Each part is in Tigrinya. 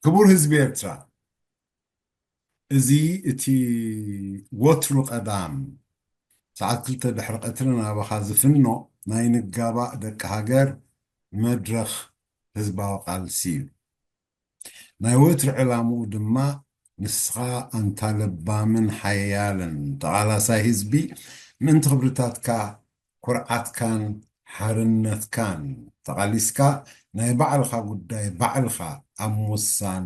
ክቡር ህዝቢ ኤርትራ፣ እዚ እቲ ወትሩ ቀዳም ሰዓት ክልተ ድሕሪ ቀትሪ ናባኻ ዝፍኖ ናይ ንጋባእ ደቂ ሃገር መድረኽ ህዝባዊ ቃልሲ እዩ። ናይ ወትሪ ዕላምኡ ድማ ንስኻ ኣንታ ለባምን ሓያልን ተቓላሳይ ህዝቢ ምእንቲ ክብርታትካ፣ ኩርዓትካን ሓርነትካን ተቓሊስካ ናይ ባዕልኻ ጉዳይ ባዕልኻ ኣብ ምውሳን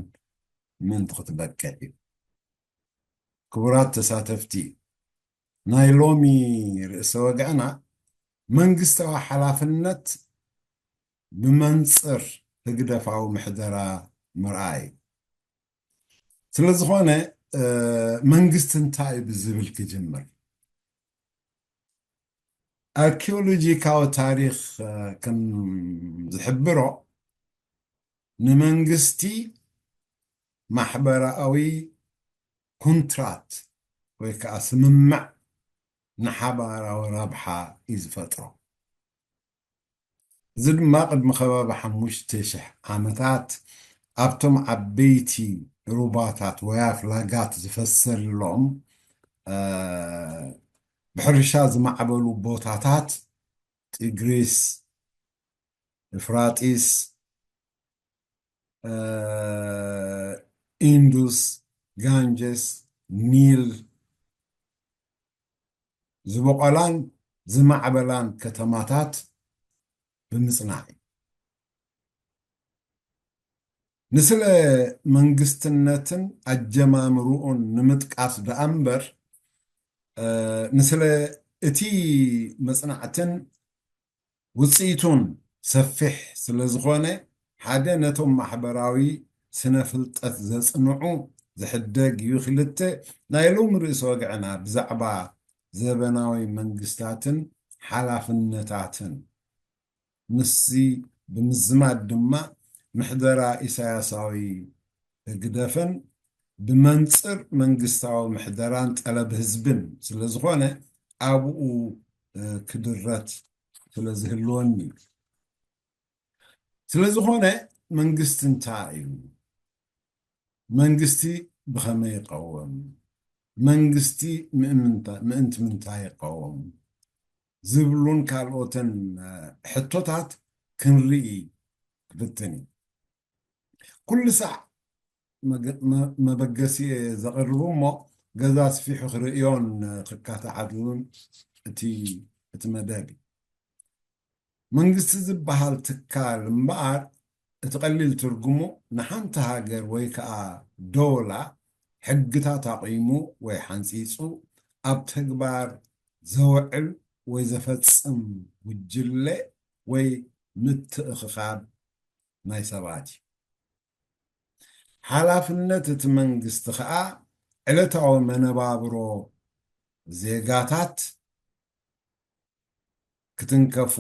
ምእንቲ ክትበቅዕ እዩ። ክቡራት ተሳተፍቲ፣ ናይ ሎሚ ርእሰ ወግዕና መንግስታዊ ሓላፍነት ብመንጽር ህግደፋዊ ምሕደራ ምርኣይ እዩ። ስለ ዝኾነ መንግስቲ እንታይ እዩ ብዝብል ክጅምር። ኣርኪኦሎጂካዊ ታሪኽ ከም ዝሕብሮ ንመንግስቲ ማሕበራዊ ኩንትራት ወይ ከዓ ስምምዕ ንሓባራዊ ረብሓ እዩ ዝፈጥሮ። እዚ ድማ ቅድሚ ከባቢ ሓሙሽተ ሽሕ ዓመታት ኣብቶም ዓበይቲ ሩባታት ወይ ኣፍላጋት ዝፈሰሎም ብሕርሻ ዝማዕበሉ ቦታታት ጢግሪስ፣ እፍራጢስ፣ ኢንዱስ፣ ጋንጀስ፣ ኒል ዝበቖላን ዝማዕበላን ከተማታት ብምጽናዕ እዩ። ንስለ መንግስትነትን ኣጀማምርኡን ንምጥቃስ ደኣ እምበር ንስለ እቲ መጽናዕትን ውፅኢቱን ሰፊሕ ስለ ዝኾነ ሓደ ነቶም ማሕበራዊ ስነ ፍልጠት ዘፅንዑ ዝሕደግ እዩ። ክልተ ናይ ሎሚ ርእሲ ወግዕና ብዛዕባ ዘበናዊ መንግስታትን ሓላፍነታትን ምስዚ ብምዝማድ ድማ ምሕደራ ኢሳያሳዊ ህግደፍን ብመንፅር መንግስታዊ ምሕደራን ጠለብ ህዝብን ስለ ዝኾነ ኣብኡ ክድረት ስለ ዝህልወኒ እዩ። ስለ ዝኾነ መንግስቲ እንታይ እዩ? መንግስቲ ብኸመይ ይቐወም? መንግስቲ ምእንቲ ምንታይ ይቐወም? ዝብሉን ካልኦትን ሕቶታት ክንርኢ ክፍትን እዩ። ኩሉ ሳዕ መበገሲ ዘቕርቡ እሞ ገዛ ኣስፊሑ ክርእዮን ክካታዓሉን እቲ መደብ እዩ። መንግስቲ ዝበሃል ትካል እምበኣር እቲ ቀሊል ትርጉሙ ንሓንቲ ሃገር ወይ ከዓ ዶላ ሕግታት ኣቑሙ ወይ ሓንፂፁ ኣብ ተግባር ዘውዕል ወይ ዘፈፅም ጉጅለ ወይ ምትእኽኻብ ናይ ሰባት እዩ። ሓላፍነት እቲ መንግስቲ ከዓ ዕለታዊ መነባብሮ ዜጋታት ክትንከፉ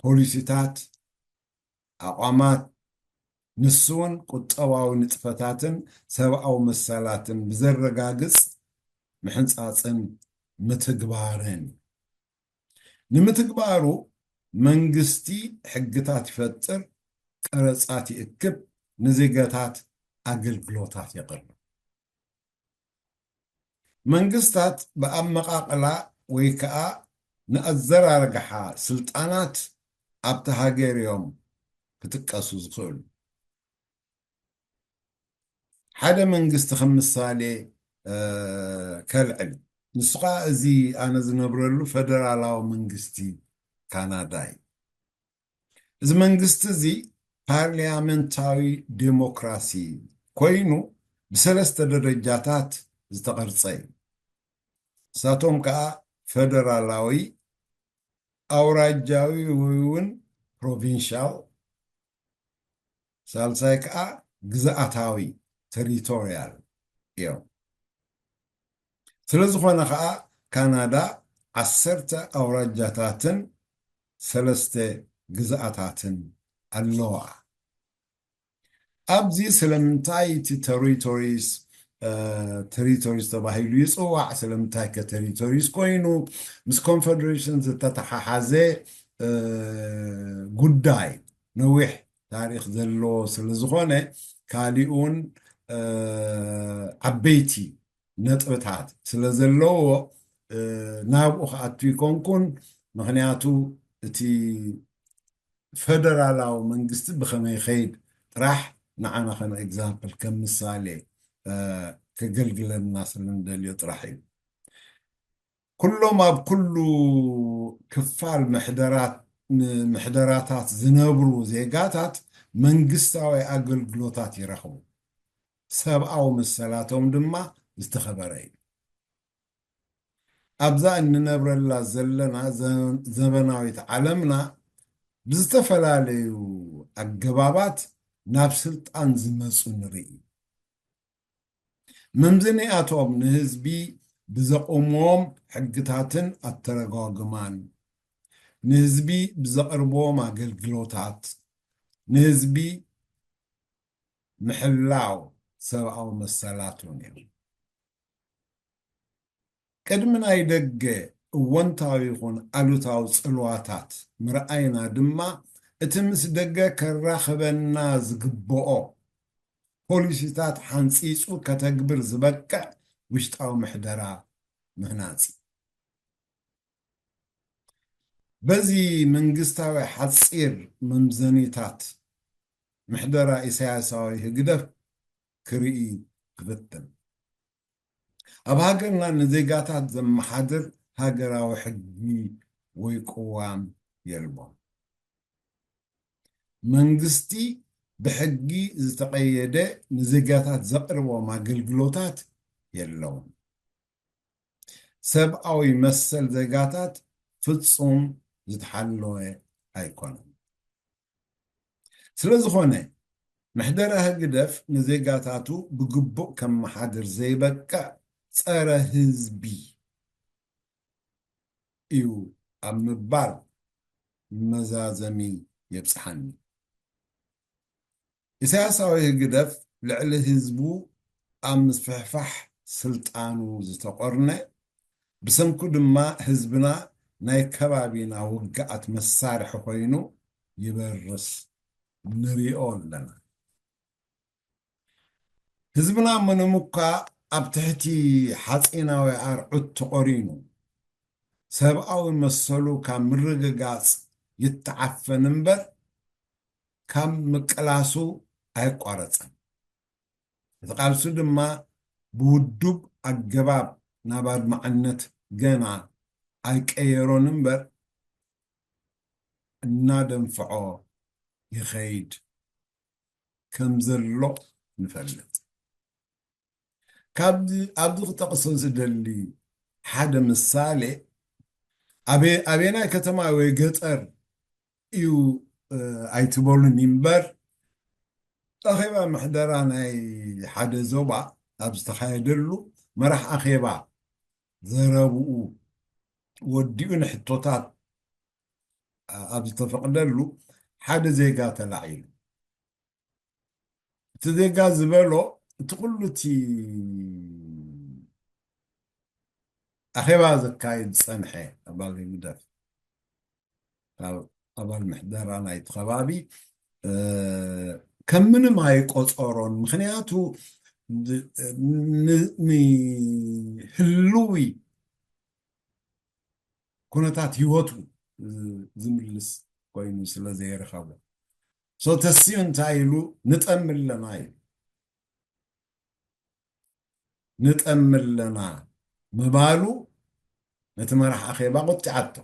ፖሊሲታት፣ ኣቋማት፣ ንሱ እውን ቁጠባዊ ንጥፈታትን ሰብኣዊ መሰላትን ብዘረጋግጽ ምሕንጻጽን ምትግባርን። ንምትግባሩ መንግስቲ ሕግታት ይፈጥር፣ ቀረጻት ይእክብ፣ ንዜጋታት ኣገልግሎታት የቕርብ። መንግስታት ብኣመቓቕላ ወይ ከዓ ንኣዘራርግሓ ስልጣናት ኣብቲ ሃገር እዮም ክጥቀሱ ዝኽእሉ። ሓደ መንግስቲ ከም ምሳሌ ከልዕል። ንሱ ከዓ እዚ ኣነ ዝነብረሉ ፈደራላዊ መንግስቲ ካናዳ እዩ። እዚ መንግስቲ እዚ ፓርሊያመንታዊ ዴሞክራሲ ኮይኑ ብሰለስተ ደረጃታት ዝተቐርጸ እዩ። ንሳቶም ከዓ ፈደራላዊ፣ ኣውራጃዊ ወይ እውን ፕሮቪንሻል፣ ሳልሳይ ከዓ ግዝኣታዊ፣ ቴሪቶርያል፣ እዮም። ስለ ዝኾነ ከዓ ካናዳ ዓሰርተ ኣውራጃታትን ሰለስተ ግዝኣታትን ኣለዋ። ኣብዚ ስለምንታይ እቲ ቴሪቶሪስ ቴሪቶሪስ ተባሂሉ ይፅዋዕ፣ ስለምንታይ ከ ቴሪቶሪስ ኮይኑ ምስ ኮንፈደሬሽን ዝተተሓሓዘ ጉዳይ ነዊሕ ታሪክ ዘለዎ ስለ ዝኾነ ካሊኡን ዓበይቲ ነጥብታት ስለ ዘለዎ ናብኡ ክኣቱ ይኮንኩን። ምክንያቱ እቲ ፈደራላዊ መንግስቲ ብከመይ ይኸይድ ጥራሕ ንዓና ከም ኤግዛምፕል፣ ከም ምሳሌ ከገልግለና ስለ ንደልዮ ጥራሕ እዩ። ኩሎም ኣብ ኩሉ ክፋል ምሕደራት ምሕደራታት ዝነብሩ ዜጋታት መንግስታዊ ኣገልግሎታት ይረኽቡ። ሰብኣዊ መሰላቶም ድማ ዝተኸበረ እዩ። ኣብዛ እንነብረላ ዘለና ዘበናዊት ዓለምና ብዝተፈላለዩ ኣገባባት ናብ ስልጣን ዝመፁ ንርኢ። መምዘኒኣቶም ንህዝቢ ብዘቑምዎም ሕግታትን ኣተረጓጉማን፣ ንህዝቢ ብዘቕርብዎም ኣገልግሎታት፣ ንህዝቢ ምሕላው ሰብኣዊ መሰላቱን እዮም። ቅድሚ ናይ ደገ እወንታዊ ይኹን ኣሉታዊ ጽልዋታት ምርኣይና ድማ፣ እቲ ምስ ደገ ከራኽበና ዝግብኦ ፖሊሲታት ሓንጺጹ ከተግብር ዝበቅዕ ውሽጣዊ ምሕደራ ምህናጽ። በዚ መንግስታዊ ሓጺር መምዘኒታት ምሕደራ ኢሳያሳዊ ህግደፍ ክርኢ ክፍትን። ኣብ ሃገርና ንዜጋታት ዘመሓድር ሃገራዊ ሕጊ ወይ ቅዋም የልቦን። መንግስቲ ብሕጊ ዝተቐየደ ንዜጋታት ዘቕርቦም ኣገልግሎታት የለውን። ሰብኣዊ መሰል ዜጋታት ፍጹም ዝተሓለወ ኣይኮነን። ስለ ዝኾነ፣ ምሕደራ ህግደፍ ንዜጋታቱ ብግቡእ ከመሓድር ዘይበቅዕ ጸረ ህዝቢ እዩ ኣብ ምባል መዛዘሚ የብጽሓኒ። ኢሳያሳዊ ህግደፍ ልዕሊ ህዝቡ ኣብ ምስፍሕፋሕ ስልጣኑ ዝተቆርነ፣ ብሰንኩ ድማ ህዝብና ናይ ከባቢና ውግኣት መሳርሒ ኮይኑ ይበርስ ንሪኦ ኣለና። ህዝብና ምንም እኳ ኣብ ትሕቲ ሓጺናዊ ኣርዑት ተቆሪኑ፣ ሰብኣዊ መሰሉ ካብ ምርግጋጽ ይተዓፈን እምበር፣ ካብ ምቅላሱ ኣየቋረጸን። እቲ ቃልሱ ድማ ብውዱብ ኣገባብ ናብ ኣድማዕነት ገና ኣይቀየሮን እምበር፣ እናደንፍዖ ይኸይድ ከም ዘሎ ንፈልጥ። ካብዚ፣ ኣብዚ ክጠቕሶ ዝደሊ ሓደ ምሳሌ፣ ኣበ-፣ ኣበየናይ ከተማ ወይ ገጠር እዩ፣ እ፣ ኣይትበሉኒ እምበር፣ ኣኼባ ምሕደራ ናይ ሓደ ዞባ ኣብ ዝተኻየደሉ፣ መራሕ ኣኼባ ዘረብኡ ወዲኡ ንሕቶታት ኣብ ዝተፈቕደሉ፣ ሓደ ዜጋ ተላዒሉ። እቲ ዜጋ ዝበሎ፣ እቲ ኩሉ እቲ ኣኼባ ዘካይድ ዝጸንሐ ኣባል ህግደፍ፣ ካብ ኣባል ምሕደራ ናይቲ ከባቢ፣ እ፣ ከም ምንም ኣይቆጸሮን። ምኽንያቱ ን-፣ ን-፣ ንህልዊ ኩነታት ህይወቱ ዝምልስ ኮይኑ ስለ ዘይረኸቦ። ሶ ተስዩ እንታይ ኢሉ? ንጠሚ ኣለና ኢሉ። ንጠሚ ኣለና ምባሉ ነቲ መራሕ ኣኼባ ቆጢዓቶ።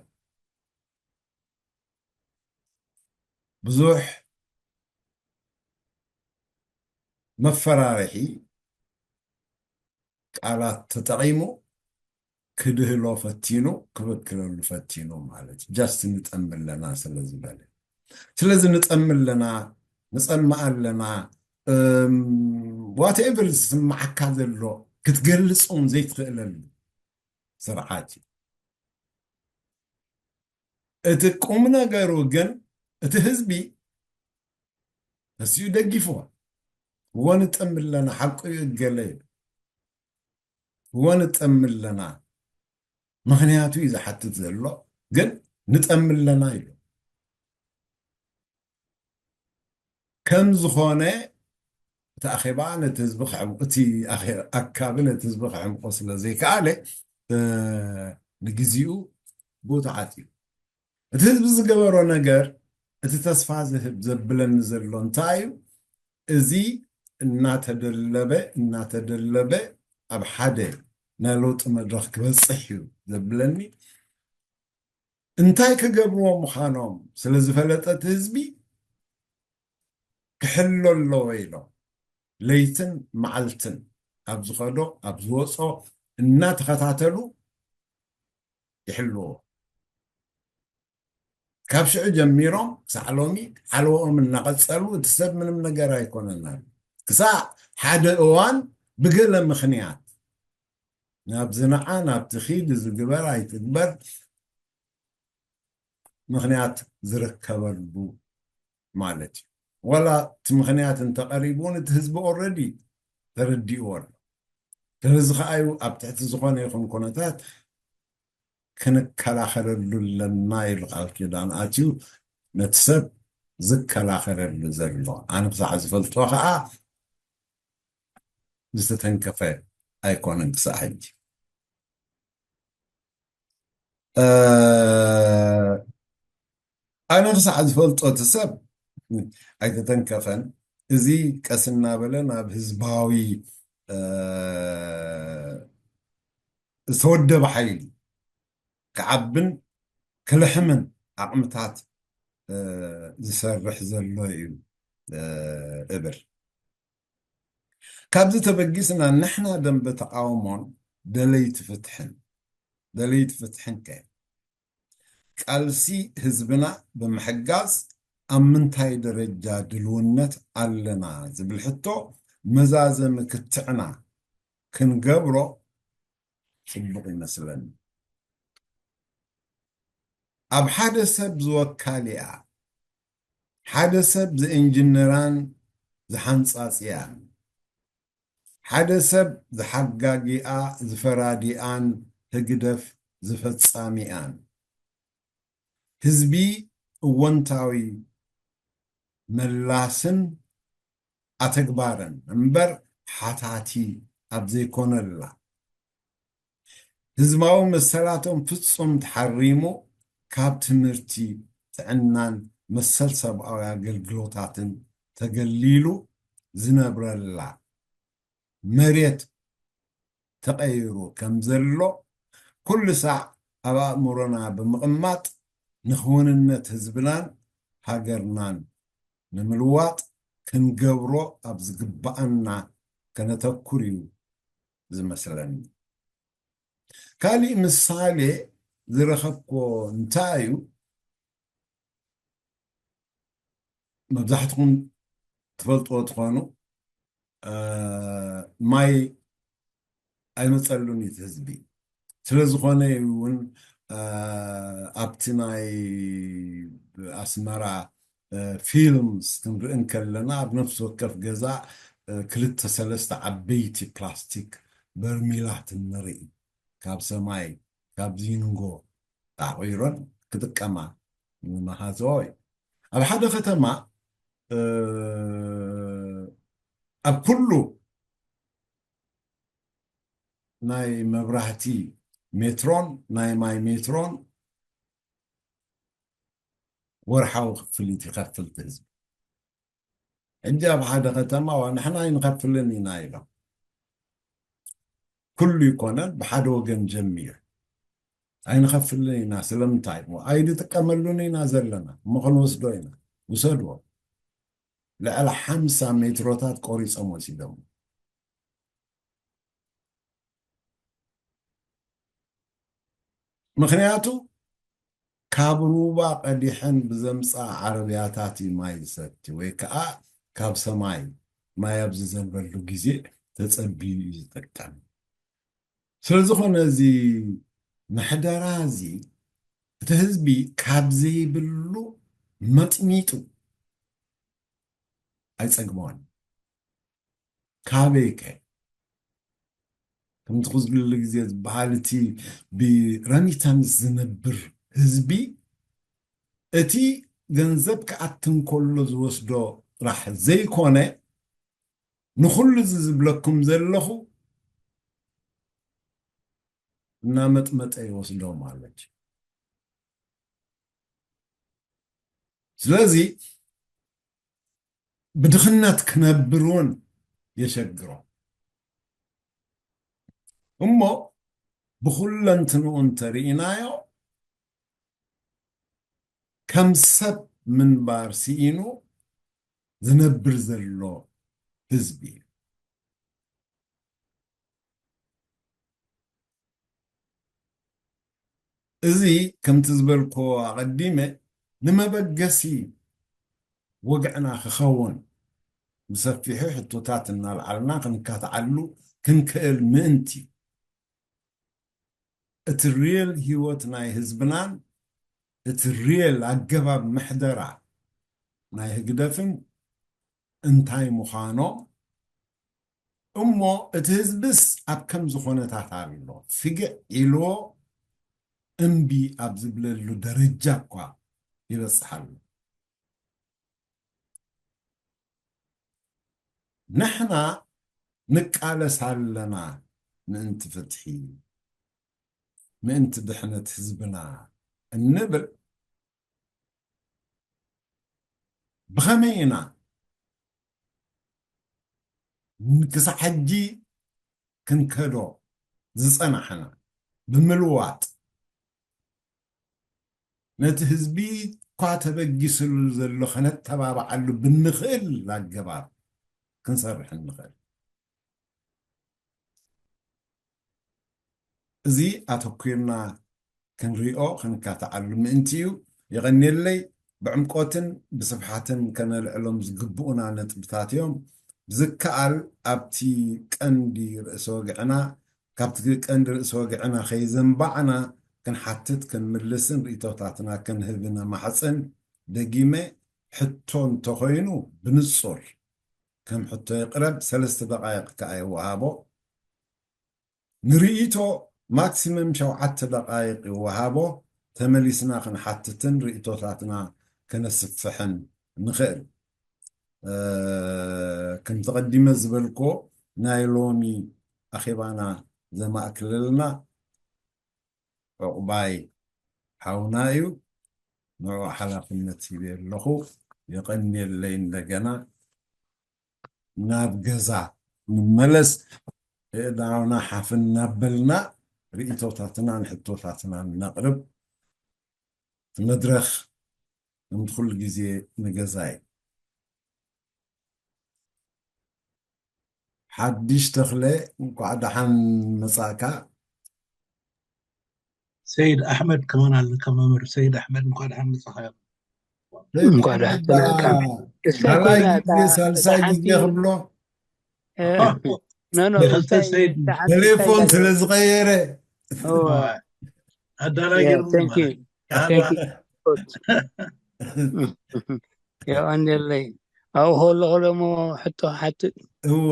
ብዙሕ መፈራርሒ ቃላት ተጠቒሙ ክድህሎ ፈቲኑ፣ ክብክለሉ ፈቲኑ ማለት እዩ። ጃስት ንጠሚ ኣለና ስለ ዝበለ። ስለዚ ንጠሚ ኣለና፣ ንጸምእ ኣለና፣ እም፣ ዋትኤቨር ዝስምዓካ ዘሎ ክትገልጽ እውን ዘይትኽእለሉ ስርዓት እዩ። እቲ ቁም ነገሩ ግን እቲ ህዝቢ ተሲኡ ደጊፍዎ። እወ ንጠሚ ኣለና፣ ሓቁ እዩ እገለ ኢሉ። እወ ንጠሚ ኣለና፣ ምኽንያቱ እዩ ዝሓትት ዘሎ፣ ግን ንጠሚ ኣለና ኢሉ። ከም ዝኾነ እቲ ኣኼባ ነቲ ህዝቢ ክዕምቆ፣ እቲ ኣኬ-፣ ኣካቢ ነቲ ህዝቢ ክዕምቆ ስለ ዘይከኣለ፣ እ፣ ንግዜኡ ብኡ ተዓጽዩ። እቲ ህዝቢ ዝገበሮ ነገር፣ እቲ ተስፋ ዝህብ ዘብለኒ ዘሎ እንታይ እዩ? እዚ እናተደለበ፣ እናተደለበ ኣብ ሓደ ናይ ለውጢ መድረኽ ክበጽሕ እዩ ዘብለኒ። እንታይ ክገብርዎ ምዃኖም ስለ ዝፈለጠ እቲ ህዝቢ ክሕሎ ኣለዎ ኢሎም ለይትን መዓልትን ኣብ ዝኸዶ ኣብ ዝወጾ እናተኸታተሉ ይሕልዎ። ካብ ሽዑ ጀሚሮም ክሳዕ ሎሚ ሓለዎኦም እናቐጸሉ እቲ ሰብ ምንም ነገር ኣይኮነን ኣሎ። ክሳዕ ሓደ እዋን ብገለ ምኽንያት ናብ ዝነዓ ናብቲ ኺድ ዝግበር ኣይትግበር ምኽንያት ዝርከበሉ ማለት እዩ። ዋላ እቲ ምኽንያት እንተቐሪቡ እውን እቲ ህዝቢ ኦልሬዲ ተረዲእዎ ኣሎ። ስለዚ ከኣ እዩ ኣብ ትሕቲ ዝኾነ ይኹን ኩነታት ክንከላኸለሉ ኣለና ኢሉ ቃል ኪዳን ኣትዩ ነቲ ሰብ ዝከላኸለሉ ዘሎ። ኣነ ክሳዕ ዝፈልጦ ከኣ ዝተተንከፈ ኣይኮነን ክሳዕ ሕጂ። እ፣ ኣነ ክሳዕ ዝፈልጦ እቲ ሰብ ኣይተተንከፈን። እዚ ቀስ እናበለ ናብ ህዝባዊ፣ እ፣ ዝተወደበ ሓይሊ ክዓብን ክልሕምን ዓቕምታት፣ እ፣ ዝሰርሕ ዘሎ እዩ፣ እ፣ እብል። ካብዚ ተበጊስና ንሕና ደንበ ተቓውሞን ደለይቲ ፍትሕን፣ ደለይቲ ፍትሕን ከ ቃልሲ ህዝብና ብምሕጋዝ ኣብ ምንታይ ደረጃ ድልውነት ኣለና ዝብል ሕቶ መዛዘሚ ክትዕና ክንገብሮ ጽቡቕ ይመስለኒ። ኣብ ሓደ ሰብ ዝወካሊኣ፣ ሓደ ሰብ ዝእንጅነራን ዝሓንጻጽያን፣ ሓደ ሰብ ዝሓጋጊኣ ዝፈራዲኣን ህግደፍ ዝፈጻሚኣን፣ ህዝቢ እወንታዊ መላስን ኣተግባርን እምበር ሓታቲ ኣብ ዘይኮነላ፣ ህዝባዊ መሰላቶም ፍጹም ተሓሪሙ፣ ካብ ትምህርቲ፣ ጥዕናን መሰል ሰብኣዊ ኣገልግሎታትን ተገሊሉ ዝነብረላ መሬት ተቐይሩ ከም ዘሎ ኩሉ ሳዕ ኣብ ኣእምሮና ብምቕማጥ፣ ንክውንነት ህዝብናን ሃገርናን ንምልዋጥ ክንገብሮ ኣብ ዝግብኣና ከነተኩር እዩ ዝመስለኒ። ካሊእ ምሳሌ ዝረኸብኮ እንታይ እዩ? መብዛሕትኹም ትፈልጥዎ ትኾኑ፣ እ፣ ማይ ኣይመጸሉን እዩ እቲ ህዝቢ። ስለ ዝኾነ እዩ እውን፣ እ፣ ኣብቲ ናይ ኣስመራ፣ እ፣ ፊልምስ ክንርኢ እንከለና፣ ኣብ ነፍሲ ወከፍ ገዛ፣ እ፣ ክልተ ሰለስተ ዓበይቲ ፕላስቲክ በርሚላት ንርኢ። ካብ ሰማይ፣ ካብ ዚንጎ ኣቑይሮን ክጥቀማ ንመሃዝኦ እዩ። ኣብ ሓደ ከተማ፣ እ፣ ኣብ ኩሉ ናይ መብራህቲ ሜትሮን ናይ ማይ ሜትሮን ወርሓዊ ክፍሊት ይኸፍል እቲ ህዝቢ። ሕጂ ኣብ ሓደ ከተማ፣ "ዋ፣ ንሕና ኣይንኸፍልን ኢና" ኢሎም። ኩሉ ይኮነን፣ ብሓደ ወገን ጀሚሩ። "ኣይንኸፍልን ኢና፣ ስለምንታይ? እሞ ኣይንጥቀመሉን ኢና ዘለና፣ እሞ ክንወስዶ ኢና። ውሰድዎ።" ልዕሊ ሓምሳ ሜትሮታት ቆሪጾም ወሲዶም። ምኽንያቱ ካብ ሩባ ቀዲሐን ብዘምጽኣ ዓረብያታት እዩ ማይ ዝሰቲ፣ ወይ ከኣ ካብ ሰማይ ማይ ኣብ ዝዘንበሉ ግዜ ተጸቢዩ እዩ ዝጥቀም። ስለ ዝኾነ እዚ ምሕደራ እዚ እቲ ህዝቢ ካብ ዘይብሉ መጥሚጡ ኣይጸግቦን። ካበይ ከ? ከምቲ ኩሉ ግዜ ዝበሃል እቲ ብረሚታንስ ዝነብር ህዝቢ እቲ ገንዘብ ክኣቲ እንከሎ ዝወስዶ ጥራሕ ዘይኮነ ንኹሉ እዚ ዝብለኩም ዘለኹ እናመጥመጠ ይወስዶ ማለት እዩ። ስለዚ ብድኽነት ክነብር እውን የሸግሮ። እሞ ብኹለንትንኡ እንተርኢናዮ፣ ከም ሰብ ምንባር ስኢኑ ዝነብር ዘሎ ህዝቢ እዩ። እዚ ከምቲ ዝበልኮ ኣቐዲመ ንመበገሲ ወግዕና ክኸውን ብሰፊሑ ሕቶታት እናልዓልና ክንካትዓሉ ክንክእል ምእንቲ፣ እቲ ሪል ህይወት ናይ ህዝብናን እቲ ሪል ኣገባብ ምሕደራ ናይ ህግደፍን እንታይ ምዃኖም፣ እሞ እቲ ህዝብስ ኣብ ከምዚ ኾነታት ኣሎ፣ ፍግዕ ኢልዎ እምቢ ኣብ ዝብለሉ ደረጃ እኳ ይበጽሕ ኣሎ። ንሕና ንቃለስ ኣለና ምእንቲ ፍትሒ፣ ምእንቲ ድሕነት ህዝብና እንብል፣ ብኸመይ ኢና ክሳዕ ሕጂ ክንከዶ ዝጸናሕና? ብምልዋጥ፣ ነቲ ህዝቢ እኳ ተበጊስሉ ዘሎ ከነተባብዓሉ ብንኽእል ኣገባብ ክንሰርሕ እንኽእል። እዚ ኣተኲርና ክንሪኦ ክንካትዓሉ ምእንቲ እዩ። የቐንየለይ። ብዕምቆትን ብስፍሓትን ከነልዕሎም ዝግብኡና ነጥብታት እዮም። ብዝከኣል ኣብቲ ቀንዲ ርእሰ ወግዕና፣ ካብቲ ቀንዲ ርእሰ ወግዕና ከይዘንባዕና ክንሓትት ክንምልስን ርእይቶታትና ክንህብ ነማሕጽን። ደጊመ፣ ሕቶ እንተኾይኑ ብንጹር ከም ሕቶ ይቕረብ፣ ሰለስተ ደቓይቕ ከኣ ይወሃቦ። ንርእይቶ ማክሲመም ሸውዓተ ደቓይቕ ይወሃቦ፣ ተመሊስና ክንሓትትን ርእይቶታትና ከነስፍሕን ንኽእል። እ፣ ከምቲ ቀዲመ ዝበልኮ ናይ ሎሚ ኣኼባና ዘማእክለልና ዑቕባይ ሓውና እዩ። ንዕኡ ሓላፍነት ሂበ ኣለኹ። የቐንየለይ። እንደገና ናብ ገዛ ንመለስ። ኣእዳውና ሓፍ እናበልና ርእይቶታትናን ሕቶታትናን ነቕርብ። እቲ መድረኽ ከምቲ ኩሉ ግዜ ንገዛ እዩ። ሓድሽ ተኽለ፣ እንኳዕ ደሓን መጻእካ። ሰይድ ኣሕመድ ከማን ኣለካ መምህር። ሰይድ ኣሕመድ፣ እንኳዕ ደሓን መጻኻ። ሰይድ እንኳዕ ደሓን ኣሕመድ፣ መጻእካ። እሳ ካልኣይ ኮይና ግዜ፣ እታ፣ ሳልሳይ እታ ግዜ ሓንቲ ክብሎ። እ፣ ኖ፣ ኖ፣ የኸተ እሳ ሰይድ እታ ሓንቲ ቴሌፎን እንታይ ስለ ዝቐየረ። እዋ። ኣዳላይ ያ፣ ገይሩ thank you። ማለት። Thank you። የቐንየለይ። ኣብኡ ከለኹ ደሞ ሕቶ ሓትት። እወ።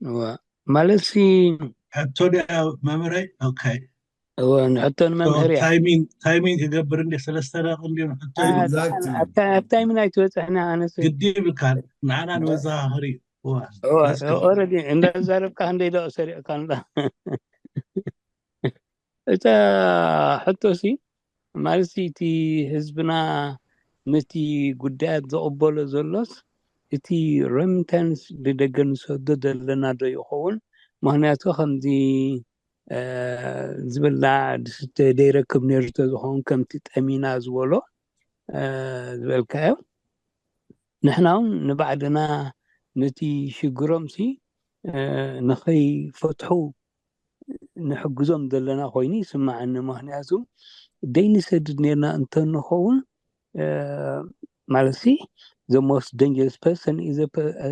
እወ። ማለትሲ ሕቶ ድያ መምህረይ? ኦኬ። እወ፣ ንሕቶ ንመምህር እያ። ታይሚንግ፣ ታይሚንግ ክገብር እንዴ፣ ሰለስተ ደቂቕ እንዴ ንሕቶ? አ፣ exactly። ኣብ ታ-፣ ኣብ ታይሚንግ ኣይትበጽሕና፣ ኣነስ ግዲ ይብልካ፣ ንዓና ንመዘኻኸሪ እዩ። እወ። እወ፣ let's go። ኦረዲ እንዳዛረብካ ክንደይ ደቂቕ ሰሪቕካ እንዳ። እታ ሕቶሲ፣ ማለትሲ እቲ ህዝብና ነቲ ጉዳያት ዝቕበሎ ዘሎስ፣ እቲ ረሚታንስ ብደገ ንሰዶ ዘለና ዶ ይኸውን? ምኽንያቱ ከምዚ፣ እ፣ ዝብላዕ ዝስተ ዘይረክብ ነይሩ ተዝኸውን፣ ከምቲ ጠሚና ዝበሎ፣ እ፣ ዝበልካዮ፣ ንሕና እውን ንባዕልና ነቲ ሽግሮምሲ፣ እ፣ ንኸይፈትሑ ንሕግዞም ዘለና ኮይኑ ይስምዓኒ። ምኽንያቱ ደይንሰድድ ነርና እንተንኸውን፣ እ፣ ማለትሲ፣ the most dangerous person is a pe-፣ እ፣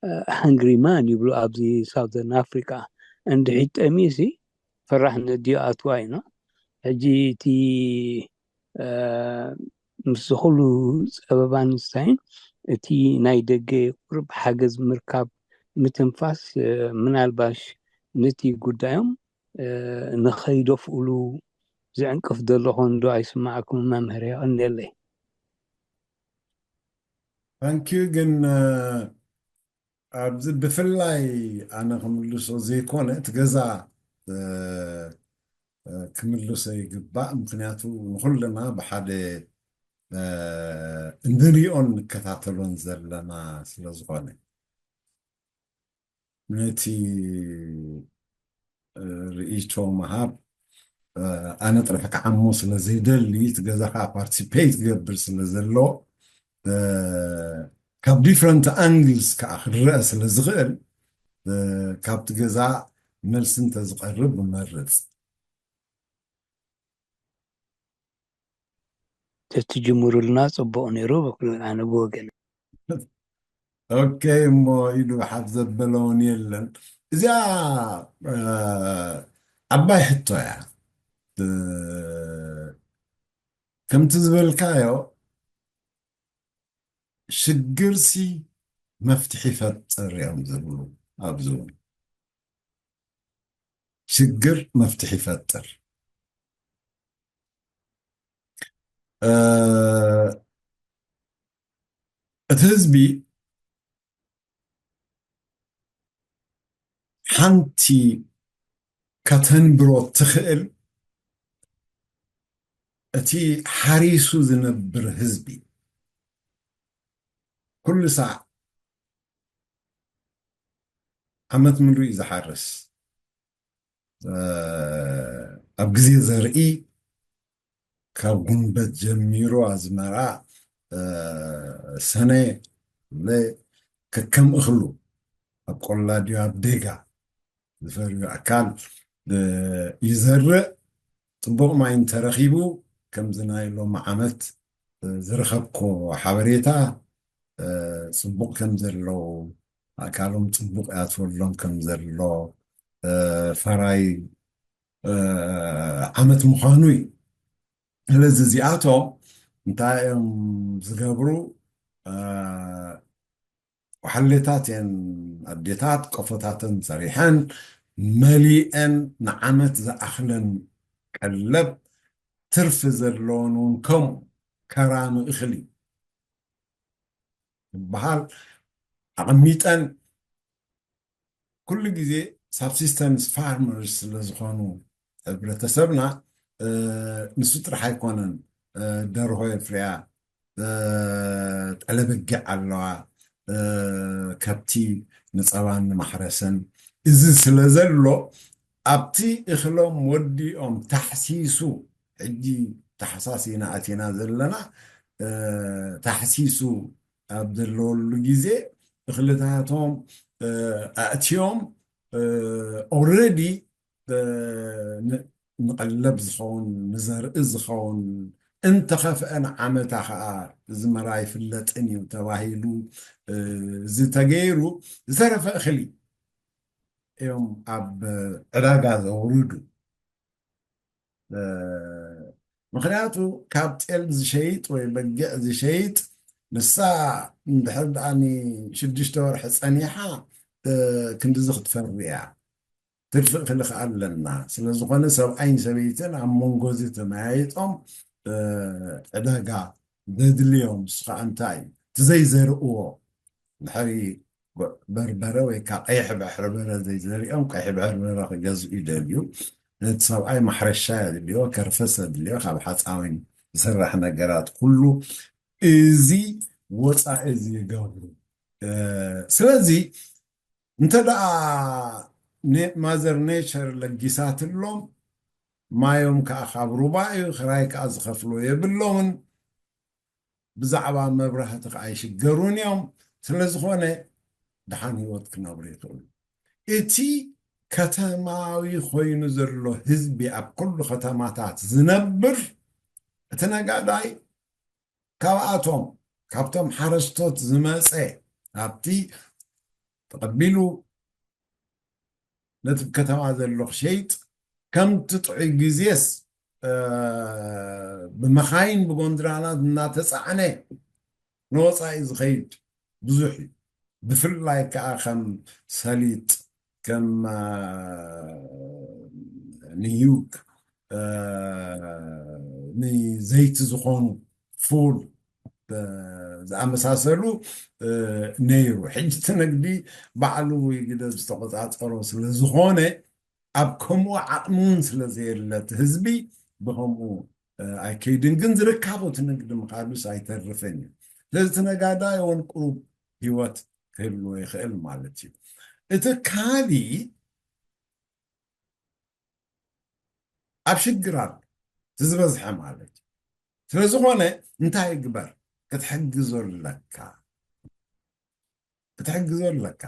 እ፣ hungry man ይብሉ ኣብዚ ሳውዘርን ኣፍሪቃ። እንድሕሪ ጠምዩሲ ፈራሕ ነዲኡ ኣትዋ እዩ። ሕጂ እቲ፣ እ፣ ምስዚ ኩሉ ጸበባን ምስታይን እቲ ናይ ደገ ቁሩብ ሓገዝ ምርካብ ምትንፋስ፣ እ፣ ምናልባሽ ነቲ ጉዳዮም፣ እ፣ ንኸይደፍኡሉ ዝዕንቅፍ ዘሎ ኾን ዶ ኣይስማዓኩምን መምህር? የቐንየለይ። Thank you። ግን፣ እ፣ ኣብዚ ብፍላይ ኣነ ክምልሶ ዘይኮነ፣ እቲ ገዛ፣ እ፣ እ፣ ክምልሶ ይግባእ። ምኽንያቱ ንኹልና ብሓደ፣ እ፣ እንሪኦን ንከታተሎን ዘለና ስለ ዝኾነ። ነቲ፣ እ፣ ርእይቶ ምሃብ፣ እ፣ ኣነ ጥራሕ ክዓሞ ስለ ዘይደሊ፣ እቲ ገዛ ከዓ ፓርቲሲፔት ክገብር ስለ ዘሎ፣ እ፣ ካብ ዲፍረንት ኣንግልስ ከዓ ክረአ ስለ ዝኽእል፣ እ፣ ካብቲ ገዛ መልሲ እንተዝቐርብ እመርጽ። ተትጅምሩልና ጽቡቕ ነይሩ። ብኩል-፣ ኣነ ብወገን ኦኬ፣ እሞ ኢሉ ሓፍ ዘበለ እውን የለን። እዚኣ፣ እ፣ ዓባይ ሕቶ እያ። እ፣ ከምቲ ዝበልካዮ፣ ሽግርሲ መፍትሒ ይፈጥር እዮም ዝብሉ ኣብዚ እውን። ሽግር መፍትሒ ይፈጥር። እ፣ እቲ ህዝቢ ሓንቲ ከተንብሮ ትኽእል፣ እቲ ሓሪሱ ዝነብር ህዝቢ ኩሉ ሳዕ ዓመት ምሉእ እዩ ዝሓርስ። እ፣ ኣብ ግዜ ዘርኢ ካብ ጉንበት ጀሚሩ ኣዝመራ፣ እ፣ ሰነ፣ ለ-፣ ከከም እኽሉ ኣብ ቆላ ድዩ ኣብ ደጋ ዝፈርዩ ኣካል፣ እ፣ ይዘርእ። ጽቡቕ ማይ እንተረኺቡ፣ ከምዚ ናይ ሎሚ ዓመት፣ እ፣ ዝረኸብኮ ሓበሬታ፣ እ፣ ጽቡቕ ከም ዘለዉ፣ ኣካሎም ጽቡቕ ያትወሎም ከም ዘሎ፣ እ፣ ፈራይ፣ እ፣ ዓመት ምዃኑ እዩ። ስለዚ እዚኣቶም እንታይ እዮም ዝገብሩ? እ፣ ወሓሌታት እየን ኣዴታት፣ ቆፎታተን ሰሪሐን መሊአን ንዓመት ዝኣኽለን ቀለብ፣ ትርፊ ዘለዎን እውን ከምኡ ከራሚ እኽሊ ዝበሃል ኣቐሚጠን፣ ኩሉ ግዜ ሳብሲስተንስ ፋርመርስ ስለ ዝኾኑ ሕብረተሰብና፣ እ፣ ንሱ ጥራሕ ኣይኮነን፣ እ፣ ደርሆ የፍርያ፣ እ፣ ጠለበጊዕ ኣለዋ፣ እ፣ ከብቲ ንፀባን ንማሕረስን። እዚ ስለ ዘሎ ኣብቲ እኽሎም ወዲኦም ታሕሲሱ፣ ሕጂ ታሕሳስ ኢና ኣቲና ዘለና፣ እ፣ ታሕሲሱ ኣብ ዘለወሉ ግዜ እኽልታቶም፣ እ፣ ኣእትዮም፣ እ፣ ኦልሬዲ፣ እ፣ ን-፣ ንቐለብ ዝኸውን፣ ንዘርኢ ዝኸውን፣ እንተኸፍአ ንዓመታ ኸዓ ዝመራ ኣይፍለጥን እዩ ተባሂሉ፣ እ፣ ዝተገይሩ ዝተረፈ እኽሊ እዮም ኣብ ዕዳጋ ዘውርዱ። እ፣ ምኽንያቱ ካብ ጤል ዝሸይጥ ወይ በጊዕ ዝሸይጥ፣ ንሳ እንድሕር ደኣ ንሽዱሽተ ወርሒ ጸኒሓ፣ እ፣ ክንድዚ ክትፈሪ እያ። ትርፊ እኽሊ ከኣ ኣለና። ስለ ዝኾነ ሰብኣይን ሰበይትን ኣብ መንጎ እዚ ተመያይጦም፣ እ፣ ዕዳጋ ዘድልዮም፣ ንሱ ከኣ እንታይ እዩ? እቲ ዘይዘርእዎ፣ ድሕሪ በርበረ ወይ ከዓ ቀይሕ በርበረ ዘይዘሪኦም ቀይሕ በርበረ ክገዝኡ ይደልዩ። ነቲ ሰብኣይ ማሕረሻ የድልዮ፣ ከርፈስ የድልዮ፣ ካብ ሓፃዊን ዝስራሕ ነገራት ኩሉ እዚ ወፃኢ እዚ ይገብሩ። እ፣ ስለዚ እንተ ደኣ ነ-፣ ማዘር ኔቸር ለጊሳትሎም፣ ማዮም ከዓ ካብ ሩባ እዩ፣ ክራይ ከዓ ዝኸፍሎ የብሎምን። ብዛዕባ መብራህቲ ከዓ ኣይሽገሩን እዮም። ስለ ዝኾነ ደሓን ህይወት ክነብሩ ይኽእሉ። እቲ ከተማዊ ኮይኑ ዘሎ ህዝቢ፣ ኣብ ኩሉ ከተማታት ዝነብር እቲ ነጋዳይ፣ ካብኣቶም፣ ካብቶም ሓረስቶት ዝመፀ ሃብቲ ተቐቢሉ ነቲ ከተማ ዘሎ ክሸይጥ፣ ከምቲ ጥዑይ ግዜስ፣ እ፣ ብመኻይን ብጎንድራናት እናተፃዕነ ንወፃኢ ዝኸይድ ብዙሕ እዩ። ብፍላይ ከዓ ከም ሰሊጥ፣ ከም፣ እ፣ ንዩግ፣ እ፣ ንዘይቲ ዝኾኑ፣ ፉል፣ ዝኣመሳሰሉ ነይሩ። ሕጂ እቲ ንግዲ ባዕሉ ወይ ግደ ዝተቆፃፀሮ ስለዝኾነ ኣብ ከምኡ ዓቕሚ እውን ስለዘየለ እቲ ህዝቢ ብከምኡ ኣይከይድን። ግን ዝርካቦ እቲ ንግዲ ምኻዱስ ኣይተርፍን እዩ። ስለዚ እቲ ነጋዳይ እውን ቁሩብ ህይወት ክህልዎ ይኽእል ማለት እዩ። እቲ ካሊ ኣብ ሽግር ኣሎ፣ እቲ ዝበዝሐ ማለት እዩ። ስለዝኾነ እንታይ ግበር? ክትሕግዞ ኣለካ፣ ክትሕግዞ ኣለካ።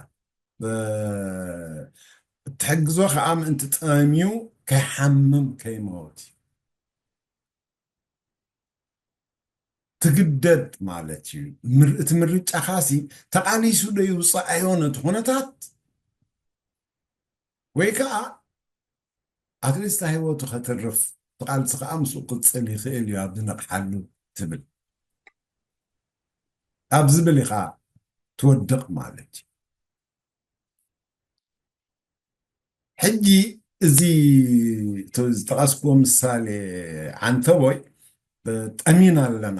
እትሕግዞ ከዓ ምእንቲ ጠምዩ ከይሓምም ከይመውት እዩ። ትግደድ ማለት እዩ። እቲ ምርጫኻሲ ተቓሊሱ ዶ ይውፅኣዮ ነቲ ኩነታት፣ ወይ ከዓ ኣትሊስት ህይወቱ ከተርፍ፣ እቲ ቃልሲ ከዓ ምስኡ ክፅል ይኽእል እዩ ኣብ ዝነቕሓሉ ትብል። ኣብ ዝብል ኢኻ ትወድቕ ማለት እዩ። ሕጂ እዚ ዝጠቐስኩዎ ምሳሌ ዓንተቦይ ጠሚና ኣለና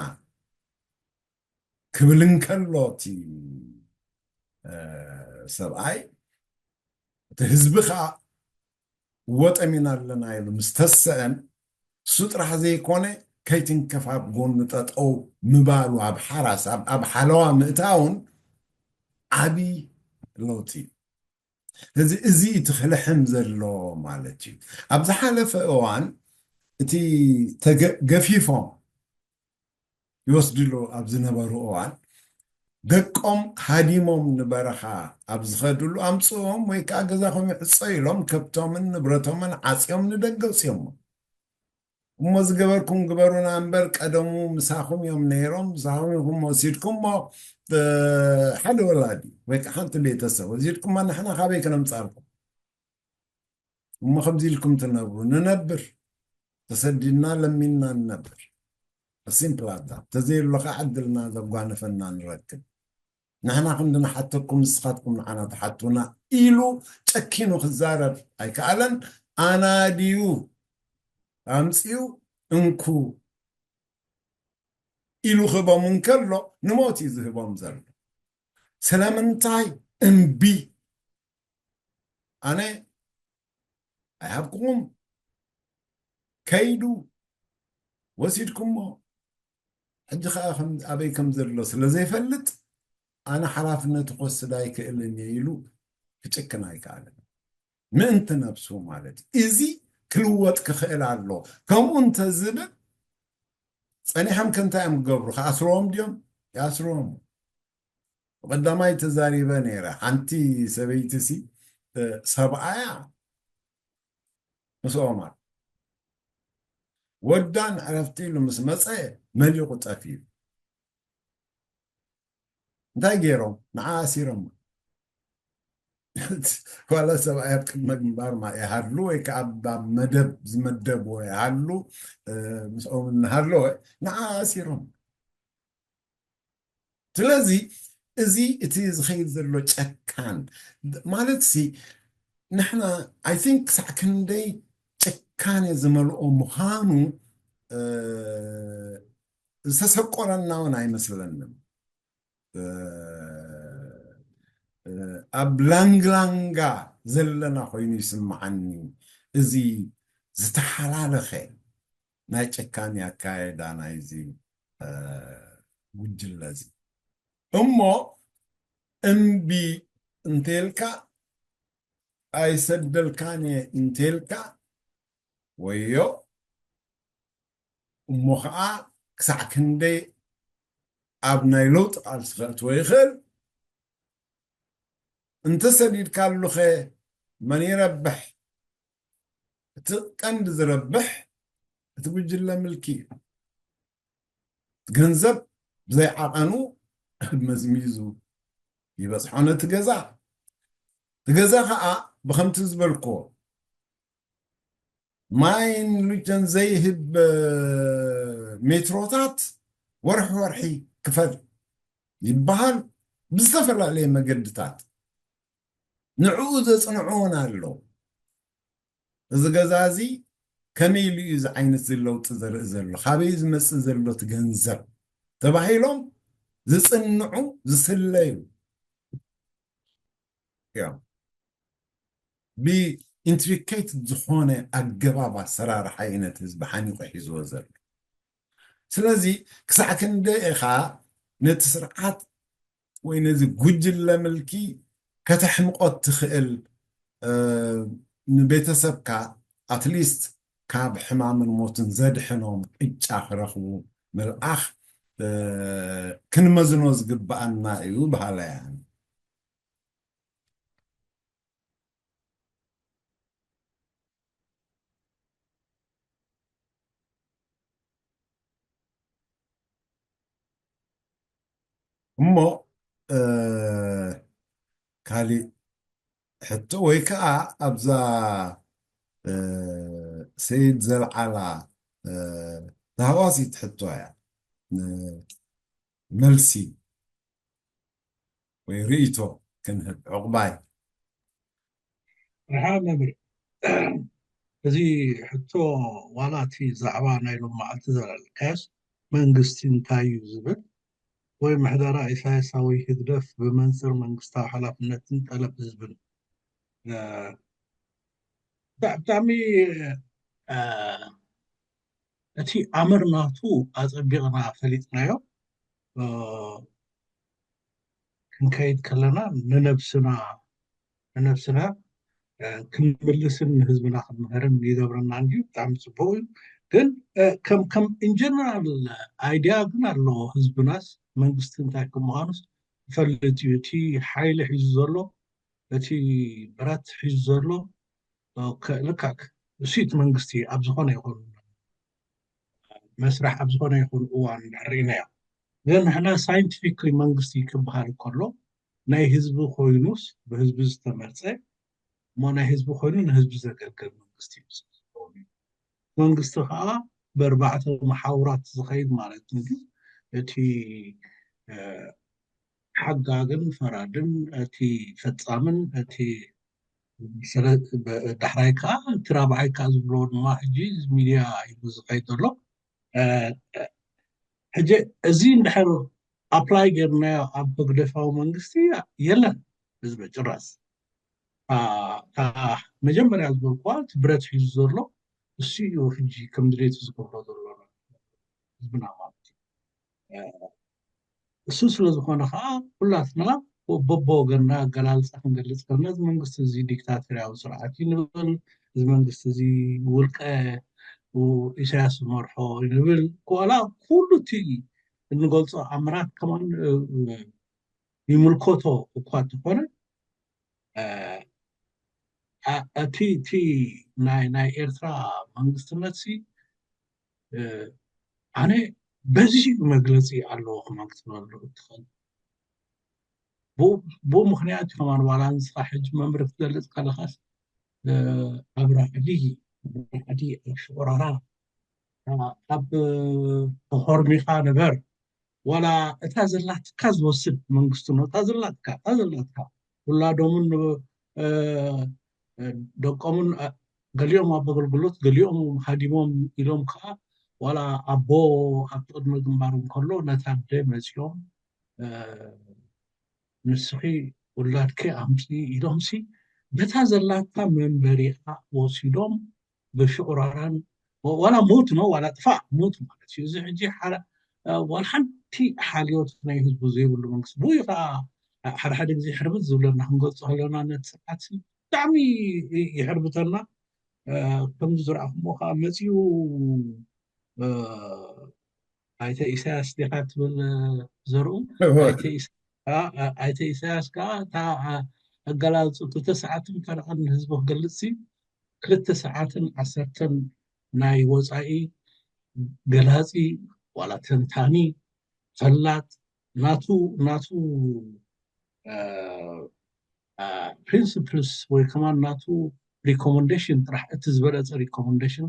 ክብል እንከሎ እቲ ሰብኣይ፣ እቲ ህዝቢ ከዓ እወ ጠሚና ኣለና ኢሉ ምስ ተሰአን፣ እሱ ጥራሕ ዘይኮነ ከይትንከፍ ኣብ ጎኑ ጠጠው ምባሉ፣ ኣብ ሓራስ ኣብ ሓለዋ ምእታውን ዓብዪ ለውጢ እዩ። እዚ እዚ እቲ ክልሕም ዘሎ ማለት እዩ። ኣብ ዝሓለፈ እዋን እቲ ገፊፎም ይወስድሉ ኣብ ዝነበሩ እዋን ደቆም ሃዲሞም ንበረኻ ኣብ ዝኸድሉ ኣምፅኦም ወይ ከዓ ገዛኹም ይዕፀ ኢሎም ከብቶምን ንብረቶምን ዓፅዮም ንደገ ኣውፅዮሞ። እሞ ዝገበርኩም ግበሩና እምበር ቀደሙ ምሳኹም እዮም ነይሮም፣ ምሳኹም ኢኹም ወሲድኩሞ። ሓደ ወላዲ ወይ ከዓ ሓንቲ ቤተሰብ ወሲድኩማ፣ ንሕና ካበይ ክነምፃልኩም? እሞ ከምዚ ኢልኩም ትነብሩ ንነብር፣ ተሰዲድና ለሚንና ንነብር። ሲምፕል ኣታ ተዘይሎ ከዓ ዕድልና ዘጓነፈና ንረክብ። ንሕና ክንዲ ንሓተኩም ንስኻትኩም ንዓና ትሓቱና ኢሉ ጨኪኑ ክዛረብ ኣይከኣለን። ኣናድዩ ኣምፅኡ እንኩ ኢሉ ክህቦም እንከሎ ንሞት እዩ ዝህቦም ዘሎ። ስለምንታይ እምቢ ኣነ ኣይሃብኩኹም፣ ከይዱ ወሲድኩሞ፣ ሕጂ ከዓ ኣበይ ከም ዘሎ ስለ ዘይፈልጥ ኣነ ሓላፍነት ክወስድ ኣይክእልን እየ ኢሉ ክጭክን ኣይከኣልን። ምእንቲ ነብሱ ማለት እዩ። እዚ ክልወጥ ክኽእል ኣሎ። ከምኡ እንተዝብል ፀኒሖም ከ እንታይ እዮም ክገብሩ? ክኣስርዎም ድዮም? ይኣስርዎም። ብቐዳማይ ተዛሪበ ነይረ። ሓንቲ ሰበይቲ ሲ ሰብኣያ ምስኦም ኣሎ። ወዳ ንዕረፍቲ ኢሉ ምስ መፀ መሊቑ ጠፊኡ። እንታይ ገይሮም? ንዓ ኣሲሮም። ዋላ ሰብኣይ ኣብ ቅድመ ግንባር ማ ይሃሉ ወይ ከዓ ኣብ መደብ ዝመደብዎ ይሃሉ፣ ምስኦም እናሃለወ ንዓ ኣሲሮም። ስለዚ እዚ እቲ ዝኸይድ ዘሎ ጨካን ማለት ሲ ንሕና ኣይ ቲንክ ክሳዕ ክንደይ ጭካኔ ዝመልኦ ምዃኑ ዝተሰቆረና እውን ኣይመስለንም። ኣብ ላንግላንጋ ዘለና ኮይኑ ይስምዓኒ እዚ ዝተሓላለኸ ናይ ጨካኒ ኣካየዳ ናይዚ ጉጅለ እዚ። እሞ እምቢ እንተልካ ኣይሰደልካን እየ እንተልካ ወዮ። እሞ ከዓ ክሳዕ ክንደይ ኣብ ናይ ለውጢ ቃልሲ ከእትዎ ይኽእል? እንተሰዲድካሉኸ መን ይረብሕ? እቲ ቀንዲ ዝረብሕ እቲ ጉጅለ ምልኪ እዩ። ገንዘብ ብዘይ ዓቐኑ መዝሚዙ ይበፅሖ ነቲ ገዛ። እቲ ገዛ ከዓ ብከምቲ ዝበልክዎ ማይን ሉቸን ዘይህብ ሜትሮታት ወርሒ ወርሒ ክፈል ይበሃል። ብዝተፈላለየ መገድታት ንዕኡ ዘፅንዑ እውን ኣለዉ። እዚ ገዛ እዚ ከመይ ኢሉ እዩ እዚ ዓይነት እዚ ለውጢ ዘርኢ ዘሎ? ካበይ ዝመፅእ ዘሎ እቲ ገንዘብ? ተባሂሎም ዝጽንዑ፣ ዝስለዩ እዮም። ብኢንትሪኬት ዝኾነ ኣገባብ ኣሰራርሓ እዩ ነቲ ህዝቢ ሓኒቑ ሒዝዎ ዘሎ። ስለዚ ክሳዕ ክንደይ ኢኻ ነቲ ስርዓት ወይ ነዚ ጉጅለ ምልኪ ከተሕምቆ ትኽእል? ንቤተሰብካ ኣትሊስት ካብ ሕማምን ሞትን ዘድሕኖም ዕጫ ክረኽቡ ምልኣኽ ክንመዝኖ ዝግብኣና እዩ በሃላይ እየ። እሞ ካሊእ ሕቶ ወይ ከዓ ኣብዛ ሰይድ ዘልዓላ ተሃዋሲት ሕቶ እያ፣ መልሲ ወይ ርእይቶ ክንህብ ዕቑባይ። ረሓ መምህር፣ እዚ ሕቶ ዋላ እቲ ዛዕባ ናይ ሎም መዓልቲ ዘላልካያስ መንግስቲ እንታይ እዩ ዝብል ወይ ምሕደራ ኢሳያሳዊ ህግደፍ ብመንፅር መንግስታዊ ሓላፍነትን ጠለብ ህዝብን ብጣዕሚ እቲ ኣምር ናቱ ኣፀቢቕና ፈሊጥናዮ ክንከይድ ከለና ንነብስና ንነብስና ክንምልስን ንህዝብና ክንምህርን ይገብረና እንዲዩ። ብጣዕሚ ፅቡቅ እዩ። ግን ከም ከም ኢንጀነራል ኣይዲያ ግን ኣለዎ። ህዝብናስ መንግስቲ እንታይ ከም ምዃኑስ ይፈልጥ እዩ። እቲ ሓይሊ ሒዙ ዘሎ እቲ ብረት ሒዙ ዘሎ ልካክ እሱ እቲ መንግስቲ ኣብ ዝኾነ ይኹን መስርሕ ኣብ ዝኾነ ይኹን እዋን ርኢናዮ። ግን ንሕና ሳይንቲፊክሊ መንግስቲ ክበሃል ከሎ ናይ ህዝቢ ኮይኑስ ብህዝቢ ዝተመርፀ እሞ ናይ ህዝቢ ኮይኑ ንህዝቢ ዘገልገል መንግስቲ መንግስቲ ከዓ ብኣርባዕተ መሓውራት ዝኸይድ ማለት እዩ። እቲ ሓጋግን ፈራድን እቲ ፈፃምን እቲ ዳሕራይ ከዓ እቲ ራብዓይ ከዓ ዝብሎ ድማ ሕጂ ሚድያ ኢሉ ዝኸይድ ዘሎ ሕጂ እዚ እንድሕር ኣፕላይ ጌርናዮ ኣብ ህግደፋዊ መንግስቲ የለን ህዝቢ ጭራስ መጀመርያ ዝበልኩዋ እቲ ብረት ሒዙ ዘሎ እሱ እዩ ሕጂ ከም ድሌቱ ዝገብሮ ዘሎ ህዝብና ማለት እዩ። እሱ ስለ ዝኾነ ከዓ ኩላትና በቦ ወገንና ኣገላልፃ ክንገልፅ ከለና እዚ መንግስቲ እዚ ዲክታቶርያዊ ስርዓት እዩ ንብል፣ እዚ መንግስቲ እዚ ውልቀ ኢሳያስ ዝመርሖ እዩ ንብል። ዋላ ኩሉ እቲ እንገልፆ ኣምራት ከማን ይምልከቶ እኳ እንተኾነ እቲ እቲ ናይ ናይ ኤርትራ መንግስትነት ሲ ኣነ በዚ መግለፂ ኣለዎ ክማን ክትበሉ እትኽእል። ብኡ ምኽንያት ከማን ዋላ ንስኻ ሕጂ መምር ክትገልፅ ከለኻስ ኣብ ራዕዲ ራዕዲ ኣብ ሽቁራራ ኣብ ተኾርሚኻ ንበር ዋላ እታ ዘላትካ ዝወስድ መንግስቲ ነው እታ ዘላትካ እታ ዘላትካ ውላዶምን ደቆምን ገሊኦም ኣብ ኣገልግሎት ገሊኦም ሃዲሞም ኢሎም ከዓ ዋላ ኣቦ ኣብ ቅድሚ ግንባር እንከሎ ነታ ኣደ መፂኦም ንስኺ ውላድኪ ኣምፂ ኢሎምሲ በታ ዘላታ መንበሪኣ ወሲዶም ብሽቑራራን ዋላ ሞት ነው ዋላ ጥፋእ ሞት ማለት እዩ። እዚ ሕጂ ዋላ ሓንቲ ሓልዮት ናይ ህዝቡ ዘይብሉ መንግስቲ ብኡ ከዓ ሓደ ሓደ ግዜ ሕርብት ዝብለና ክንገልፆ ከለና ነቲ ስርዓት ብጣዕሚ ይሕርብተና። ከምዚ ዝረኣኹሞ ከዓ መፂኡ ኣይተ ኢሳያስ ዲኻ ትብል ዘርኡ ኣይተ ኢሳያስ ከዓ እታ ኣገላልፅኡ ክልተ ሰዓትን ካልኣን ንህዝቢ ክገልፅ ሲ ክልተ ሰዓትን ዓሰርተን ናይ ወፃኢ ገላፂ ዋላ ተንታኒ ፈላጥ ናቱ ናቱ ፕሪንስፕልስ ወይ ከማን ናቱ ሪኮመንዴሽን ጥራሕ እቲ ዝበለፀ ሪኮመንዴሽን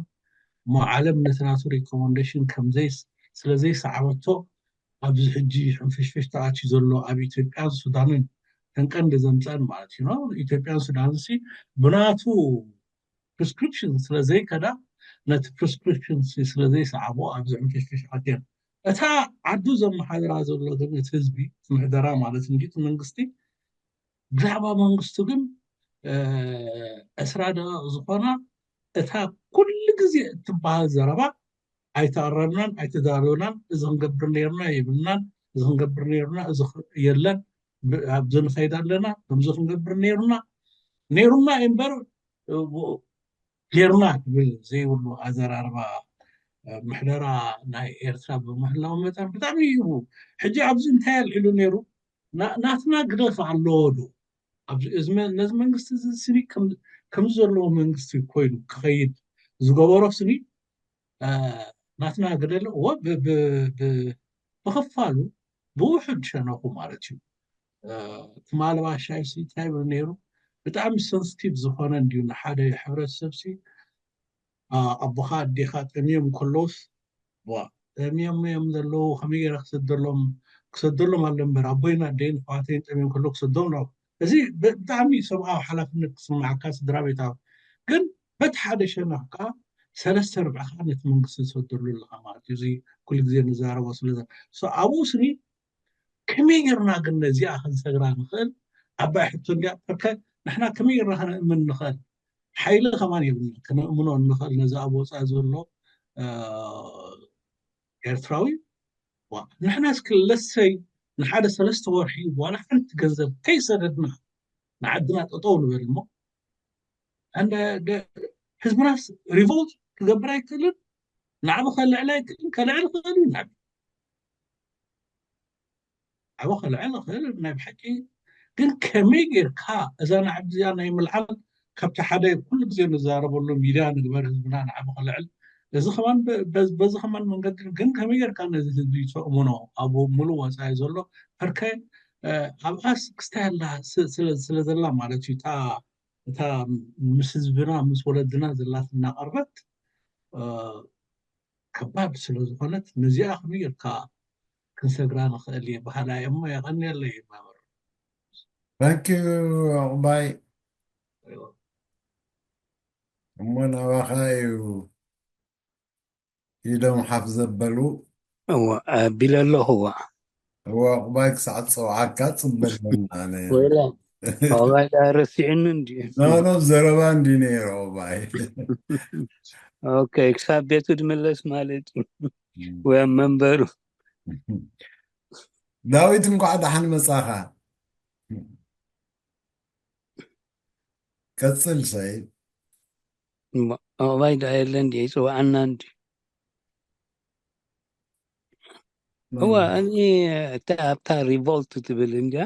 እሞ ዓለም ነቲ ናቱ ሪኮመንዴሽን ከምዘይ ስለዘይሰዓበቶ ኣብዚ ሕጂ ሕንፍሽፍሽ ተኣትዩ ዘሎ ኣብ ኢትዮጵያን ሱዳንን ተንቀንዲ ዘምፀን ማለት እዩ። ኢትዮጵያን ሱዳን ሲ ብናቱ ፕሪስክሪፕሽን ስለዘይከዳ ነቲ ፕሪስክሪፕሽን ስለዘይሰዓቦ ኣብዚ ሕንፍሽፍሽ ኣትየን እታ ዓዱ ዘመሓድራ ዘሎ ግን እቲ ህዝቢ፣ እቲ ምሕደራ ማለት እንጂ እቲ መንግስቲ፣ ብዛዕባ መንግስቱ ግን ዕስራ ደቂቕ ዝኾና እታ ኩሉ ግዜ እትበሃል ዘረባ ኣይተኣረምናን ኣይተዳለውናን፣ እዚ ክንገብር ነይርና የብልናን፣ እዚ ክንገብር ነይርና፣ እዚ የለን፣ ኣብዚ ንኸይድ ኣለና፣ ከምዚ ክንገብር ነይሩና፣ ነይሩና እምበር ጌርና ክብል ዘይብሉ ኣዘራርባ ምሕደራ ናይ ኤርትራ ብምህላው መጠን ብጣዕሚ እዩ። ሕጂ ኣብዚ እንታይ ኣልዒሉ ነይሩ? ናትና ግደፍ ኣለዎ ዶ? ነዚ መንግስቲ እዚ ስኒ ከምዚ ዘለዎ መንግስቲ ኮይኑ ክኸይድ ዝገበሮ ስኒ ናትና ግደለ እዎ ብኽፋሉ ብውሑድ ሸነኹ ማለት እዩ። ትማሊ ባሻይ እንታይ ይብል ነይሩ? ብጣዕሚ ሰንስቲቭ ዝኾነ እንድዩ ንሓደ ሕብረተሰብ ሲ ኣቦኻ ኣዴኻ ጠምዮም ከለውስ ዋ ጠምዮም እዮም ዘለዉ ከመይ ገይረ ክሰደሎም ክሰደሎም ኣሎ እምበር ኣቦይን ኣደይን ኣሕዋተይን ጠምዮም ከለዉ ክሰዶም ነው። እዚ ብጣዕሚ ሰብኣዊ ሓላፍነት ክስማዓካ ስድራ ቤታዊ ግን በቲ ሓደ ሸነኽ ከዓ ሰለስተ ርብዕኻ ነቲ መንግስቲ ትሰደሉ ኣለኻ ማለት እዩ። እዚ ኩሉ ግዜ ንዛረቦ ስለ ኣብኡ ስኒ ከመይ ጌርና ግን ነዚኣ ክንሰግራ ንኽእል? ዓባይ ሕቶ እንዲያ። በርከ ንሕና ከመይ ጌርና ከነእምን ንኽእል? ሓይሊ ከማን የብልና ከነእምኖ እንኽእል ነዚ ኣብ ወፃኢ ዘሎ ኤርትራዊ። ንሕና እስኪ ለሰይ ንሓደ ሰለስተ ወርሒ ዋላ ሓንቲ ገንዘብ ከይሰደድና ንዓድና ጠጠው ንበል እሞ ህዝብናስ ሪቮልት ክገብር ኣይክእልን። ናዕቢ ከልዕል ኣይክእልን። ከልዕል ክእል እዩ ናዕቢ ዓቢ ከልዕል ይኽእል ናይ ብሓቂ። ግን ከመይ ጌርካ እዛ ናዕቢ እዚኣ ናይ ምልዓል ካብቲ ሓደ ኩሉ ግዜ ንዛረበሉ ሚድያ ንግበር ህዝብና ናዕቢ ከልዕል እዚ ከማን በዚ ከማን መንገዲ ግን ከመይ ጌርካ ነዚ ህዝቢ ተእምኖ ኣብ ሙሉእ ወፃኢ ዘሎ ፈርከ ኣብኣ ክስታይ ኣላ ስለ ዘላ ማለት እዩ እታ ምስ ህዝብና ምስ ወለድና ዘላትና ቀርበት ከባድ ስለ ዝኾነት ነዚኣ ከመይ ጌርካ ክንሰግራ ንኽእል እየ በሃላይ እሞ የቐንየለይ ይማበሩ። Thank you ኣቕባይ እሞ ናባኻ እዩ ኢዶም ሓፍ ዘበሉ እዋ ኣቢለ ኣለኹ እዋ እዋ ኣቕባይ ክሳዕ ዝፀውዓካ ፅበለና ኣነ ወላ ኣቕባይ ዳ ረሲዕኒ እንዲ ኖኖ ዘረባ እንዲ ነይሩ ኣቕባይ ኦኬ ክሳብ ቤቱ ድምለስ ማለት እዩ ወይ ኣብ መንበሩ ዳዊት እንኳዕ ደሓን መጻኻ ቀጽል ሰይድ ኣቕባይ ዳ የለ እንዲ ይፅዋዓና እንዲ እዋ እኒ ኣብታ ሪቮልት ትብል እንዲያ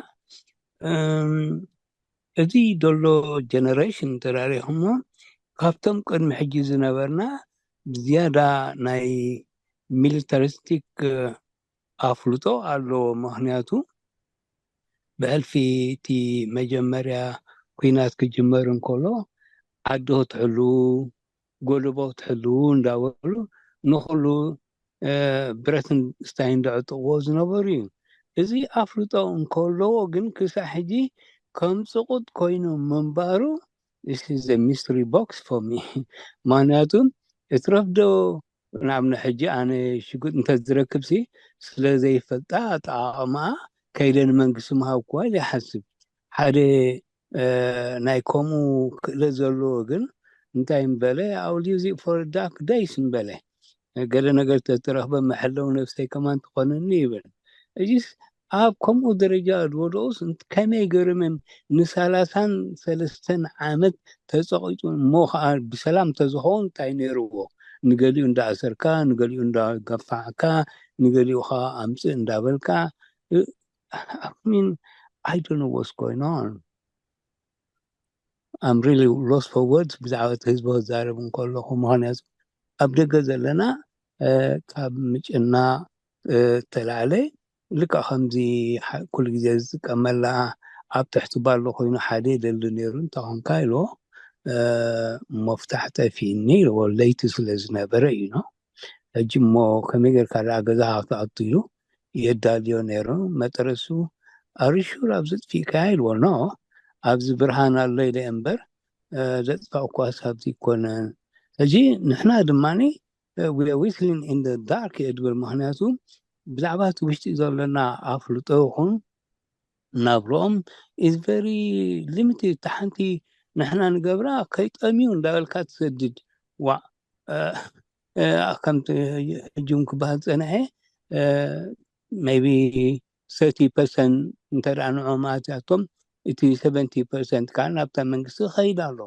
እዚ ደሎ ጀነሬሽን ተራሪኹሞ ካብቶም ቅድሚ ሕጂ ዝነበርና ብዝያዳ ናይ ሚሊታሪስቲክ ኣፍልጦ ኣለዎ ምክንያቱ ብሕልፊ እቲ መጀመርያ ኩናት ክጅመር እንከሎ ዓዲ ክትሕሉ ጎደቦ ክትሕሉ እንዳበሉ ንኩሉ ብረትን ስታይን ዘዕጥቕዎ ዝነበሩ እዩ። እዚ ኣፍልጦ እንከለዎ ግን ክሳብ ሕጂ ከም ፅቑጥ ኮይኑ ምንባሩ is a mystery box for me ምክንያቱ እትረፍዶ ንኣብነት ሕጂ ኣነ ሽጉጥ እንተዝረክብሲ ስለ ዘይፈልጣ ኣጠቓቕማኣ ከይደ ንመንግስቲ ምሃብክዋ ኢለ ይሓስብ ሓደ ናይ ከምኡ ክእለት ዘለዎ ግን እንታይ ምበለ I will use it for dark days ምበለ ገለ ነገር ተትረኽበ መሐለው ነብሰይ ከማን ትኾነኒ ይብል እዚስ ኣብ ከምኡ ደረጃ ዝወደቁስ ከመይ ገይሮም እዮም ንሳላሳን ሰለስተን ዓመት ተፀቂጡ እሞ ከዓ ብሰላም ተዝኸውን እንታይ ነይርዎ ንገሊኡ እንዳኣሰርካ ንገሊኡ እንዳገፋዕካ ንገሊኡ ከዓ ኣምፅእ እንዳበልካ I mean I don't know what's going on I'm really lost for words ብዛዕባ እቲ ህዝቢ ክዛረብ እንከለኹ ምክንያቱ ኣብ ደገ ዘለና ካብ ምጭናቕ ተላዕለ ልክዕ ከምዚ ኩሉ ግዜ ዝጥቀመላ ኣብ ትሕቲ ባሎ ኮይኑ ሓደ ይደሊ ነይሩ እንታይ ኮንካ ኢልዎ መፍታሕ ጠፊእኒ ኢልዎ ለይቲ ስለ ዝነበረ እዩ ሕጂ እሞ ከመይ ጌርካ ደኣ ገዛኻ ክትኣቱ ኢሉ የዳልዮ ነይሩ መጠረሱ ኣርሹር ኣብዚ ጥፊእካያ ኢልዎ ኖ ኣብዚ ብርሃን ኣሎ ኢለ እምበር ዘጥፋእኳስ ኣብዚ ይኮነን ሕጂ ንሕና ድማ we are whistling in the dark እየ ድብል ምክንያቱ ብዛዕባ እቲ ውሽጢ ዘለና ኣፍልጦ ይኹን ናብርኦም is very limited። እታ ሓንቲ ንሕና ንገብራ ከይጠምዩ እንዳበልካ ትሰድድ። ዋ ከምቲ ሕጂ እውን ክበሃል ዝፀንሐ maybe thirty percent እንተ ንዕኦም ኣትያቶም እቲ seventy percent ከዓ ናብታ መንግስቲ ይኸይድ ኣሎ።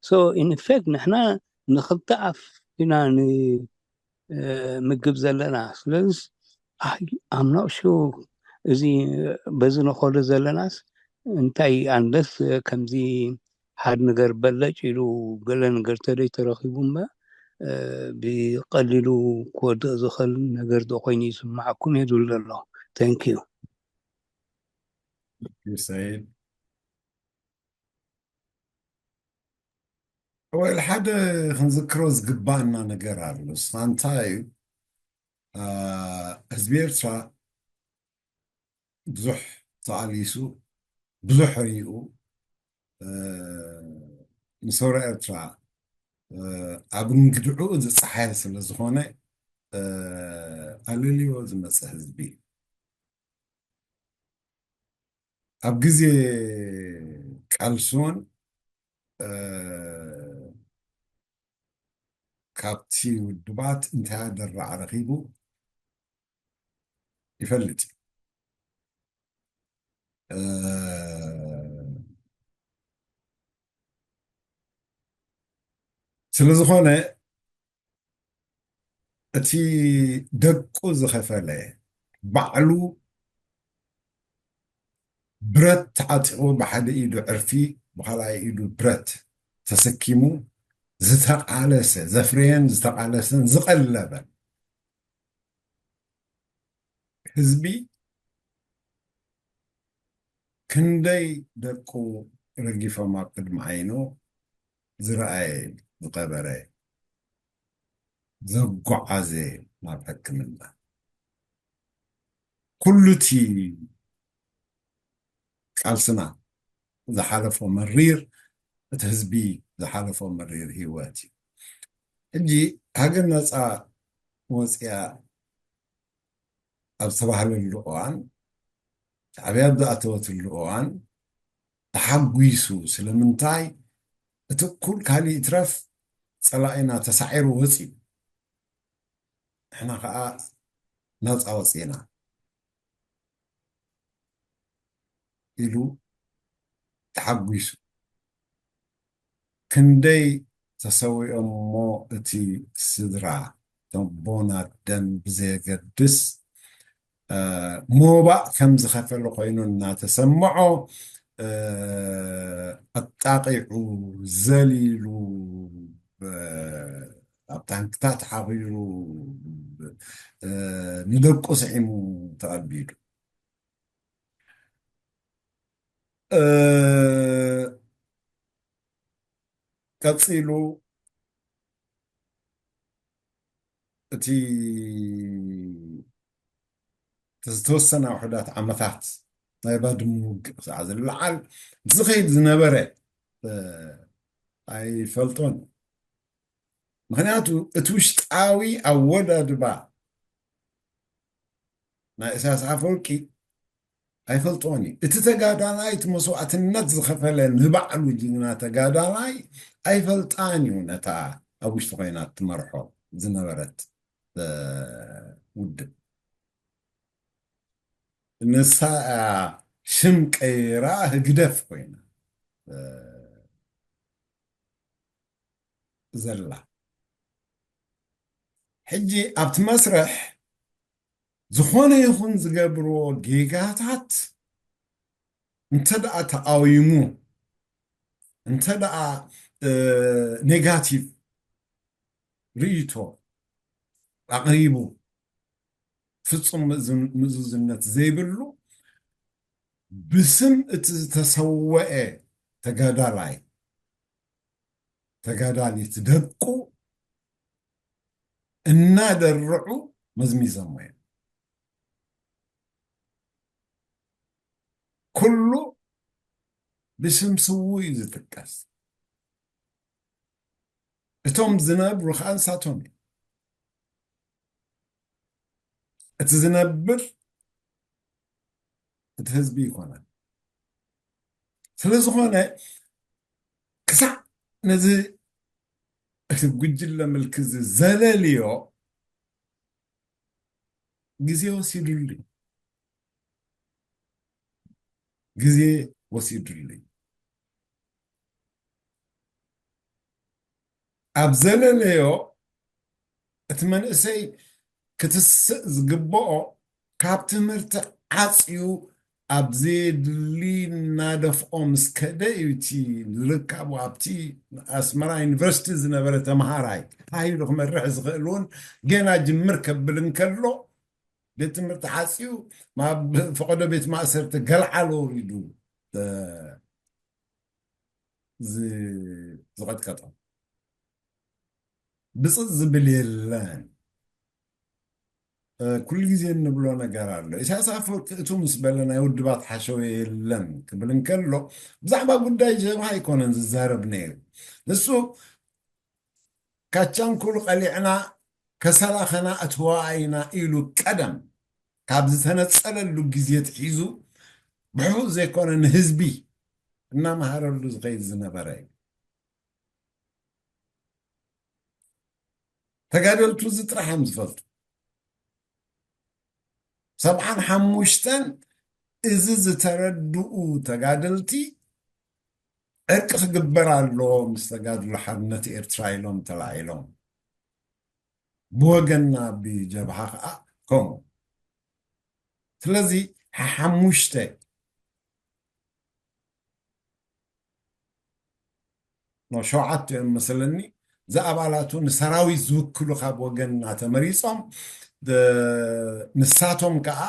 So in effect ንሕና ንክልተ ኣፍ ኢና ምግብ ዘለና። ስለዚ ኣምናው ሹ እዚ በዚ ንኸዶ ዘለናስ እንታይ ኣንለስ ከምዚ ሓደ ነገር በለጭ ኢሉ ገለ ነገር ተደይ ተረኺቡ እምበር ብቐሊሉ ክወድቕ ዝኽእል ነገር ዶ ኮይኑ ይስማዓኩም እየ ዝብል ዘሎ። Thank you። Said ወይል ሓደ ክንዝክሮ ዝግባእና ነገር ኣሎ። ንስኻ እንታይ እዩ ህዝቢ ኤርትራ ብዙሕ ተቓሊሱ፣ ብዙሕ ሪኡ፣ ንሰውራ ኤርትራ ኣብ እንግድዕኡ ዝፀሓየ ስለ ዝኾነ ኣለልዮ ዝመፀ ህዝቢ እዩ። ኣብ ግዜ ቃልሲ እውን ካብቲ ውድባት እንታይ ኣደራዕ ረኺቡ ይፈልጥ እዩ። ስለ ዝኾነ እቲ ደቁ ዝኸፈለ ባዕሉ ብረት ተዓጢቑ ብሓደ ኢዱ ዕርፊ ብኻልኣይ ኢዱ ብረት ተሰኪሙ ዝተቓለሰ ዘፍረየን ዝተቓለሰን ዝቐለበን ህዝቢ ክንደይ ደቁ ረጊፎም ኣብ ቅድሚ ዓይኑ ዝረኣየ ዝቐበረ ዘጓዓዘ ናብ ሕክምና ኩሉ እቲ ቃልስና ዝሓለፎ መሪር እቲ ህዝቢ ዝሓለፎ መሪር ህይወት እዩ። ሕጂ ሃገር ነፃ ወፅያ ኣብ ዝተባህለሉ እዋን ሻዕብያ ኣብ ዝኣተወትሉ እዋን ተሓጒሱ ስለምንታይ እቲ እኩል ካሊእ ይትረፍ ፀላኢና ተሳዒሩ ወፂኡ ንሕና ከዓ ናፃ ወፂና ኢሉ ተሓጒሱ ክንደይ ተሰዊኦም እሞ እቲ ስድራ እቶም ቦናት ደም ብዘየገድስ ሞባእ ከም ዝኸፈለ ኮይኑ እናተሰምዖ ኣጣቂዑ ዘሊሉ ኣብ ታንክታት ሓኺሉ ንደቁ ስዒሙ ተቐቢሉ ቀፂሉ እቲ ዝተወሰነ ውሕዳት ዓመታት ናይ ባድመ ውግእ ክሳዕ ዝለዓል ዝኸይድ ዝነበረ ኣይፈልጦን ምክንያቱ እቲ ውሽጣዊ ኣወዳድባ ናይ ኢሳያስ ኣፈወርቂ ኣይፈልጦን እዩ እቲ ተጋዳላይ እቲ መስዋዕትነት ዝኸፈለ ንባዕሉ ጅግና ተጋዳላይ ኣይፈልጣን እዩ ነታ ኣብ ውሽጢ ኮይና ትመርሖ ዝነበረት ውድብ ንሳ ሽም ቀይራ ህግደፍ ኮይና ዘላ ሕጂ ኣብቲ መስርሕ ዝኾነ ይኹን ዝገብርዎ ጌጋታት እንተ ደኣ ተቃዊሙ እንተ ደኣ ኔጋቲቭ ርእይቶ ኣቕሪቡ ፍጹም ምእዙዝነት ዘይብሉ ብስም እቲ ዝተሰወአ ተጋዳላይ ተጋዳሊት ደቁ እናደርዑ መዝሚዞሞ እዮም። ኩሉ ብስም ስዉ እዩ ዝጥቀስ። እቶም ዝነብሩ ከዓ ንሳቶም እዮም። እቲ ዝነብር እቲ ህዝቢ ይኮነን። ስለዝኾነ ክሳዕ ነዚ እቲ ጉጅለ ምልኪ እዚ ዘለልዮ ግዜ ወሲዱሉ እዩ። ግዜ ወሲዱሉ እዩ። ኣብ ዘለለዮ እቲ መንእሰይ ክትስእ ዝግብኦ ካብ ትምህርቲ ዓፅዩ ኣብ ዘየድሊ እናደፍኦ ምስ ከደ እዩ እቲ ዝርካቡ ኣብቲ ኣስመራ ዩኒቨርሲቲ ዝነበረ ተምሃራይ እንታይ ኢሉ ክመርሕ ዝኽእል እውን ገና ጅምር ከብል እንከሎ ቤት ትምህርቲ ዓፅዩ ናብ ፈቐዶ ቤት ማእሰርቲ ገልዓሎ ወሪዱ እ፣ ዝ- ዝቐጥቀጦ ብፅፅ ዝብል የለን። እ፣ ኩሉ ግዜ እንብሎ ነገር ኣሎ። ኢሳያስ ኣፈወርቂ እቱ ምስ በለ ናይ ውድባት ሓሸወ የለን ክብል እንከሎ ብዛዕባ ጉዳይ ጀብሃ ኣይኮነን ዝዛረብ ነይሩ። ንሱ ካቻንኩሉ ቀሊዕና ከሰላ ከነእትዋ ኢና ኢሉ ቀደም ካብ ዝተነጸለሉ ግዜ ኣትሒዙ ብሕቡእ ዘይኮነ ንህዝቢ እናመሃረሉ ዝኸይድ ዝነበረ እዩ። ተጋደልቱ እዚ ጥራሕ እዮም ዝፈልጡ። ሰብዓን ሓሙሽተን እዚ ዝተረድኡ ተጋደልቲ ዕርቂ ክግበር ኣለዎ ምስ ተጋድሎ ሓርነት ኤርትራ ኢሎም ተላዒሎም። ብወገንና ብጀብሃ ከዓ ከምኡ። ስለዚ ሓሙሽተ ኖ ሸውዓተ እዮም መሰለኒ ዝኣባላቱ ንሰራዊት ዝውክሉ ካብ ወገንና ተመሪፆም እ፣ ንሳቶም ከዓ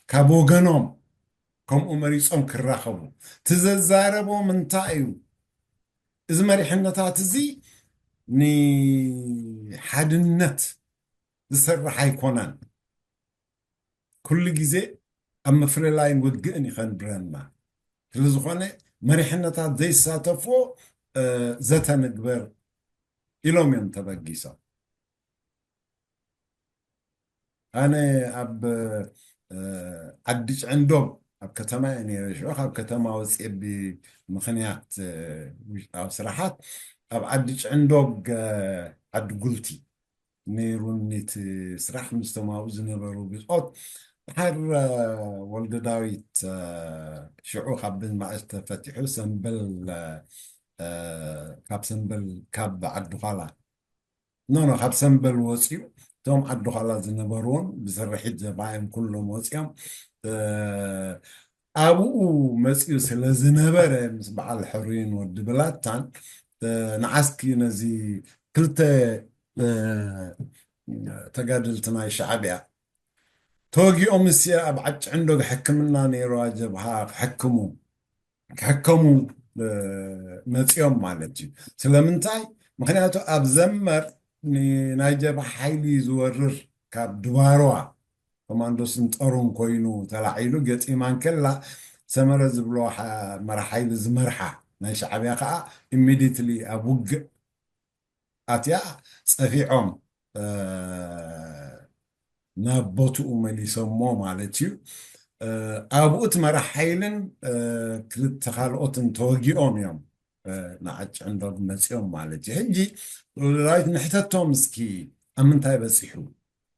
ካብ ወገኖም ከምኡ መሪፆም ክራኸቡ እቲ ዘዛረቦም እንታይ እዩ? እዚ መሪሕነታት እዚ ንሓድነት ዝሰርሕ ኣይኮነን። ኩሉ ግዜ ኣብ ምፍልላይን ውግእን ይኸንብረና። ስለዝኾነ መሪሕነታት ዘይሳተፍዎ እ፣ ዘተ ንግበር ኢሎም እዮም ተበጊሶም። ኣነ ኣብ እ፣ ዓዲ ጭዕንዶግ ኣብ ከተማ እየ ነይረ። ሽዑ ካብ ከተማ ወፅየ ብምኽንያት እ፣ ውሽጣዊ ስራሓት ኣብ ዓዲ ጭዕንዶግ እ፣ ዓዲ ጉልቲ ነይሩኒ እቲ ስራሕ ምስቶም ኣብኡ ዝነበሩ ብጾት። ድሓር እ፣ ወልደ ዳዊት እ፣ ሽዑ ካብ ብንማእሽ ተፈቲሑ ሰምበል እ፣ እ፣ ካብ ሰምበል ካብ ዓዲ ዃላ ኖ ኖ ካብ ሰምበል ወፂኡ እቶም ዓዲ ዃላ ዝነበርዎም ብስርሒት ጀብሃ እዮም ኩሎም ወፂኦም እ፣ ኣብኡ መፂኡ ስለ ዝነበረ ምስ በዓል ሕሩይን ወዲ ብላታን እ፣ ንዓስኪ ነዚ ክልተ እ፣ ተጋደልቲ ናይ ሻዕብያ ተወጊኦም ምስ ኣብ ዓዲ ጭዕንዶግ ሕክምና ነይርዋ ጀብሃ ክሕክሙ ክሕከሙ እ፣ መፂኦም ማለት እዩ። ስለምንታይ? ምክንያቱ ኣብ ዘመር ን- ናይ ጀብሃ ሓይሊ ዝወርር ካብ ድባርዋ ኮማንዶስን ጦሩን ኮይኑ ተላዒሉ ገጢማ እንከላ ሰመረ ዝብሎ ሓ- መራሕ ሓይሊ ዝመርሓ ናይ ሻዕብያ ከዓ ኢሚዲትሊ ኣብ ውግእ ኣትያ ፀፊዖም እ፣ ናብ ቦትኡ መሊሶሞ ማለት እዩ። እ፣ ኣብኡ እቲ መራሕ ሓይልን እ፣ ክልተ ካልኦትን ተወጊኦም እዮም እ፣ ንዓዲ ጭዕንዶግ መፂኦም ማለት እዩ። ሕጂ ዳዊት ንሕተቶም እስኪ ኣብ ምንታይ በፂሑ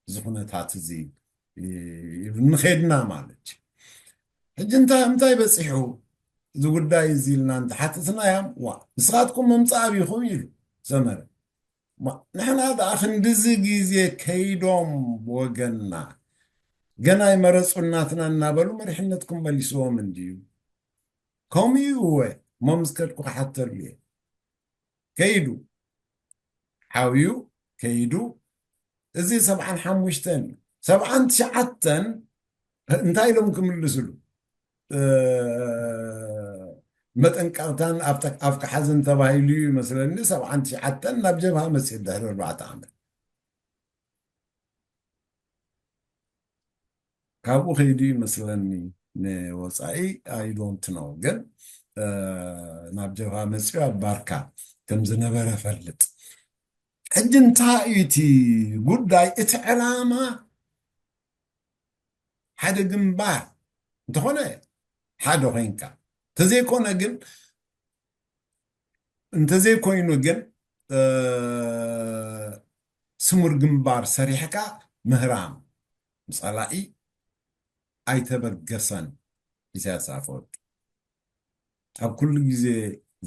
እዚ ኩነታት እዚ እ፣ ኢሉ ንኸድና ማለት እዩ። ሕጂ እንታይ እንታይ በፂሑ እዚ ጉዳይ እዚ ኢልና እንተሓተትናዮም ዋ ንስኻትኩም ምምፃእ ኣቢኹም ኢሉ ሰመረ ማ- ንሕና ደኣ ክንድዚ ግዜ ከይዶም ብወገንና ገና ይመረፁ እናትና እናበሉ መሪሕነትኩም መሊስዎም እንድዩ ከምኡ እዩ እወ እሞ ምስ ከድኩ ክሓተሉ እየ ከይዱ ሓውዩ ከይዱ እዚ ሰብዓን ሓሙሽተን እዩ ሰብዓን ትሽዓተን እንታይ ኢሎም ክምልስሉ መጠንቀቕታን ኣብካ ሓዘን ተባሂሉ እዩ መስለኒ ሰብዓን ትሽዓተን ናብ ጀብሃ መፅእ ድሕሪ ኣርባዕተ ዓመት ካብኡ ከይዱ ይመስለኒ ንወፃኢ ኣይዶንት ነው ግን ናብ ጀብሃ መፅኡ ኣብ ባርካ ከም ዝነበረ ፈልጥ ሕጂ እንታይ እዩ እቲ ጉዳይ እቲ ዕላማ ሓደ ግንባር እንተኾነ ሓደ ኮይንካ፣ እንተዘይኮነ ግን፣ እንተዘይኮይኑ ግን፣ እ፣ ስሙር ግንባር ሰሪሕካ ምህራም፣ ንጸላኢ ኣይተበገሰን ኢሳያስ ኣፈወርቂ። ኣብ ኩሉ ግዜ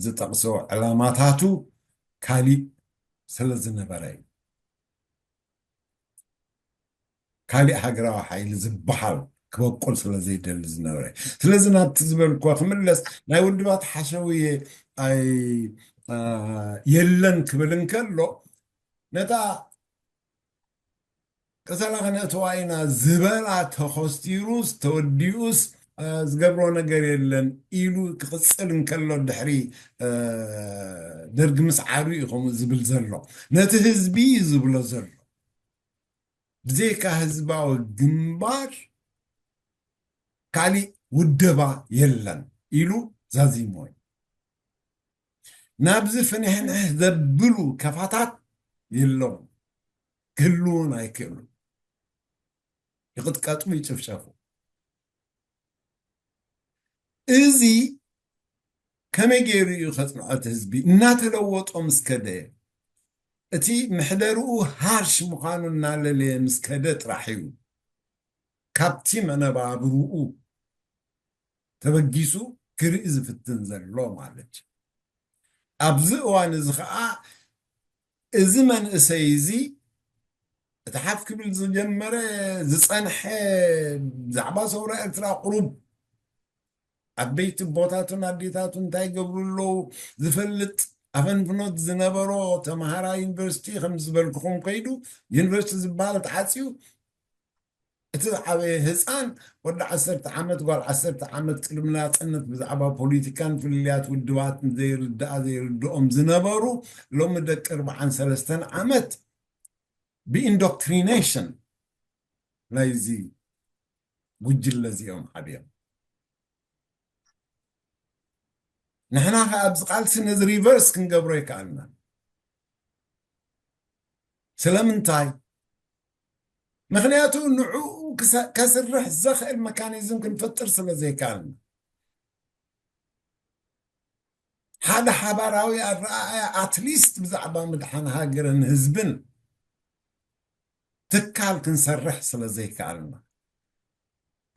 ዝጠቕሶ ዕላማታቱ ካሊእ ስለ ዝነበረ እዩ። ካሊእ ሃገራዊ ሓይሊ ዝበሃል ክበቁል ስለ ዘይደሊ ዝነበረ። ስለዚ ናብቲ ዝበልኩዋ ክምለስ፣ ናይ ውድባት ሓሸውየ ኣይ-፣ ኣ፣ የለን ክብል እንከሎ፣ ነታ ቀሰላ ከነእትዋ ኢና ዝበላ ተኾስቲሩስ ተወዲኡስ፣ ኣ፣ ዝገብሮ ነገር የለን ኢሉ ክቕጽል እንከሎ፣ ድሕሪ፣ እ፣ ደርጊ ምስዓሩ እዩ ከምኡ ዝብል ዘሎ። ነቲ ህዝቢ እዩ ዝብሎ ዘሎ። ብዘይካ ህዝባዊ ግንባር ካሊእ ውደባ የለን ኢሉ ዛዚሙ እዩ። ናብዚ ፍንሕንሕ ዘብሉ ከፋታት የለውን፣ ክህልውን ኣይክእሉን። ይቕጥቀጡ፣ ይጭፍጨፉ። እዚ ከመይ ገይሩ እዩ ከጽንዖ? እቲ ህዝቢ እናተለወጦ ምስ ከደ፣ እቲ ምሕደርኡ ሃርሽ ምዃኑ እናለለየ ምስ ከደ ጥራሕ እዩ ካብቲ መነባብርኡ ተበጊሱ ክርኢ ዝፍትን ዘሎ ማለት እዩ። ኣብዚ እዋን እዚ ኸዓ እዚ መንእሰይ እዚ እቲ ሓፍ ክብል ዝጀመረ ዝጸንሐ ብዛዕባ ሰውራ ኤርትራ ቁሩብ ዓበይቲ ኣቦታቱን ኣዴታቱን እንታይ ይገብሩ ኣለዉ ዝፈልጥ ኣፈንፍኖት ዝነበሮ ተምሃራይ ዩኒቨርሲቲ ከም ዝበልኩኹም ከይዱ ዩኒቨርሲቲ ዝበሃል ተዓጽዩ እቲ ዝዓበየ ህፃን ወዲ ዓሰርተ ዓመት ጓል ዓሰርተ ዓመት ቅድሚ ናፅነት ብዛዕባ ፖለቲካን ፍልልያት ውድባት ዘይርድኣ ዘይርድኦም ዝነበሩ ሎሚ ደቂ ኣርብዓን ሰለስተን ዓመት ብኢንዶክትሪኔሽን ናይዚ ጉጅለ እዚኦም ዓብዮም። ንሕና ከ ኣብዚ ቃልሲ ነዚ ሪቨርስ ክንገብሮ ይከኣልና። ስለምንታይ? ምክንያቱ ንዕኡ ክሰ-፣ ከስርሕ ዘኽእል መካኒዝም ክንፈጥር ስለ ዘይከኣልና። ሓደ ሓባራዊ ኣረኣእያ ኣትሊስት ብዛዕባ ምድሓን ሃገርን ህዝብን ትካል ክንሰርሕ ስለ ዘይከኣልና።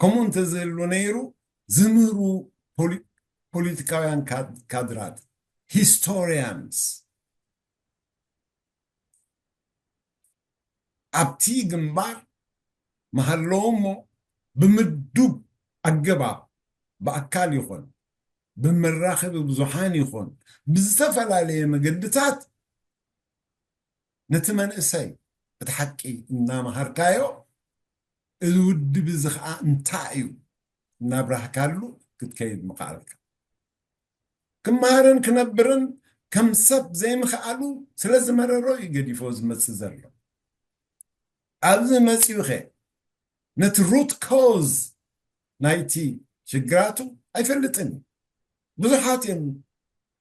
ከምኡ እንተዘይሉ ነይሩ ዝምህሩ ፖሊ-፣ ፖለቲካውያን ካድ-፣ ካድራት፣ ሂስቶሪያንስ፣ ኣብቲ ግንባር ምሃለዉ እሞ ብምዱብ ኣገባብ ብኣካል ይኹን ብመራኸቢ ብዙሓን ይኹን ብዝተፈላለየ መገድታት ነቲ መንእሰይ እቲ ሓቂ እናመሃርካዮ፣ እዚ ውድብ እዚ ኸዓ እንታይ እዩ እናብራህካሉ ክትከይድ ምኽኣልካ። ክመሃርን ክነብርን ከም ሰብ ዘይምኽኣሉ ስለ ዝመረሮ እዩ ገዲፎ ዝመጽእ ዘሎ። ኣብዚ መጺኡ ኸ ነቲ ሩት ኮዝ ናይቲ ሽግራቱ ኣይፈልጥን እዩ። ብዙሓት እዮም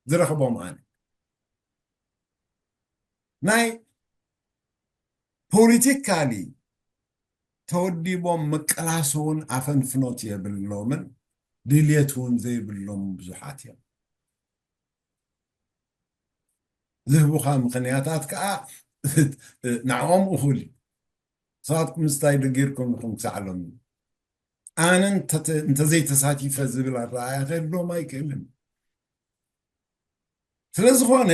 ዝረኽቦም ኣነ። ናይ ፖለቲካሊ ተወዲቦም ምቅላስ እውን ኣፈንፍኖት የብሎምን፣ ድልየት እውን ዘይብሎም ብዙሓት እዮም። ዝህቡኻ ምኽንያታት ከዓ ንዕኦም እኹል እዩ። ንስኻትኩም ምስታይ ደጊርኩም ኢኹም ክሳዕ ሎሚ። ኣነ እንተ-፣ እንተዘይተሳቲፈ ዝብል ኣረኣእያ ከህልዎም ኣይክእልን። ስለ ዝኾነ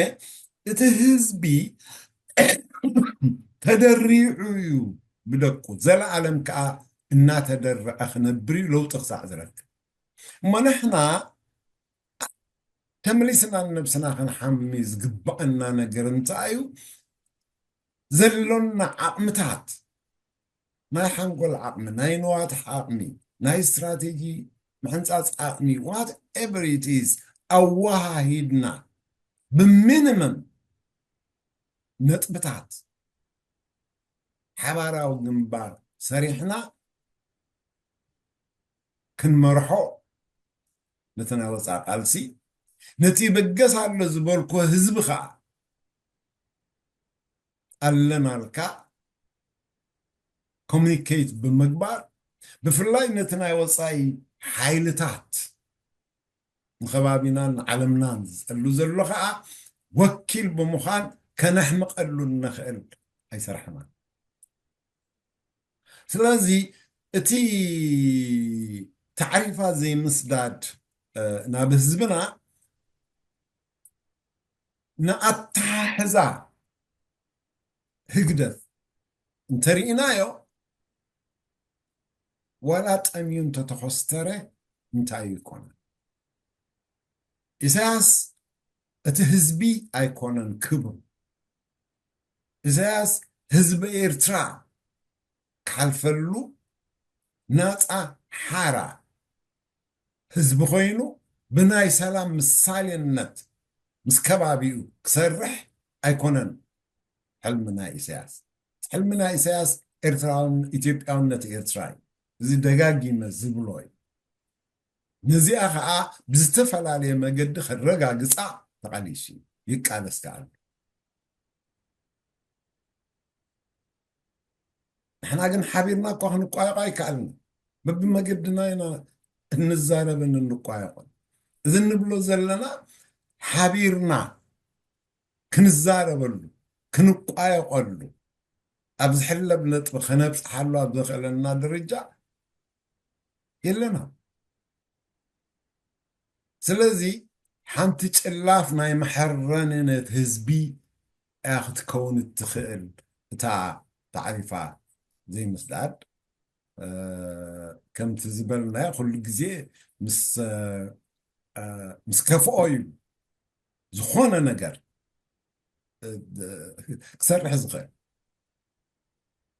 እቲ ህዝቢ ተደሪዑ እዩ ብደቁ፣ ዘለኣለም ከዓ እናተደረዐ ክነብር እዩ ለውጢ ክሳዕ ዝረክብ። እሞ ንሕና ተመሊስና ንነብስና ክንሓሚ ዝግባኣና ነገር እንታይ እዩ? ዘሎና ዓቕምታት፣ ናይ ሓንጎል ዓቕሚ፣ ናይ ንዋት ዓቕሚ፣ ናይ ስትራቴጂ ምሕንጻጽ ዓቕሚ፣ whatever it is፣ ኣወሃሂድና ብሚኒመም ነጥብታት ሓባራዊ ግንባር ሰሪሕና ክንመርሖ ነቲ ናይ ወፃኢ ቃልሲ፣ ነቲ ይበገስ ኣሎ ዝበልኩ ህዝቢ ከዓ ኣለናልካ ኮሚኒኬት ብምግባር ብፍላይ ነቲ ናይ ወጻኢ ሓይልታት ንኸባቢናን ንዓለምናን ዝጸሉ ዘሎ ኸኣ ወኪል ብምዃን ከነሕምቐሉ እንኽእል ኣይሰራሕናን። ስለዚ እቲ ታዕሪፋ ዘይምስዳድ ናብ ህዝብና ንኣተሓሕዛ ህግደፍ እንተርኢናዮ ዋላ ጠምዩ እንተተኾስተረ እንታይ ይኮነ? ኢሳያስ እቲ ህዝቢ ኣይኮነን ክብሩ። ኢሳያስ ህዝቢ ኤርትራ ክሓልፈሉ ናፃ ሓራ ህዝቢ ኮይኑ ብናይ ሰላም ምሳሌነት ምስ ከባቢኡ ክሰርሕ ኣይኮነን ሕልሚ ናይ ኢሳያስ። ሕልሚ ናይ ኢሳያስ ኤርትራውን ኢትዮጵያውነት ኤርትራ እዩ። እዚ ደጋጊመ ዝብሎ እዩ። ነዚኣ ኸዓ ብዝተፈላለየ መገዲ ከረጋግጻ ተቓሊሱ እዩ፣ ይቃለስ ከኣ ኣሎ። ንሕና ግን ሓቢርና እኳ ክንቋየቆ ኣይከኣልን። በብመገድና ኢና እንዛረብን እንቋየቆን። እዚ እንብሎ ዘለና ሓቢርና ክንዛረበሉ፣ ክንቋየቆሉ፣ ኣብ ዝሕለብ ነጥቢ ከነብጽሓሉ ኣብ ዘኽእለና ደረጃ የለና። ስለዚ ሓንቲ ጭላፍ ናይ መሐረኒ ነቲ ህዝቢ እያ ክትከውን እትኽእል እታ ታዕሪፋ ዘይምስዳድ። እ፣ ከምቲ ዝበልናዮ ኩሉ ግዜ ምስ፣ እ፣ ምስ ከፍኦ እዩ ዝኾነ ነገር፣ እ፣ ክሰርሕ ዝኽእል።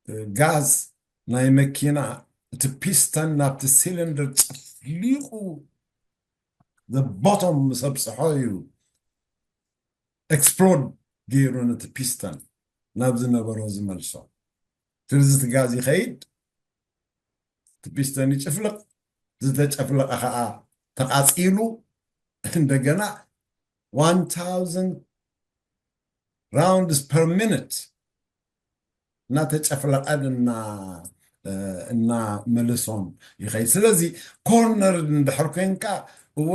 እ፣ ጋዝ ናይ መኪና እቲ ፒስተን ናብቲ ሲሊንደር ጨፍሊቑ ዘቦቶም ምስ ኣብፅሖ እዩ ኤክስፕሎድ ገይሩ ነቲ ፒስተን ናብ ዝነበሮ ዝመልሶ። ስለዚ እቲ ጋዝ ይኸይድ፣ እቲ ፒስተን ይጭፍልቕ፣ ዝተጨፍለቐ ኸዓ ተቓፂሉ እንደገና one thousand rounds per minute እናተጨፍለቐን እና፣ እ፣ እናመለሶን ይኸይድ። ስለዚ ኮርነር እንድሕር ኮንካ፣ እወ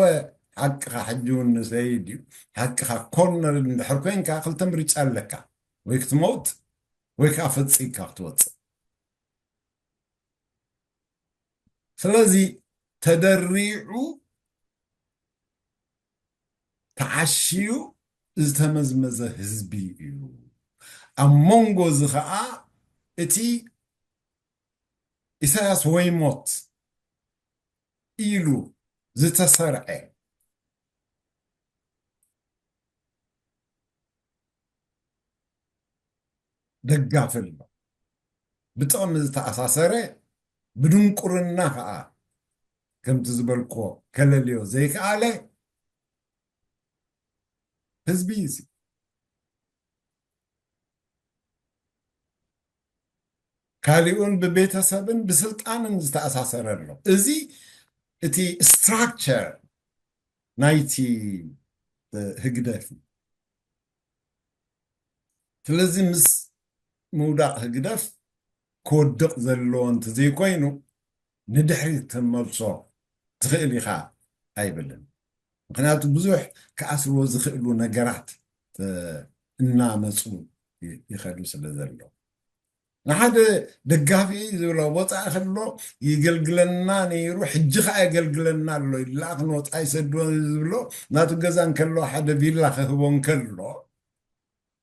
ሓቅኻ፣ ሕጂ እውን ንሰይድ እዩ ሓቅኻ። ኮርነር እንድሕር ኮንካ ክልተ ምርጫ ኣለካ፣ ወይ ክትመውት ወይ ከዓ ፈፂግካ ክትወፅእ። ስለዚ ተደሪዑ ተዓሽዩ ዝተመዝመዘ ህዝቢ እዩ። ኣብ መንጎ እዚ ኸዓ እቲ ኢሳያስ ወይ ሞት ኢሉ ዝተሰርዐ ደጋፊ ኣሎ። ብጥቕሚ ዝተኣሳሰረ፣ ብድንቁርና ኸዓ ከምቲ ዝበልክዎ ከለልዮ ዘይከኣለ ህዝቢ እዩ። ካሊኡን ብቤተሰብን ብስልጣንን ዝተኣሳሰረ ኣሎ። እዚ እቲ ስትራክቸር ናይቲ ህግደፍ እዩ። ስለዚ ምስ ምውዳቕ ህግደፍ ክወድቕ ዘለዎ እንተዘይኮይኑ ንድሕሪት ክትመልሶ ትኽእል ኢኻ ኣይብልን። ምኽንያቱ ብዙሕ ክኣስርዎ ዝኽእሉ ነገራት፣ እ፣ እናመፁ ይ-፣ ይኸዱ ስለ ዘሎ። ንሓደ ደጋፊ ዝብሎ ወፃኢ ከሎ ይገልግለና ነይሩ፣ ሕጂ ኸዓ የገልግለና ኣሎ፣ ኢሉ ኸዓ ክንወፃ ይሰድዎ ዝብሎ፣ ናቱ ገዛ እንከሎ ሓደ ቪላ ክህቦ እንከሎ፣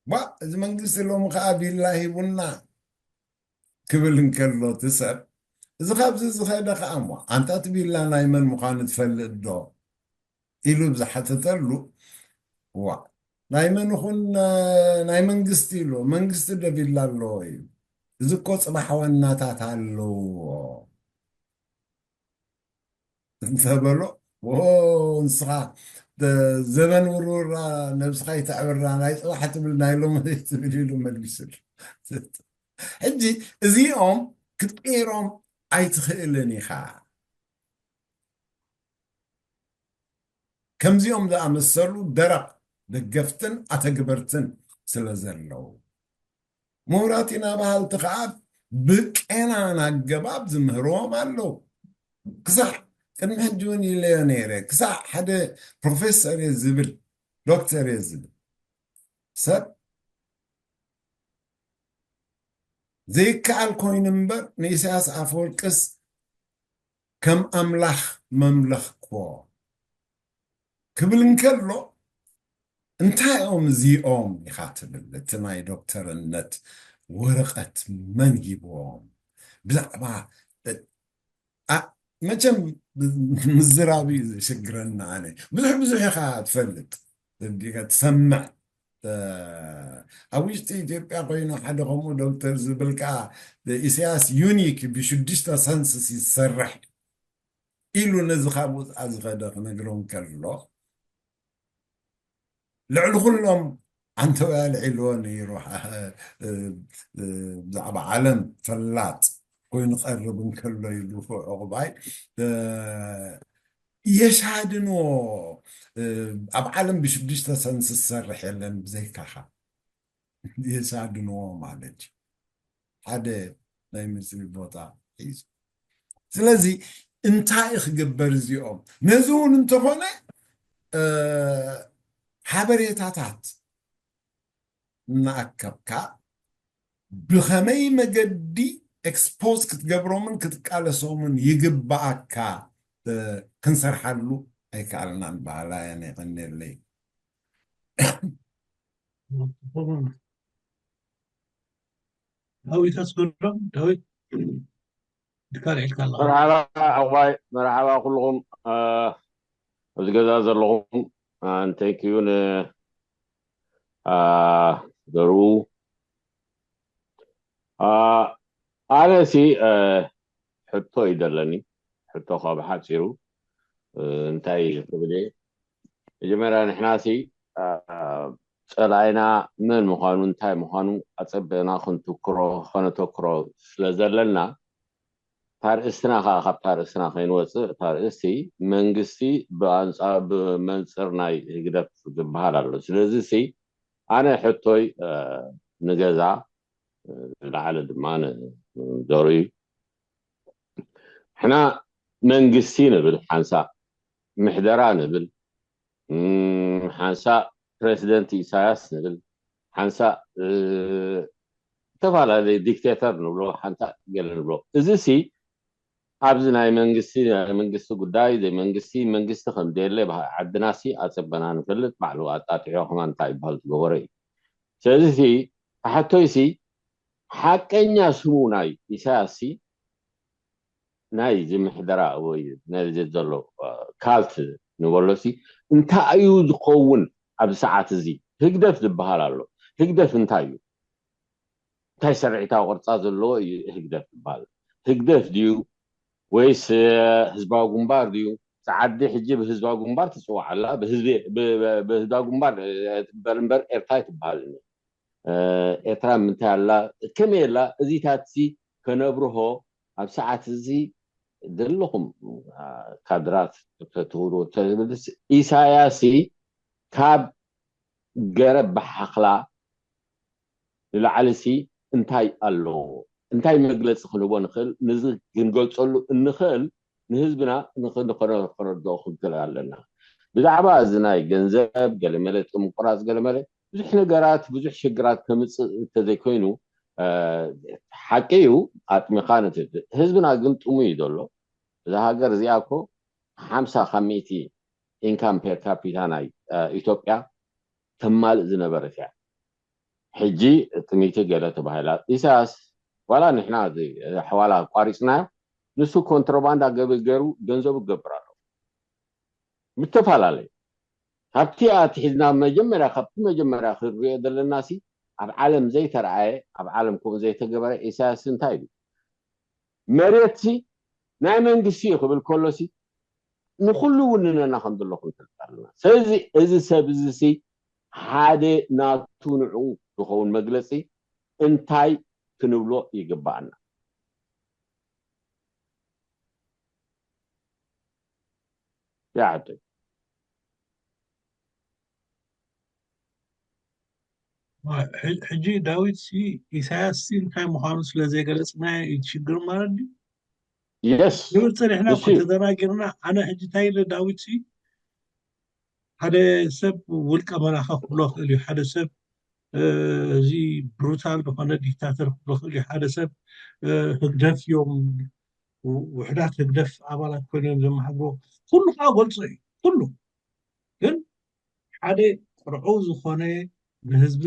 ዋ፣ እዚ መንግስቲ ሎሚ ኸዓ ቪላ ሂቡና ክብል እንከሎ እቲ ሰብ፣ እዚ ካብዚ ዝኸደ ኸዓ እሞ፣ ኣንታ እቲ ቪላ ናይ መን ምዃኑ ትፈልጥ ዶ? ኢሉ ብዝሓተተሉ፣ ዋ፣ ናይ መን ይኹን፣ እ፣ ናይ መንግስቲ ኢሉ፣ መንግስቲ ዶ ቪላ ኣለዎ እዩ? እዚ እኮ ፅባሕ ዋናታት ኣለዎ እንተበሎ፣ ዎ፣ ንስኻ ደ-፣ ዘበን ውርውራ ነብስኻ ይተዕብራ፣ ናይ ፅባሕ ትብል ናይ ሎሚ ትብል ኢሉ መሊሱሉ። ሕጂ እዚኦም ክትቅይሮም ኣይትኽእልን ኢኻ። ከምዚኦም ዝኣመሰሉ ደረቕ ደገፍትን ኣተግበርትን ስለ ዘለዉ። ምሁራት ኢና በሃልቲ ኸዓ ብቀናን ኣገባብ ዝምህርዎም ኣለዉ። ክሳዕ ቅድሚ ሕጂ እውን ኢለዮ ነይረ፣ ክሳዕ ሓደ ፕሮፌሰር እየ ዝብል፣ ዶክተር እየ ዝብል ሰብ ዘይከኣል ኮይኑ እምበር፣ ንኢሳያስ ኣፈወርቅስ ከም ኣምላኽ መምለኽክዎ ክብል እንከሎ፣ እንታይ እዮም እዚኦም ኢኻ ትብል? እቲ ናይ ዶክተርነት ወረቐት መን ሂብዎም? ብዛዕባ፣ እ፣ ኣ-፣ መቸም ምዝራብ እዩ ዝሽግረና። ኣነ ብዙሕ ብዙሕ ኢኻ ትፈልጥ፣ ዲኻ ትሰምዕ። እ፣ ኣብ ውሽጢ ኢትዮጵያ ኮይኑ ሓደ ከምኡ ዶክተር ዝብል ከኣ፣ ኢሳያስ ዩኒክ ብሽዱሽተ ሰንስስ ይሰርሕ ኢሉ ነዚ ካብ ወፃ ዝኸደ ክነግሮ እንከሎ፣ ልዕሊ ኩሎም ዓንተው ኣልዒልዎ ነይሩ። እ፣ እ፣ ብዛዕባ ዓለም ፈላጥ ኮይኑ ቀርብ እንከሎ ኢሉ ዑቕባይ፣ እ፣ የሻድንዎ። እ፣ ኣብ ዓለም ብሽዱሽተ ሰንስ ዝሰርሕ የለን ብዘይካኻ። የሻድንዎ ማለት እዩ። ሓደ ናይ ምስሪ ቦታ ሒዙ። ስለዚ እንታይ ክግበር እዚኦም? ነዚ እውን እንተኾነ፣ እ፣ ሓበሬታታት እናኣከብካ ብኸመይ መገዲ ኤክስፖዝ ክትገብሮምን ክትቃለሶምን ይግብኣካ፣ እ፣ ክንሰርሓሉ ኣይከኣልናን። በሃላይ ኣነ። የቐንየለይ። ዳዊት ኣስገዶም፣ ዳዊት፣ ድካ ልዒልካ ኣለኻ። መርሓባ ዕቑባይ፣ መርሓባ ኩልኹም፣ እ፣ ኣብዚ ገዛ ዘለኹም፣ እ፣ thank you ን፣ እ፣ ዘርኡ። እ፣ ኣነ ሲ፣ እ፣ ሕቶ እዩ ዘለኒ። ሕቶ ካብ ሓፂሩ፣ እ፣ እንታይ ክብል እየ? መጀመርያ ንሕና ሲ፣ እ፣ ፀላኢና መን ምዃኑ፣ እንታይ ምዃኑ ኣፀቢቕና ክንትክሮ፣ ከነተክሮ ስለ ዘለና፣ እታ ርእስትና ከዓ ካብታ ርእስና ከይንወፅእ፣ እታ ርእስቲ መንግስቲ ብኣንፃ-፣ ብመንፅር ናይ ህግደፍ ዝበሃል ኣሎ። ስለዚ ሲ፣ ኣነ ሕቶይ፣ እ፣ ንገዛ፣ እ፣ ንላዕሊ ድማ ንዘርኡ እዩ። ሕና መንግስቲ ንብል ሓንሳእ፣ ምሕደራ ንብል፣ እም፣ ሓንሳእ ፕረዚደንት ኢሳያስ ንብል፣ ሓንሳእ፣ እ፣ ዝተፈላለዩ ዲክቴተር ንብሎ፣ ሓንሳእ ገለ ንብሎ። እዚ ሲ ኣብዚ ናይ መንግስቲ፣ ናይ መንግስቲ ጉዳይ፣ ዘይመንግስቲ፣ መንግስቲ ከም ዘየለ፣ ዓድና ሲ ኣጸበና ንፈልጥ፣ ባዕሉ ኣጣጢሑ ከማን እንታይ ይበሃል ዝገበሮ እዩ። ስለዚ ሲ፣ ሕቶይ ሲ፣ ሓቀኛ ስሙ ናይ ኢሳያስ ሲ፣ ናይ እዚ ምሕደራ ወይ ናይ እዚ ዘሎ፣ እ፣ ካልት ንበሎ ሲ፣ እንታይ እዩ ዝኸውን ኣብዚ ሰዓት እዚ? ህግደፍ ዝበሃል ኣሎ። ህግደፍ እንታይ እዩ? እንታይ ስርዒታዊ ቅርጻ ዘለዎ እዩ ህግደፍ ዝበሃል? ህግደፍ ድዩ ወይስ፣ እ፣ ህዝባዊ ግንባር ድዩ? እቲ ዓዲ ሕጂ ብህዝባዊ ግንባር ትጽዋዕ ኣላ። ብህዝቢ፣ ብ-፣ ብ-፣ ብህዝባዊ ግንባር፣ እ፣ ትበል እምበር ኤርትራ ኣይትበሃልን። እ፣ ኤርትራ ምንታይ ኣላ? ከመይ ኣላ? እዚታት ሲ ከነብርሆ ኣብ ሰዓት እዚ ዘለኹም፣ እ፣ ካድራት ተትህሉ፣ ተዝብልስ ኢሳያስ ሲ ካብ ገረብ ብሓኽላ ንላዕሊ ሲ እንታይ ኣለዎ? እንታይ መግለጺ ክንህቦ ንኽእል? ነዚ ክንገልጸሉ እንኽእል ንህዝብና ንኽ-፣ ንኸነ-፣ ከነርድኦ ክንክእል ኣለና። ብዛዕባ እዚ ናይ ገንዘብ ገለመለ፣ ጥምቁራጽ ገለመለ፣ ብዙሕ ነገራት፣ ብዙሕ ሽግራት ከምጽእ እንተዘይኮይኑ፣ እ፣ ሓቂ እዩ፣ ኣጥሚኻ ንትድእ። ህዝብና ግን ጥሙይ እዩ ዘሎ። እዛ ሃገር እዚኣ እኮ ሓምሳ ካብ ሚእቲ ኢንካም ፔር ካፒታ ናይ፣ እ፣ ኢትዮጵያ ተማልእ ዝነበረት እያ። ሕጂ ጥሚቲ ገለ ተባሂላ። ኢሳያስ ዋላ ንሕና እዚ ሕዋላ ኣቋሪጽናዮ፣ ንሱ ኮንትሮባንዳ ገብ-፣ ገሩ ገንዘቡ ክገብር ኣሎ። ምተፈላለዩ። ካብቲ ኣትሒዝና መጀመርያ፣ ካብቲ መጀመርያ ክንሪኦ ዘለና ሲ፣ ኣብ ዓለም ዘይተረኣየ፣ ኣብ ዓለም ከምኡ ዘይተገበረ ኢሳያስ እንታይ ኢሉ? መሬት ሲ ናይ መንግስቲ እዩ ክብል ከሎ ሲ፣ ንኹሉ ውንነና ከም ዘለኹም ንፈልጥ ኣለና። ስለዚ እዚ ሰብ እዚ ሲ ሓደ ናቱ ንዕኡ ዝኸውን መግለጺ እንታይ ክንብሎ ይግባኣና? ያ ሕቶይ። ሕጂ ዳዊት ሲ ኢሳያስ ሲ እንታይ ምዃኑ ስለ ዘይገለጽናዮ እዩ ሽግር ማለት ድዩ? የስ ንብል ጸኒሕና እኮ እሺ። ተደናጊርና። ኣነ ሕጂ እንታይ ኢለ ዳዊት ሲ ሓደ ሰብ ውልቀ መላኸ ክብሎ ክእል እዩ። ሓደ ሰብ እዚ ብሩታል ዝኾነ ዲክታተር ክብሎ ክእል እዩ። ሓደ ሰብ ህግደፍ እዮም፣ ውሕዳት ህግደፍ ኣባላት ኮይኖም ዘመሓድሮ፣ ኩሉ ከዓ ገልጾ እዩ። ኩሉ ግን ሓደ ቅርዑ ዝኾነ ብህዝቢ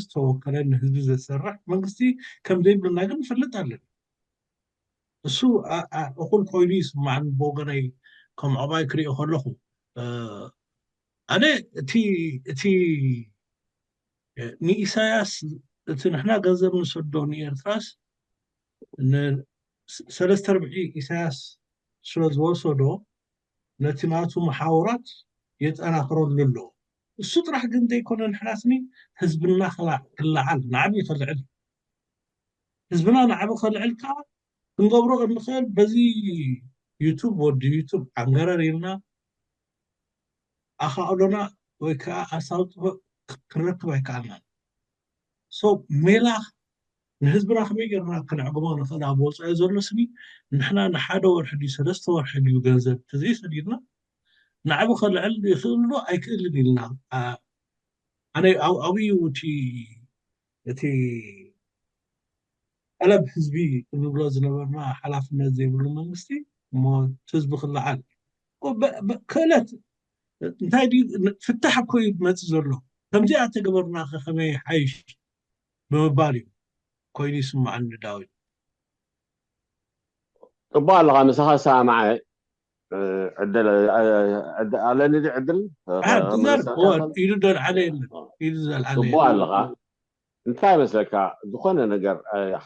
ዝተወከለ ንህዝቢ ዘሰርሕ መንግስቲ ከም ዘይብልና ግን ንፈልጥ ኣለና። እሱ እኹል ኮይኑ ይስማዕን ብወገነይ ከም ዕባይ ክሪኦ ከለኹ ኣነ እቲ እቲ ንኢሳያስ እቲ ንሕና ገንዘብ ንሰዶ ንኤርትራስ ሰለስተ ርብዒ ኢሳያስ ስለ ዝወሰዶ ነቲ ናቱ መሓውራት የጠናኽረሉ ኣሎ። እሱ ጥራሕ ግን ዘይኮነ ንሕናስኒ ህዝብና ክለዓል ናዕቢ ከልዕል ህዝብና ናዕቢ ከልዕል ከዓ ክንገብሮ እንኽእል በዚ ዩቱብ ወዲ ዩቱብ ዓንገረር ኢልና ኣኻእሎና ወይ ከዓ ኣሳልጦ ክንረክብ ኣይከኣልናን። ሶ ሜላ ንህዝብና ከመይ ገርና ከነዕግቦ ንኽእል ኣብ ወፃኢ ዘሎ ስኒ ንሕና ንሓደ ወርሒ ድዩ ሰለስተ ወርሒ ድዩ ገንዘብ ተዘይሰዲድና ናዕቢ ከልዕል ይኽእል ዶ ኣይክእልን ኢልና ኣነ ኣብዩ እቲ እቲ ጠለብ ህዝቢ እንብሎ ዝነበርና ሓላፍነት ዘይብሉ መንግስቲ እሞ ህዝቢ ክለዓል ክእለት እንታይ ፍታሕ እኮ እዩ መፅእ ዘሎ። ከምዚኣ ተገበርና ከመይ ሓይሽ ብምባል እዩ ኮይኑ ይስማዓኒ ዳዊት። ፅቡቅ ኣለካ ምሳኻ ሰማዐ ዕድል ኣለኒ ድ ዕድል ኢሉ ዶ ኣልዓለ የለን ኢሉ ዘልዓለ ፅቡቅ ኣለካ። እንታይ መስለካ ዝኾነ ነገር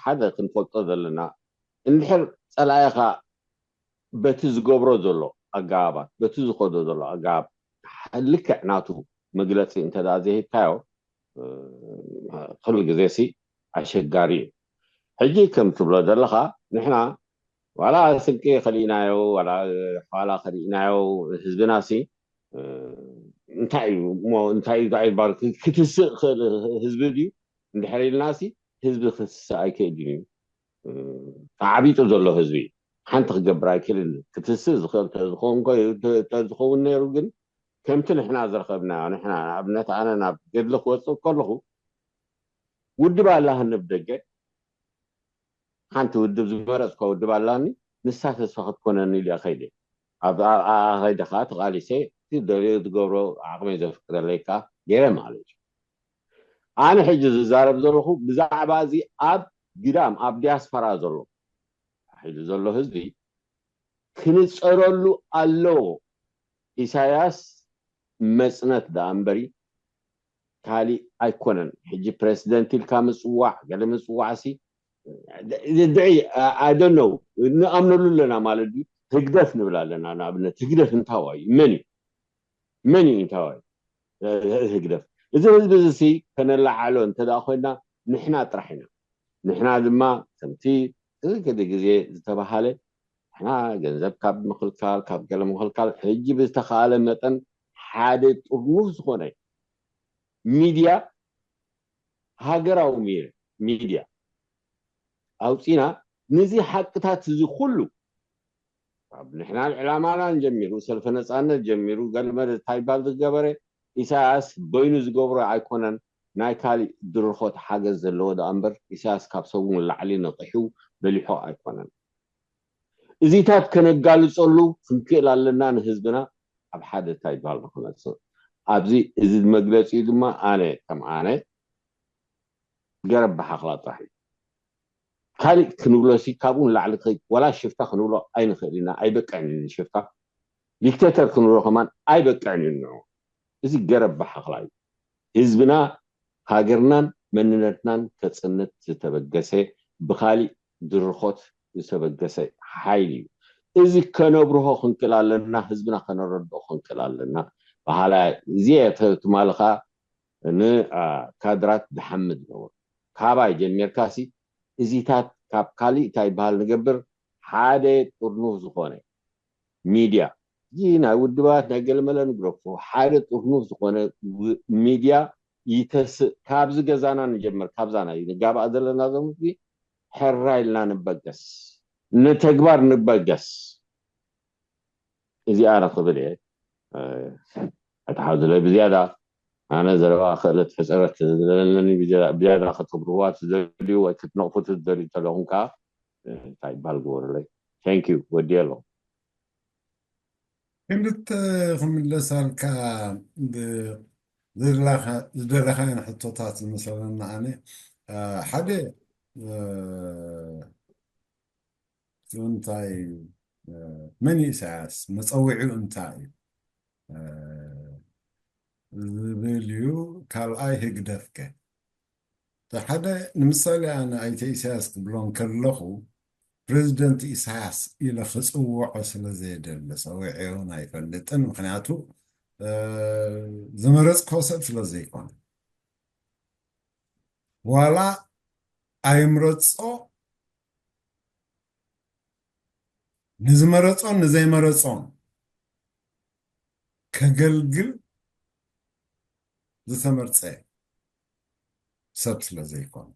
ሓደ ክንፈልጦ ዘለና እንድሕር ፀላኢኻ በቲ ዝገብሮ ዘሎ ኣገባባት በቲ ዝኸዶ ዘሎ ኣገባብ ልክዕ ናቱ መግለፂ እንተ ዘይሂብካዮ ኩሉ ግዜ ሲ ኣሸጋሪ እዩ። ሕጂ ከም ትብሎ ዘለኻ ንሕና ዋላ ስንቂ ከሊእናዮ ዋላ ሓዋላ ከሊእናዮ ህዝብና ሲ እንታይ እዩ እንታይ እዩ ዝበሃል ክትስእ ክእል ህዝቢ ድዩ? እንድሕር ኢልና ሲ ህዝቢ ክትስእ ኣይክእልን እዩ። ተዓቢጡ ዘሎ ህዝቢ ሓንቲ ክገብር ኣይክእልን። ክትስእ ዝኽእል ተዝኸውን ተዝኸውን ነይሩ ግን ከምቲ ንሕና ዝረኸብናዮ ንሕና ንኣብነት ኣነ ናብ ገድሊ ክወፅእ ከለኹ ውድብ ኣላ ክንብ ደገ ሓንቲ ውድብ ዝመረፅካ ውድብ ኣላኒ ንሳ ተስፋ ክትኮነኒ ኢለ ከይደ ኣብኣ ከይደ ከዓ ተቃሊሰ ደልዮ ዝገብሮ ዓቅመይ ዘፍቅደለይ ከዓ ገይረ ማለት እዩ። ኣነ ሕጂ ዝዛረብ ዘለኹ ብዛዕባ እዚ ኣብ ግዳም ኣብ ዲያስፖራ ዘሎ ሒሉ ዘሎ ህዝቢ ክንፀረሉ ኣለዎ። ኢሳያስ መፅነት ደኣ እምበሪ ካሊእ ኣይኮነን። ሕጂ ፕረሲደንት ኢልካ ምፅዋዕ ገለ ምፅዋዕ ሲ ድዒ ኣይደነው ንኣምነሉ ኣለና ማለት ድዩ? ህግደፍ ንብል ኣለና። ንኣብነት ህግደፍ እንታዋ እዩ? መን እዩ? መን እዩ እንታዋ እዩ ህግደፍ? እዚ ህዝቢ እዚ ሲ ከነላዓሎ እንተ ኮይና ንሕና ጥራሕ ኢና። ንሕና ድማ ከምቲ እዚ ግዜ ዝተባሃለ ንሕና ገንዘብ ካብ ምኽልካል ካብ ገለ ምኽልካል ሕጂ ብዝተኻለ መጠን ሓደ ጥርኑፍ ዝኾነ ሚድያ ሃገራዊ ሚድያ ኣውፂና ንዚ ሓቅታት እዚ ኩሉ ካብ ንሕና ዕላማና ጀሚሩ ሰልፈ ነፃነት ጀሚሩ ገለመለ እንታይ ይባል ዝገበረ ኢሳያስ በይኑ ዝገብሮ ኣይኮነን። ናይ ካሊእ ድርኾት ሓገዝ ዘለዎ ደኣ እምበር ኢሳያስ ካብ ሰቡ ንላዕሊ ነቒሑ በሊሖ ኣይኮነን። እዚታት ከነጋልፀሉ ክንክእል ኣለና ንህዝብና ኣብ ሓደ እንታይ ይባል ንክመፅእ ኣብዚ እዚ መግለፂ ድማ ኣነ ከም ኣነ ገረብ ብሓኽላ ጥራሕ እዩ። ካሊእ ክንብሎ ሲ ካብኡ ንላዕሊ ክኸይድ ወላ ሽፍታ ክንብሎ ኣይንኽእል ኢና። ኣይበቅዕን እዩ ንሽፍታ ዲክቴተር ክንብሎ ከማን ኣይበቅዕን እዩ ንዑ። እዚ ገረብ ብሓኽላ እዩ። ህዝብና ሃገርናን መንነትናን ከፅንት ዝተበገሰ ብኻሊእ ድርኾት ዝተበገሰ ሓይሊ እዩ። እዚ ከነብርሆ ክንክእል ኣለና፣ ህዝብና ከነረድኦ ክንክእል ኣለና። በሃላ እዚ ትማልኻ ንካድራት ዝሓምድ ዝነበሩ ካባይ ጀሚርካ ሲ እዚታት ካብ ካሊእ እንታይ ይበሃል ንገብር ሓደ ጥርኑፍ ዝኾነ ሚድያ እዚ ናይ ውድባት ናይ ገለመለ ንግረፎ ሓደ ጥርኑፍ ዝኾነ ሚድያ ይተስእ። ካብዚ ገዛና ንጀምር፣ ካብዛ ናይ ንጋባእ ዘለና ዞም ህዝቢ ሕራ ኢልና ንበገስ፣ ንተግባር ንበገስ። እዚኣ ነ ክብል እየ። ኣተሓዝለ ብዝያዳ ኣነ ዘረባ ክእለት ሕፅረት ዘለኒ ብዝያዳ ክትብርዋ ትደልዩ ወይ ክትነቕፉ ትደልዩ ተለኹም ከዓ እንታይ ይባል ግበሩለይ። Thank you። ወዲየ ኣለኹ። ክልተ ክምለሳልካ ዝደለኻዮን ሕቶታት ዝመሰለና ኣነ ሓደ እንታይ እዩ? መን እዩ ኢሳያስ? መፀዊዒኡ እንታይ እዩ ዝብል እዩ። ካልኣይ ህግደፍከ? ሓደ ንምሳሌ ኣነ ኣይተ ኢሳያስ ክብሎም ከለኹ ፕሬዚደንት ኢሳያስ ኢለ ክፅውዖ ስለ ዘየደለ ሰዊዐ እውን ኣይፈልጥን። ምክንያቱ ዝመረፅኮ ሰብ ስለ ዘይኮነ ዋላ ኣይምረፆ ንዝመረፆን ንዘይመረፆን ከገልግል ዝተመርፀ ሰብ ስለ ዘይኮነ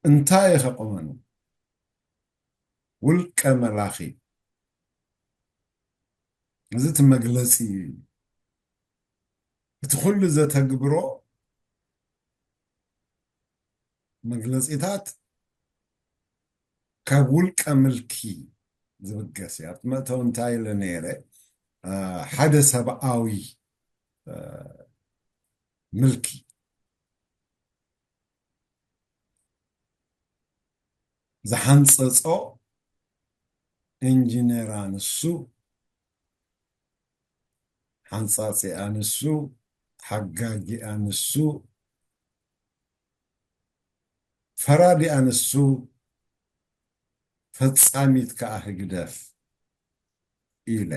እንታይ ከቆመኑ ውልቀ መላኺ እዚ እቲ መግለፂ እዩ። እቲ ኩሉ ዘተግብሮ መግለፂታት ካብ ውልቀ ምልኪ ዝብገስ እዩ። ኣብቲ መእተዊ እንታይ ኢለ ነይረ? ሓደ ሰብኣዊ ምልኪ ዝሓንፀፆ ኢንጂነር ኣንሱ ሓንጻጺ ኣንሱ ሓጋጊ ኣንሱ ፈራዲ ኣንሱ ፈጻሚት ከኣ ህግደፍ ኢለ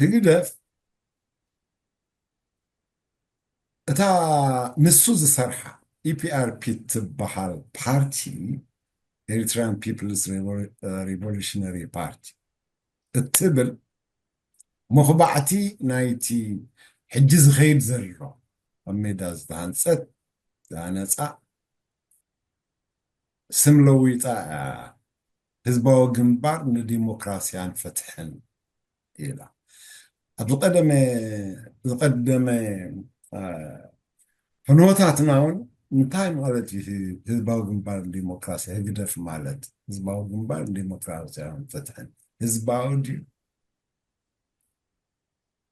ህግደፍ እታ ንሱ ዝሰርሓ ኢፒኣርፒ ትበሃል ፓርቲ Eritrean People's Revolutionary Party እትብል መኹባዕቲ ናይቲ ሕጂ ዝኸይድ ዘሎ ኣብ ሜዳ ዝተሃንፀት ዝሃነፃ ስም ለዊጣ ህዝባዊ ግንባር ንዲሞክራሲያን ፍትሕን ኢላ ኣብ ዝቀደመ ዝቀደመ ፈነወታትና እውን እንታይ ማለት እዩ ህዝባዊ ግንባር ዲሞክራሲ ህግደፍ ማለት ህዝባዊ ግንባር ዲሞክራሲያን ፍትሕን ህዝባዊ ድዩ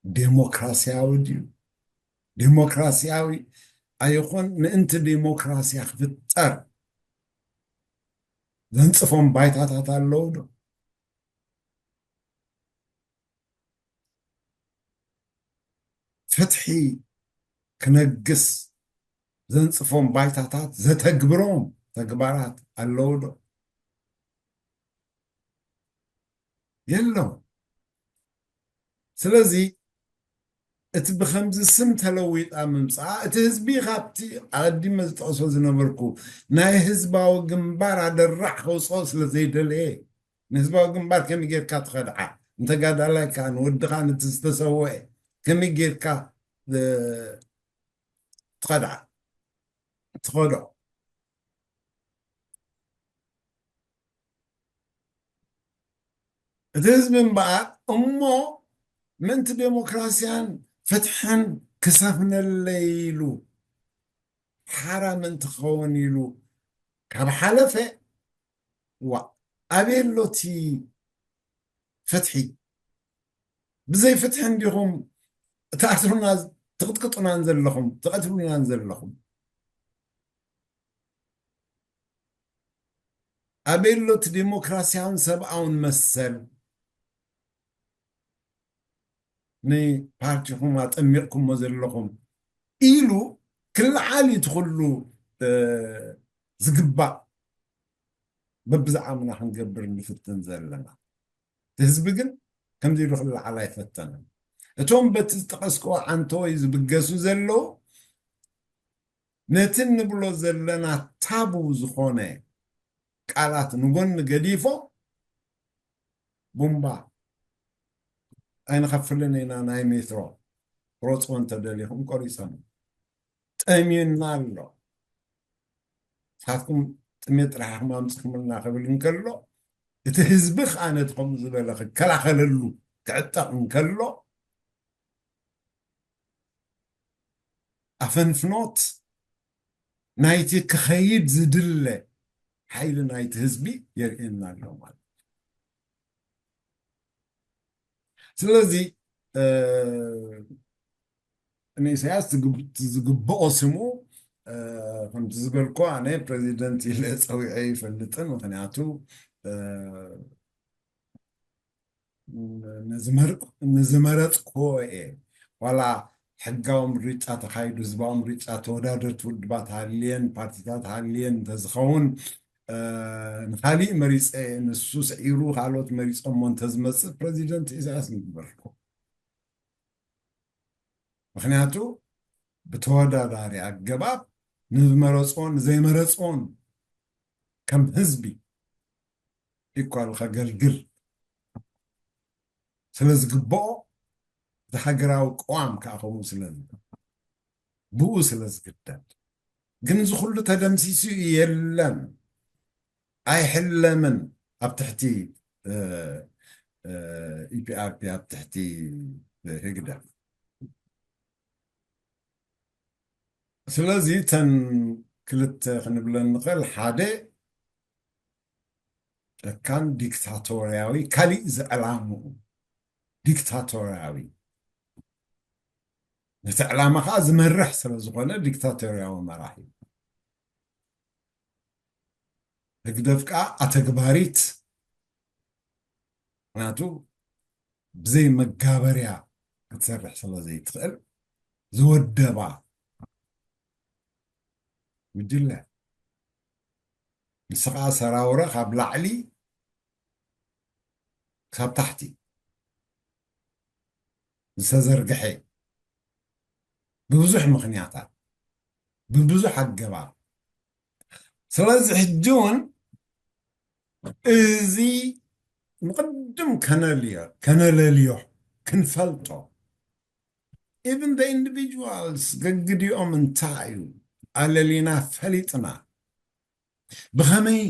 ዴሞክራሲያዊ ድዩ ዴሞክራሲያዊ ኣይኾን ምእንቲ ዴሞክራሲያ ክፍጠር ዘንፅፎም ባይታታት ኣለዉ ዶ ፍትሒ ክነግስ ዘንፅፎም ባይታታት ዘተግብሮም ተግባራት ኣለዉ ዶ የለውን ስለዚ እቲ ብከምዚ ስም ተለዊጣ ምምፅኣ እቲ ህዝቢ ካብቲ ኣቀዲመ ዝጠቕሶ ዝነበርኩ ናይ ህዝባዊ ግንባር ኣደራሕ ከውፅኦ ስለ ዘይደለየ ንህዝባዊ ግንባር ከመይ ጌርካ ትኸድዓ ንተጋዳላይካ ንወድኻ ነቲ ዝተሰወአ ከመይ ጌርካ ትኸድዓ ትኸዶ እቲ ህዝቢ እምበኣር እሞ ምእንቲ ዴሞክራሲያን ፍትሕን ክሰፍነለይ ኢሉ ሓራ ምእንቲ ክኸውን ኢሉ ካብ ሓለፈ ዋ ኣበይ ኣሎ እቲ ፍትሒ ብዘይ ፍትሒ እንዲኹም ትኣስሩና ትቕጥቅጡናን ዘለኹም ትቐትሉናን ዘለኹም ኣበይ ኣሎ እቲ ዴሞክራሲያውን ሰብኣውን መሰል ንፓርቲኹም ኣጠሚቕኩሞ ዘለኹም ኢሉ ክለዓል እዩ እቲ ኩሉ ዝግባእ በብዝዓምና ክንገብር ንፍትን ዘለና እቲ ህዝቢ ግን ከምዚ ኢሉ ክለዓል ኣይፈተነን እቶም በቲ ዝጠቐስክዎ ዓንተወይ ዝብገሱ ዘለዉ ነቲ ንብሎ ዘለና ታቡ ዝኾነ ቃላት ንጎኒ ገዲፎ ቡምባ ኣይንኸፍልን ኢና ናይ ሜትሮ ቁረፅዎ እንተደሊኹም ቆሪፆም ጠሚዩና ኣሎ። ንስኻትኩም ጥሜት ጥራሕ ኢኹም ኣምፅኹምልና ክብል እንከሎ እቲ ህዝቢ ከዓ ነቲ ከምኡ ዝበለ ክከላኸለሉ ክዕጠቕ እንከሎ ኣፈንፍኖት ናይቲ ክኸይድ ዝድለ ሓይሊ ናይቲ ህዝቢ የርእየና ኣሎ ማለት እዩ። ስለዚ ንኢሳያስ ዝግብኦ ስሙ ከምቲ ዝበልኮ ኣነ ፕሬዚደንት ኢለ ፀዊዐ ይፈልጥን ምክንያቱ ንዝመረፅኮ እየ ዋላ ሕጋዊ ምርጫ ተካይዱ ህዝባዊ ምርጫ ተወዳደርቲ ውድባት ሃልየን ፓርቲታት ሃልየን እንተዝኸውን ንካሊእ መሪፀ ንሱ ስዒሩ ካልኦት መሪፆሞ እንተዝመፅእ ፕሬዚደንት ኢሳያስ ንግበርኩ ምክንያቱ ብተወዳዳሪ ኣገባብ ንዝመረፅዎን ንዘይመረፅዎን ከም ህዝቢ ኢኳል ከገልግል ስለ ዝግብኦ እቲ ሃገራዊ ቅዋም ከዓ ከምኡ ስለ ብኡ ስለ ዝግደድ ግን እዚ ኩሉ ተደምሲሱ የለን ኣይሕለምን ኣብ ትሕቲ ኢፒኣርፒ ኣብ ትሕቲ ህግደፍ ስለዚ እተን ክልተ ክንብለን ንኽእል ሓደ ጨካን ዲክታቶርያዊ ካሊእ ዝዕላምኡ ዲክታቶርያዊ ነቲ ዕላማ ከዓ ዝመርሕ ስለ ዝኾነ ዲክታቶርያዊ መራሒ ህግደፍ ከዓ ኣተግባሪት ምክንያቱ ብዘይ መጋበርያ ክትሰርሕ ስለ ዘይትኽእል ዝወደባ ጉጅለ ንስኻ ሰራውረ ካብ ላዕሊ ክሳብ ታሕቲ ዝተዘርግሐ ብብዙሕ ምኽንያታት ብብዙሕ ኣገባብ ስለዚ ሕጂ እውን እዚ ንቅድም ከነልዮ ከነለልዮ ክንፈልጦ even the individuals ገግዲኦም እንታይ እዩ ኣለሊና ፈሊጥና ብኸመይ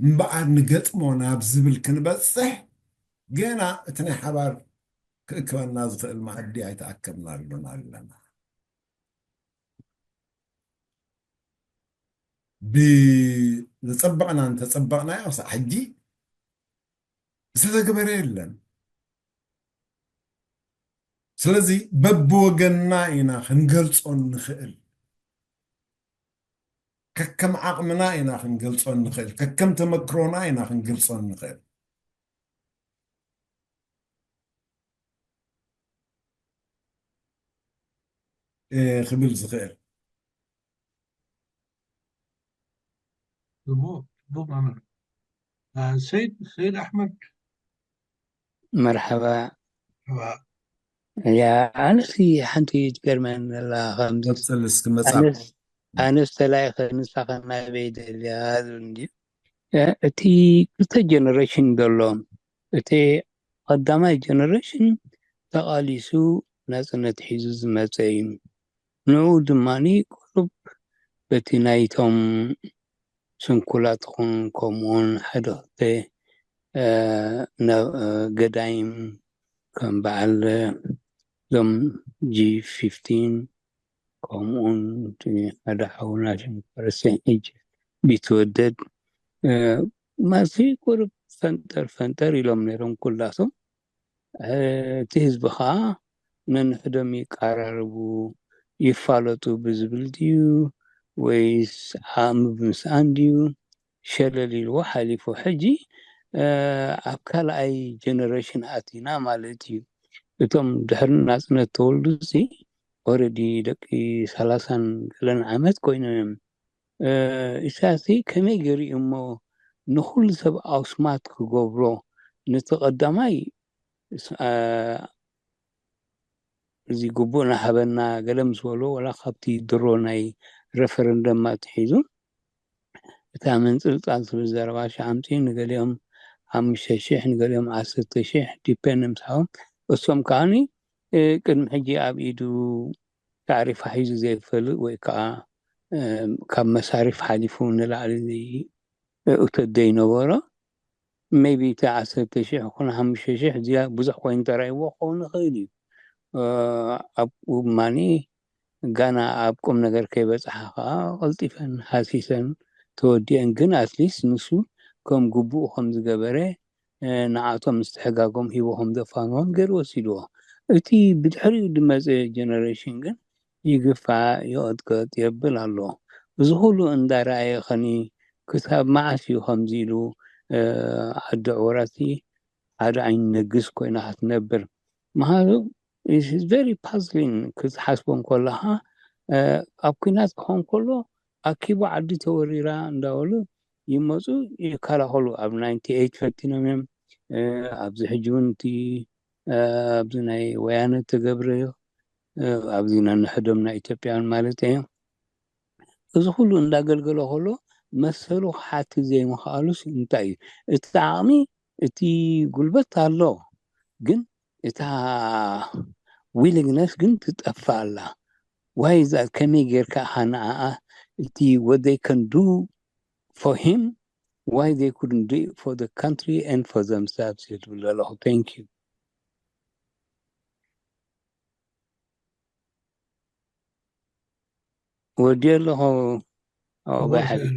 እምበኣር ንገጥሞ ናብ ዝብል ክንበፅሕ ገና እቲ ናይ ሓባር ክእክበና ዝኽእል መኣዲ ኣይተኣከብናሉን ኣለና ብዝፀበቕና እንተፀበቕናዮ ክሳዕ ሕጂ ዝተተግበረ የለን ስለዚ በብወገንና ኢና ክንገልፆ እንኽእል ከከም ዓቕምና ኢና ክንገልፆ እንኽእል ከከም ተመክሮና ኢና ክንገልፆ እንኽእል ክብል ዝኽእል ጽቡቕ ጽቡቕ መምህር ሰይድ ሰይድ ኣሕመድ መርሓባ ያ ኣነሲ ሓንቲ ትገርመን ዘላ ከምዚ ቀጽል እስኪ መጻፍ ኣነስ ኣነስ ተላይኸ ንሳኸ ናበይ ደልያ ዝብል እንድዩ እቲ ክልተ ጀነሬሽን ዘሎ እቲ ቀዳማይ ጀነሬሽን ተቓሊሱ ናጽነት ሒዙ ዝመጸ እዩ። ንኡ ድማ ቁሩብ በቲ ናይቶም ስንኩላት ኹን ከምኡውን ሓደ ክልተ ገዳይም ከም በዓል እዞም ጂ ፊፍቲን ከምኡውን ሓደ ሓውና ሽም ረሲዐ ሕጂ ቢትወደድ ማለት ቁሩብ ፈንጠር ፈንጠር ኢሎም ነይሮም ኩላቶም እቲ ህዝቢ ከዓ ነንሕዶም ይቀራረቡ ይፋለጡ ብዝብል ድዩ ወይስ ዓቕሚ ብምስኣን ድዩ ሸለል ኢልዎ ሓሊፉ ሕጂ ኣብ ካልኣይ ጀነሬሽን ኣቲና ማለት እዩ እቶም ድሕሪ ናፅነት ተወልዱ ሲ ኦረዲ ደቂ ሰላሳን ገለን ዓመት ኮይኖም እዮም ኢሳያስ ከመይ ገይሩ እዩ እሞ ንኩሉ ሰብ ኣውስማት ክገብሮ ነቲ ቀዳማይ እዚ ግቡእ ናሃበና ገለ ምስ በሎ ወላ ካብቲ ድሮ ናይ ረፈረንደም ኣትሒዙ እታ ምንጽልጻል ትብል ዘረባ ሽዓምጺ ንገሊኦም ሓሙሽተ ሽሕ ንገሊኦም ዓሰርተ ሽሕ ዲፔንድ ምሳዎም እሶም ከዓኒ ቅድሚ ሕጂ ኣብ ኢዱ ታዕሪፋ ሒዙ ዘይፈልጥ ወይ ከዓ ካብ መሳሪፍ ሓሊፉ ንላዕሊ እቶት ዘይነበሮ maybe እቲ ዓሰርተ ሽሕ ኮነ ሓሙሽተ ሽሕ እዚኣ ብዙሕ ኮይኑ ተራእይዎ ክኸውን ይኽእል እዩ። ኣብኡ ማኒ ጋና ኣብ ቁም ነገር ከይበፅሓ ከዓ ቀልጢፈን ሃሲሰን ተወዲአን ግን ኣትሊስት ንሱ ከም ግቡኡ ከም ዝገበረ ንዓቶም ምስትሕጋጎም ሂቦ ከም ዘፋንዎም ገይሩ ወሲድዎ። እቲ ብድሕሪኡ ዝመፀ ጀነሬሽን ግን ይግፋ ይቐጥቀጥ የብል ኣሎ። እዚ ኩሉ እንዳረኣየ ኸኒ ክሳብ መዓስ እዩ ከምዚ ኢሉ ዓዲ ዕወራሲ ሓደ ዓይነት ነግስ ኮይና ክትነብር ምሃሉ very puzzling ክትሓስቦ እንከለኻ ኣብ ኩናት ክኾን ከሎ ኣኪቡ ዓዲ ተወሪራ እንዳበሉ ይመፁ ይከላኸሉ ኣብ ናይንቲ ኤይት ፈቲኖም እዮም ኣብዚ ሕጂ እውን እቲ ኣብዚ ናይ ወያነ ተገብረ ኣብዚ ነንሕዶም ናይ ኢትዮጵያውያን ማለት እዩ እዚ ኩሉ እንዳገልገለ ከሎ መሰሉ ክሓትት ዘይምኽኣሉስ እንታይ እዩ እቲ ዓቕሚ እቲ ጉልበት ኣሎ ግን እታ willingness ግን ትጠፍእ ኣላ why is that ከመይ ጌርካ ኢኻ ንዓኣ እቲ what they can do for him why they couldn't do it for the country and for themselves ይብል ዘለኹ thank you ወዲ ኣለኹ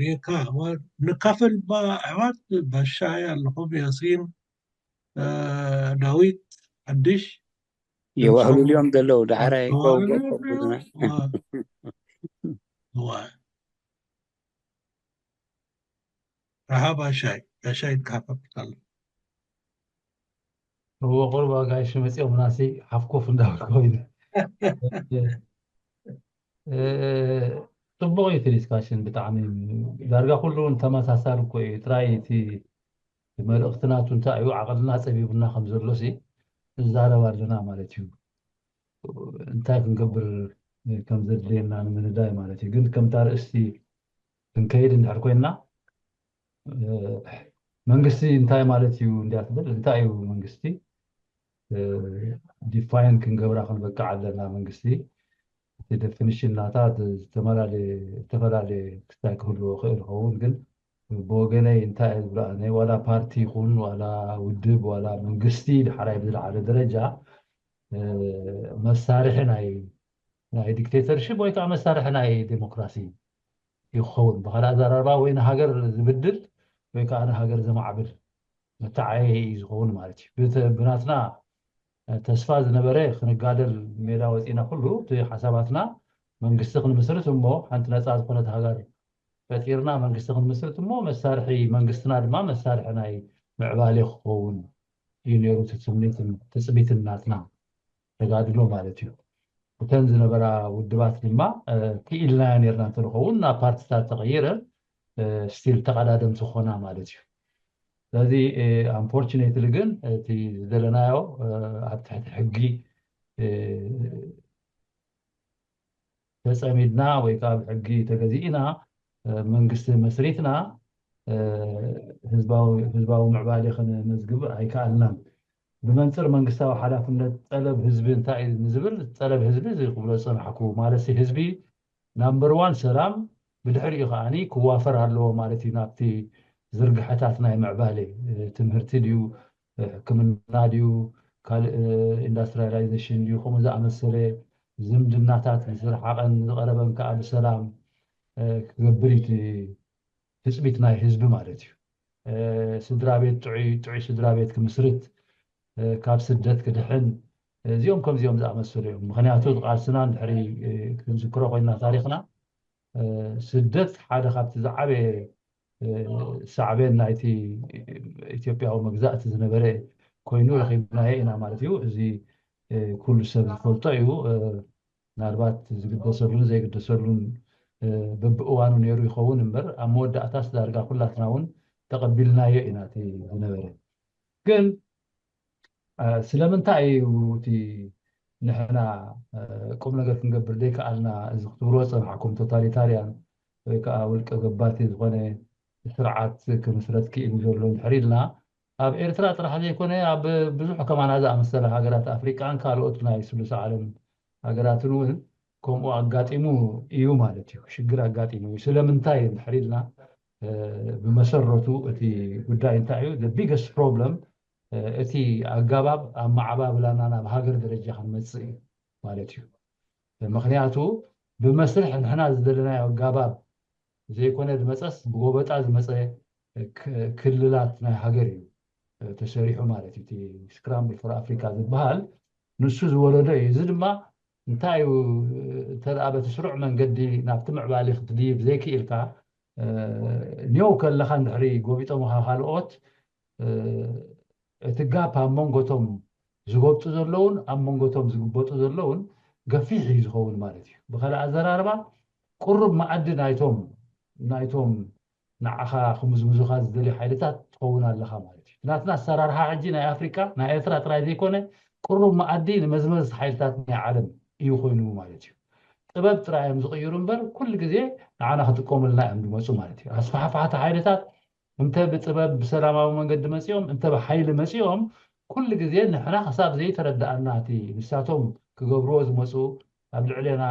ሪካ ንካፈል ኣሕዋት ባሻይ ኣለኹም ያሲን ዳዊት ሓድሽ የዋህሉልዮም ዘለዉ ዳሕራይ ረሃባ ሻይ ሻይ ትካፈል ኣሎ እዎ ቁሩብ ኣጋይሽ መፂኦም ናሲ ሓፍኮፍ እንዳበልኩ ኮይኑ ፅቡቅ እዩ እቲ ዲስካሽን ብጣዕሚ ዳርጋ ኩሉ ተመሳሳሊ እኮ እዩ ጥራይ እቲ መልእክቲ ናቱ እንታይ እዩ ዓቅልና ፀቢቡና ከም ዘሎ ሲ ንዛረብ ኣለና ማለት እዩ እንታይ ክንገብር ከም ዘድልየና ንምንዳይ ማለት እዩ ግን ከምታ ርእስቲ ክንከይድ እንድሕር ኮይንና መንግስቲ እንታይ ማለት እዩ እንዲያ ትብል እንታይ እዩ መንግስቲ ዲፋይን ክንገብራ ክንበቅዕ ኣለና መንግስቲ እቲ ደፊኒሽን ናታ ዝተፈላለየ ክስታይ ክህልዎ ክእል ይኸውን ግን ብወገነይ እንታይ እየ ዝብላ ናይ ዋላ ፓርቲ ይኹን ዋላ ውድብ ዋላ መንግስቲ ድሓራይ ብዝለዓለ ደረጃ መሳርሒ ናይ ናይ ዲክቴተርሽፕ ወይ ከዓ መሳርሒ ናይ ዴሞክራሲ ይኸውን ብካልእ ኣዘራርባ ወይ ንሃገር ዝብድል ወይ ከዓ ንሃገር ዘማዕብል መተዓየ እዩ ዝኸውን ማለት እዩ ብናትና ተስፋ ዝነበረ ክንጋደል ሜዳ ወፂና ኩሉ እቲ ሓሳባትና መንግስቲ ክንምስርት እሞ ሓንቲ ነፃ ዝኾነት ሃገር ፈጢርና መንግስቲ ክንምስርት እሞ መሳርሒ መንግስትና ድማ መሳርሒ ናይ ምዕባሌ ክኸውን እዩ ነይሩ ትፅቢትን ናትና ተጋድሎ ማለት እዩ እተን ዝነበራ ውድባት ድማ ክኢልናዮ ነርና እንተንኸውን ናብ ፓርቲታት ተቐይረ ስቲል ተቐዳደምቲ ክኾና ማለት እዩ ስለዚ ኣንፎርችኔትሊ ግን እቲ ዝደለናዮ ኣብ ትሕቲ ሕጊ ተፀሚድና ወይ ከዓ ብሕጊ ተገዚእና መንግስቲ መስሪትና ህዝባዊ ምዕባሌ ከነመዝግብ ኣይከኣልናን ብመንፅር መንግስታዊ ሓላፍነት ጠለብ ህዝቢ እንታይ እዩ ንዝብል ጠለብ ህዝቢ እዚ ክብሎ ዝፀናሕኩ ማለት ህዝቢ ናምበር ዋን ሰላም ብድሕሪኡ ከዓኒ ክዋፈር ኣለዎ ማለት እዩ ናብቲ ዝርግሐታት ናይ ምዕባሌ ትምህርቲ ድዩ ሕክምና ድዩ ካልእ ኢንዳስትሪያላይዜሽን ድዩ ከምኡ ዝኣመሰለ ዝምድናታት ዝረሓቐን ዝቐረበን ከዓ ብሰላም ክገብር እዩ ትፅቢት ናይ ህዝቢ ማለት እዩ ስድራ ቤት ጥዑይ ጥዑይ ስድራ ቤት ክምስርት ካብ ስደት ክድሕን እዚኦም ከምዚኦም ዝኣመሰሉ እዮም ምክንያቱ ቃልስና እንድሕሪ ክንዝክሮ ኮይና ታሪክና ስደት ሓደ ካብቲ ዝዓበየ ሳዕቤን ናይቲ ኢትዮጵያዊ መግዛእቲ ዝነበረ ኮይኑ ረኪብናዮ ኢና ማለት እዩ እዚ ኩሉ ሰብ ዝፈልጦ እዩ ምናልባት ዝግደሰሉን ዘይግደሰሉን በብእዋኑ ነይሩ ይኸውን እምበር ኣብ መወዳእታስ ዳርጋ ኩላትና እውን ተቐቢልናዮ ኢና እቲ ዝነበረ ግን ስለምንታይ እዩ እቲ ንሕና ቁም ነገር ክንገብር ዘይከኣልና እዚ ክትብልዎ ዝፀናሕኩም ቶታሊታርያን ወይ ከዓ ውልቀ ገባቲ ዝኾነ ስርዓት ክምስረት ክኢሉ ዘሎ እንድሕር ኢልና፣ ኣብ ኤርትራ ጥራሕ ዘይኮነ ኣብ ብዙሕ ከማና ዝኣመሰለ ሃገራት ኣፍሪቃን ካልኦት ናይ ስሉስ ዓለም ሃገራትን እውን ከምኡ ኣጋጢሙ እዩ ማለት እዩ። ሽግር ኣጋጢሙ እዩ። ስለምንታይ እንድሕር ኢልና፣ ብመሰረቱ እቲ ጉዳይ እንታይ እዩ? The biggest problem እቲ ኣጋባብ ኣመዓባብላና ናብ ሃገር ደረጃ ክንመጽእ እዩ ማለት እዩ። ምክንያቱ ብመስርሕ ንሕና ዝደለናዮ ኣጋባብ ዘይኮነ ዝመፀስ፣ ብጎበጣ ዝመፀ ክልላት ናይ ሃገር እዩ ተሰሪሑ ማለት እዩ። እቲ Scramble for Africa ዝበሃል ንሱ ዝወለዶ እዩ። እዚ ድማ እንታይ እዩ? እንተ በቲ ስሩዕ መንገዲ ናብቲ ምዕባሊ ክትድይብ ዘይክኢልካ፣ ኔው ከለኻ እንድሕሪ ጎቢጦምኻ ካልኦት፣ እቲ ጋፕ ኣብ መንጎቶም ዝጎብጡ ዘለውን ኣብ መንጎቶም ዝግበጡ ዘለውን ገፊሕ እዩ ዝኸውን ማለት እዩ። ብካልእ ኣዘራርባ፣ ቁሩብ መኣዲ ናይቶም ናይቶም ንዓኻ ክምዝምዙኻ ዝደልዩ ሓይልታት ትኸውን ኣለኻ ማለት እዩ። ናትና ኣሰራርሓ ሕጂ ናይ ኣፍሪቃ፣ ናይ ኤርትራ ጥራይ ዘይኮነ፣ ቁሩብ መኣዲ ንመዝመዝቲ ሓይልታት ናይ ዓለም እዩ ኮይኑ ማለት እዩ። ጥበብ ጥራይ እዮም ዝቕይሩ እምበር፣ ኩሉ ግዜ ንዓና ክጥቀሙልና እዮም ዝመፁ ማለት እዩ። ኣስፋሕፋሕቲ ሓይልታት እንተ ብጥበብ ብሰላማዊ መንገዲ መፂኦም፣ እንተ ብሓይሊ መፂኦም፣ ኩሉ ግዜ ንሕና ክሳብ ዘይተረዳኣና፣ እቲ ንሳቶም ክገብርዎ ዝመፁ፣ ኣብ ልዕሌና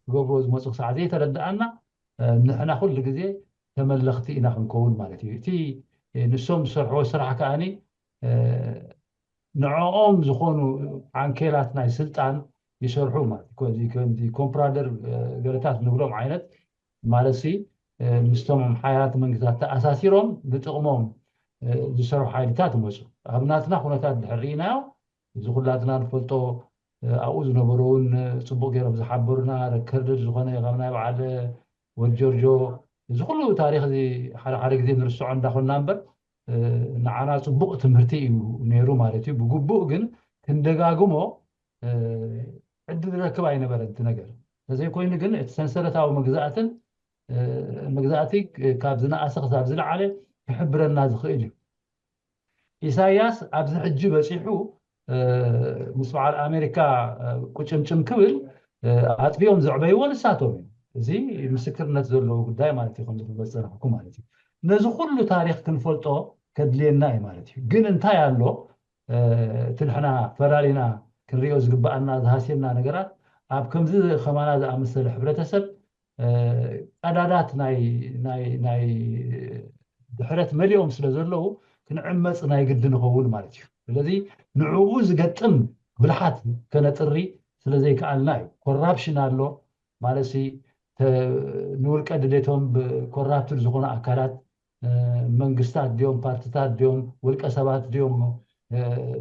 ክገብርዎ ዝመፁ ክሳዕ ዘይተረዳኣና፣ ንሕና ኩሉ ግዜ ተመለኽቲ ኢና ክንከውን ማለት እዩ። እቲ ንሶም ዝሰርሕዎ ስራሕ ከኣኒ ንዕኦም ዝኾኑ ዓንኬላት ናይ ስልጣን ይሰርሑ ማለት እዩ። ከምዚ comprador ገለታት ንብሎም ዓይነት ማለት ሲ፣ ምስቶም ሓያላት መንግስታት ተኣሳሲሮም ንጥቕሞም ዝሰርሑ ሓይልታት ይመፁ። ኣብ ናትና ኩነታት ድሕር ርኢናዮ፣ እዚ ኩላትና ንፈልጦ፣ ኣብኡ ዝነበሩ እውን ፅቡቕ ገይሮም ዝሓበሩና፣ ሪከርድድ ዝኾነ ካብ ናይ በዓል ወድ ጆርጆ፣ እዚ ኩሉ ታሪኽ እዚ ሓደ ሓደ ግዜ ንርስዖ እንዳኾንና እምበር፣ ንዓና ፅቡቕ ትምህርቲ እዩ ነይሩ ማለት እዩ። ብግቡእ ግን ክንደጋግሞ ዕድል ዝረክብ ኣይነበረን እቲ ነገር። ተዘይኮይኑ ግን እቲ ሰንሰለታዊ መግዛእትን መግዛእቲ ካብ ዝነኣሰ ክሳብ ዝለዓለ ክሕብረና ዝኽእል እዩ። ኢሳያስ ኣብዚ ሕጂ በፂሑ ምስ በዓል ኣሜሪካ ቁጭምጭም ክብል ኣጥፊኦም ዘዕበይዎ ንሳቶም እዩ። እዚ ምስክርነት ዘለዎ ጉዳይ ማለት እዩ። ከምዚ ክመፀናሕኩ ማለት እዩ። ነዚ ኩሉ ታሪክ ክንፈልጦ ከድልየና እዩ ማለት እዩ። ግን እንታይ ኣሎ እቲ ንሕና ፈላሊና ክንሪኦ ዝግባኣና ዝሃስየና ነገራት ኣብ ከምዚ ከማና ዝኣመሰለ ሕብረተሰብ ቀዳዳት ናይ ናይ ናይ ድሕረት መሊኦም ስለ ዘለዉ ክንዕመፅ ናይ ግዲ ንኸውን ማለት እዩ። ስለዚ ንዕኡ ዝገጥም ብልሓት ከነጥሪ ስለ ዘይከኣልና እዩ። ኮራፕሽን ኣሎ ማለት ንውልቀ ድሌቶም ብኮራፕትድ ዝኾኑ ኣካላት መንግስታት ድዮም ፓርትታት ድዮም ውልቀ ሰባት ድዮም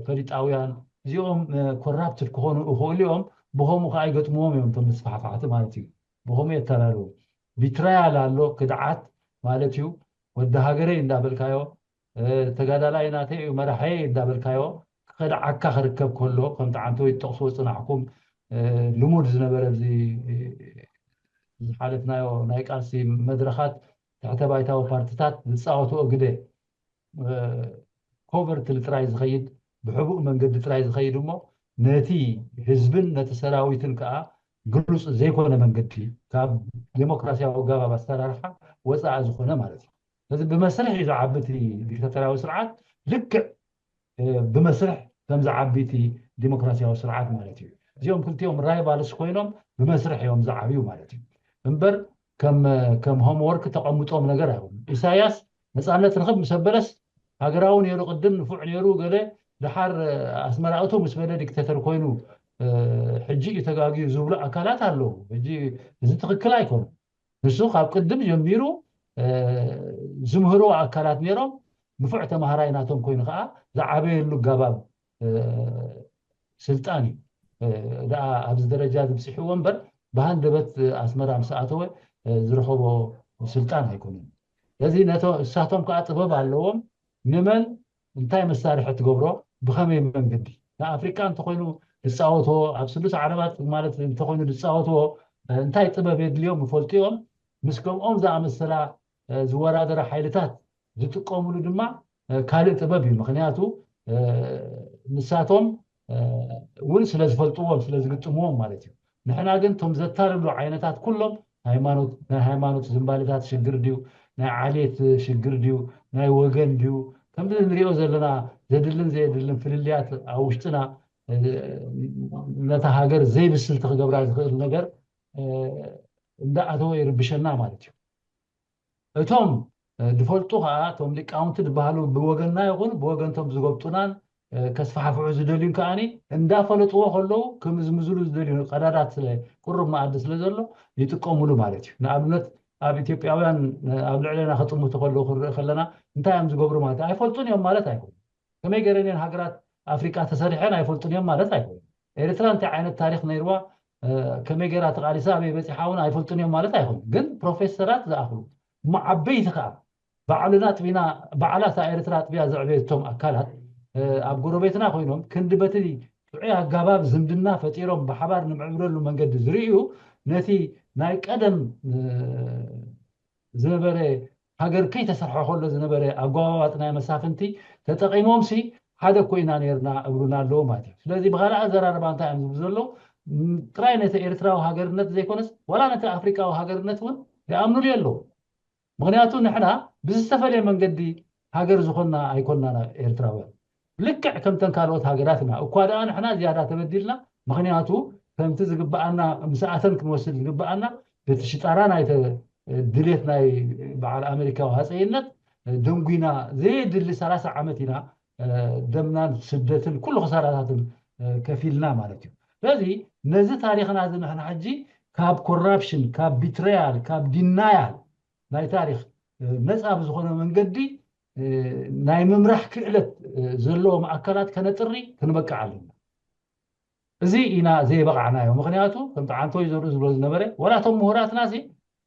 ፈሊጣውያን እዚኦም ኮራፕትድ ክኾኑ ይኽእሉ እዮም። ብኸምኡ ከዓ ይገጥምዎም እዮም እቶም መስፋሕፋሕቲ ማለት እዩ። ብኸምኡ የተላልዉ። ቢትራያል ኣሎ ክድዓት ማለት እዩ። ወዲ ሃገረይ እንዳበልካዮ ተጋዳላይ ናተይ እዩ መራሐይ እንዳበልካዮ ክኸድዓካ ክርከብ ከሎ ከምቲ ዓንተወይ ትጠቕስዎ ዝፅናሕኩም ልሙድ ዝነበረ እዚ ዝሓለፍናዮ ናይ ቃልሲ መድረኻት ትሕተ ባይታዊ ፓርትታት ዝፃወትኦ ግደ ኮቨርትሊ ጥራይ ዝኸይድ ብሕቡእ መንገዲ ጥራይ ዝኸይድ እሞ ነቲ ህዝብን ነቲ ሰራዊትን ከዓ ግሉፅ ዘይኮነ መንገዲ ካብ ዴሞክራሲያዊ ኣገባብ ኣሰራርሓ ወፃኢ ዝኾነ ማለት እዩ። ስለዚ ብመስርሕ እዩ ዝዓቢ እቲ ዲክታተራዊ ስርዓት ልክዕ ብመስርሕ ከም ዝዓቢ እቲ ዲሞክራሲያዊ ስርዓት ማለት እዩ። እዚኦም ክልቲኦም ራይቫልስ ኮይኖም ብመስርሕ እዮም ዝዓብዩ ማለት እዩ። እምበር ከም ከም ሆምወርክ ተቐምጦም ነገር ኣይኮኑን። ኢሳያስ ነፃነት ርኽብ ምስ ኣበለስ ሃገራዊ ነይሩ ቅድም ንፉዕ ነይሩ ገለ ድሓር ኣስመራ እቶ ምስ በለ ዲክተተር ኮይኑ ሕጂ እዩ ተጋግዩ ዝብሉ ኣካላት ኣለዉ። ሕጂ እዚ ትኽክል ኣይኮኑን። ንሱ ካብ ቅድም ጀሚሩ ዝምህርዎ ኣካላት ነይሮም ንፉዕ ተምሃራይ ናቶም ኮይኑ ከዓ ዝዓበየሉ ኣጋባብ ስልጣን እዩ ደኣ ኣብዚ ደረጃ ዝብፅሕዎ እምበር ብሃንደበት ኣስመራ ምስ ኣተወ ዝረኸቦ ስልጣን ኣይኮነን። ስለዚ እሳቶም ከዓ ጥበብ ኣለዎም። ንመን እንታይ መሳርሒ ትገብሮ ብኸመይ መንገዲ ንኣፍሪቃ እንተኮይኑ ዝፃወትዎ ኣብ ስሉስ ዓረባት ማለት እንተኮይኑ ዝፃወትዎ እንታይ ጥበብ የድልዮም ይፈልጡ እዮም። ምስ ከምኦም ዝኣመሰላ ዝወዳደራ ሓይልታት ዝጥቀምሉ ድማ ካልእ ጥበብ እዩ። ምክንያቱ ንሳቶም እውን ስለ ዝፈልጥዎም ስለ ዝግጥምዎም ማለት እዩ። ንሕና ግን እቶም ዘታልሉ ዓይነታት ኩሎም ሃይማኖት ናይ ሃይማኖት ዝንባሌታት ሽግር ድዩ ናይ ዓሌት ሽግር ድዩ፣ ናይ ወገን ድዩ፣ ከምዚ ንሪኦ ዘለና ዘድልን ዘየድልን ፍልልያት ኣብ ውሽጥና ነታ ሃገር ዘይብስልቲ ክገብራ ዝኽእል ነገር እንዳኣተወ ይርብሸና ማለት እዩ። እቶም ዝፈልጡ ከዓ እቶም ሊቃውንቲ ዝበሃሉ ብወገንና ይኹን ብወገንቶም ዝጎብጡናን ከስፋሕፍሑ ዝደልዩን ከዓኒ እንዳፈለጥዎ ከለዉ ክምዝምዝሉ ዝደልዩ ቀዳዳት ስለ ቁሩብ መኣዲ ስለ ዘሎ ይጥቀሙሉ ማለት እዩ። ንኣብነት ኣብ ኢትዮጵያውያን ኣብ ልዕለና ክጥምቱ ከለዉ ክንርኢ ከለና እንታይ እዮም ዝገብሩ ማለት ኣይፈልጡን እዮም ማለት ኣይኮኑ። ከመይ ገይረን እየን ሃገራት ኣፍሪቃ ተሰሪሐን ኣይፈልጡን እዮም ማለት ኣይኮኑ። ኤርትራ እንታይ ዓይነት ታሪክ ነይርዋ ከመይ ገይራ ተቃሊሳ ኣበይ በፂሓ እውን ኣይፈልጡን እዮም ማለት ኣይኮኑ። ግን ፕሮፌሰራት ዝኣኽሉ እሞ ዓበይቲ ከዓ ባዕልና ኣጥቢና ባዕላ እታ ኤርትራ ኣጥቢያ ዘዕበየቶም ኣካላት ኣብ ጎረቤትና ኮይኖም ክንዲ በቲ ጥዑይ ኣጋባብ ዝምድና ፈጢሮም ብሓባር ንምዕብለሉ መንገዲ ዝርእዩ ነቲ ናይ ቀደም ዝነበረ ሃገር ከይተሰርሐ ከሎ ዝነበረ ኣጓባባጥ ናይ መሳፍንቲ ተጠቂሞምሲ ሓደ ኮይና ነርና እብሉና ኣለዉ ማለት እዩ። ስለዚ ብካልእ ኣዘራርባ እንታይ እዮም ዝብሉ ዘለዉ ጥራይ ነቲ ኤርትራዊ ሃገርነት ዘይኮነስ ዋላ ነቲ ኣፍሪቃዊ ሃገርነት እውን ይኣምኑሉ ኣለዉ። ምክንያቱ ንሕና ብዝተፈለየ መንገዲ ሃገር ዝኾንና ኣይኮንና ኤርትራውያን። ልክዕ ከምተን ካልኦት ሃገራት ኢና እኳ ደኣ ንሕና ዝያዳ ተበዲልና። ምክንያቱ ከምቲ ዝግብኣና ምስኣተን ክንወስድ ዝግብኣና በቲ ሽጣራ ናይ ድሌት ናይ በዓል ኣሜሪካዊ ሃፀይነት ደንጉና ዘየድሊ ሰላሳ ዓመት ኢና ደምናን ስደትን ኩሉ ክሳራታትን ከፊልና ማለት እዩ። ስለዚ ነዚ ታሪክና እዚ ንሕና ሕጂ ካብ ኮራፕሽን ካብ ቢትረያል ካብ ዲናያል ናይ ታሪክ ነፃ ብዝኾነ መንገዲ ናይ ምምራሕ ክእለት ዘለዎም ኣካላት ከነጥሪ ክንበቅዕ ኣለና። እዚ ኢና ዘይበቃዕናዮ። ምክንያቱ ከምቲ ዓንቶይ ዘርኢ ዝብሎ ዝነበረ ዋላ እቶም ምሁራትና ሲ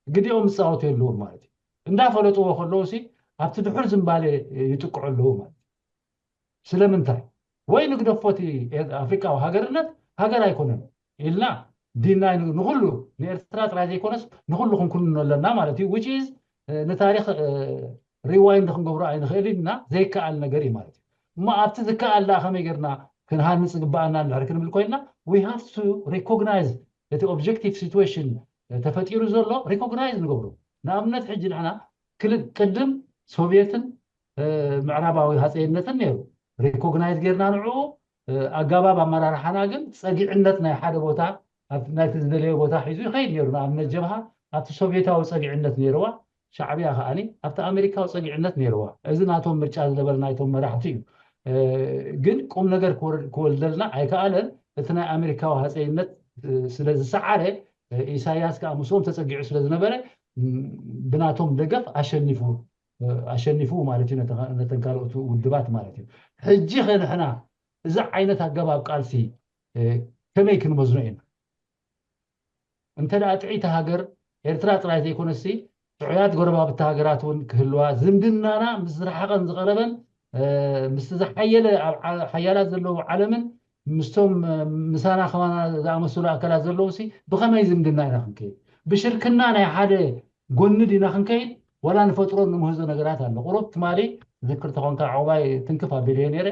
ግዲኦም ዝፃወቱ የለዎም ማለት እዩ። እንዳፈለጥዎ ከለዉ ሲ ኣብቲ ድሑር ዝምባሌ ይጥቅዑ ኣለዉ ማለት እዩ። ስለምንታይ ወይ ንግደፎ እቲ ኣፍሪቃዊ ሃገርነት ሃገር ኣይኮነን ኢልና ዲናይ ንኩሉ ንኤርትራ ጥራይ ዘይኮነስ ንኩሉ ክንኩንኖ ኣለና ማለት እዩ። Which is ንታሪክ ሪዋይንድ ክንገብሮ ኣይንኽእል ኢና። ዘይከኣል ነገር እዩ ማለት እዩ። እሞ ኣብቲ ዝከኣል ደኣ ከመይ ጌርና ክንሃንፅ ግበኣና እንድሕር ክንብል ኮይና we have to recognize እቲ objective situation ተፈጢሩ ዘሎ recognize ንገብሮ። ንኣብነት ሕጂ ንሕና ክል ቅድም ሶቪየትን ምዕራባዊ ሃፀይነትን ነይሩ recognize ጌርና ንዕኡ ኣጋባብ ኣመራርሓና ግን ፀጊዕነት ናይ ሓደ ቦታ ናይቲ ዝደለየ ቦታ ሒዙ ይኸይድ ነይሩ። ንኣብነት ጀብሃ ኣብቲ ሶቪየታዊ ፀጊዕነት ነይርዋ፣ ሻዕብያ ከዓኒ ኣብቲ ኣሜሪካዊ ፀጊዕነት ነይርዋ። እዚ ናቶም ምርጫ ዝነበረ ናይቶም መራሕቲ እዩ። ግን ቁም ነገር ክወልደልና ኣይከኣለን። እቲ ናይ ኣሜሪካዊ ሃፀይነት ስለ ዝሰዓረ ኢሳያስ ከዓ ምስኦም ተፀጊዑ ስለ ዝነበረ ብናቶም ደገፍ ኣሸኒፉ ኣሸኒፉ ማለት እዩ ነተን ካልኦት ውድባት ማለት እዩ። ሕጂ ከ ንሕና እዚ ዓይነት ኣገባብ ቃልሲ ከመይ ክንመዝኖ ኢና? እንተ ደኣ ጥዕይቲ ሃገር ኤርትራ ጥራይ ዘይኮነሲ ጥዑያት ጎረባብቲ ሃገራት እውን ክህልዋ ዝምድናና ምስ ዝረሓቐን ዝቐረበን ምስቲ ዝሓየለ ሓያላት ዘለዉ ዓለምን ምስቶም ምሳና ከማና ዝኣመሰሉ ኣካላት ዘለዉ ሲ ብኸመይ ዝምድና ኢና ክንከይድ? ብሽርክና ናይ ሓደ ጎኒ ዲና ክንከይድ ዋላ ንፈጥሮ ንምህዞ ነገራት ኣሎ። ቁሩብ ትማሊ ዝክር ተኾንካ ዕቑባይ ትንክፍ ኣቢለዮ ነይረ።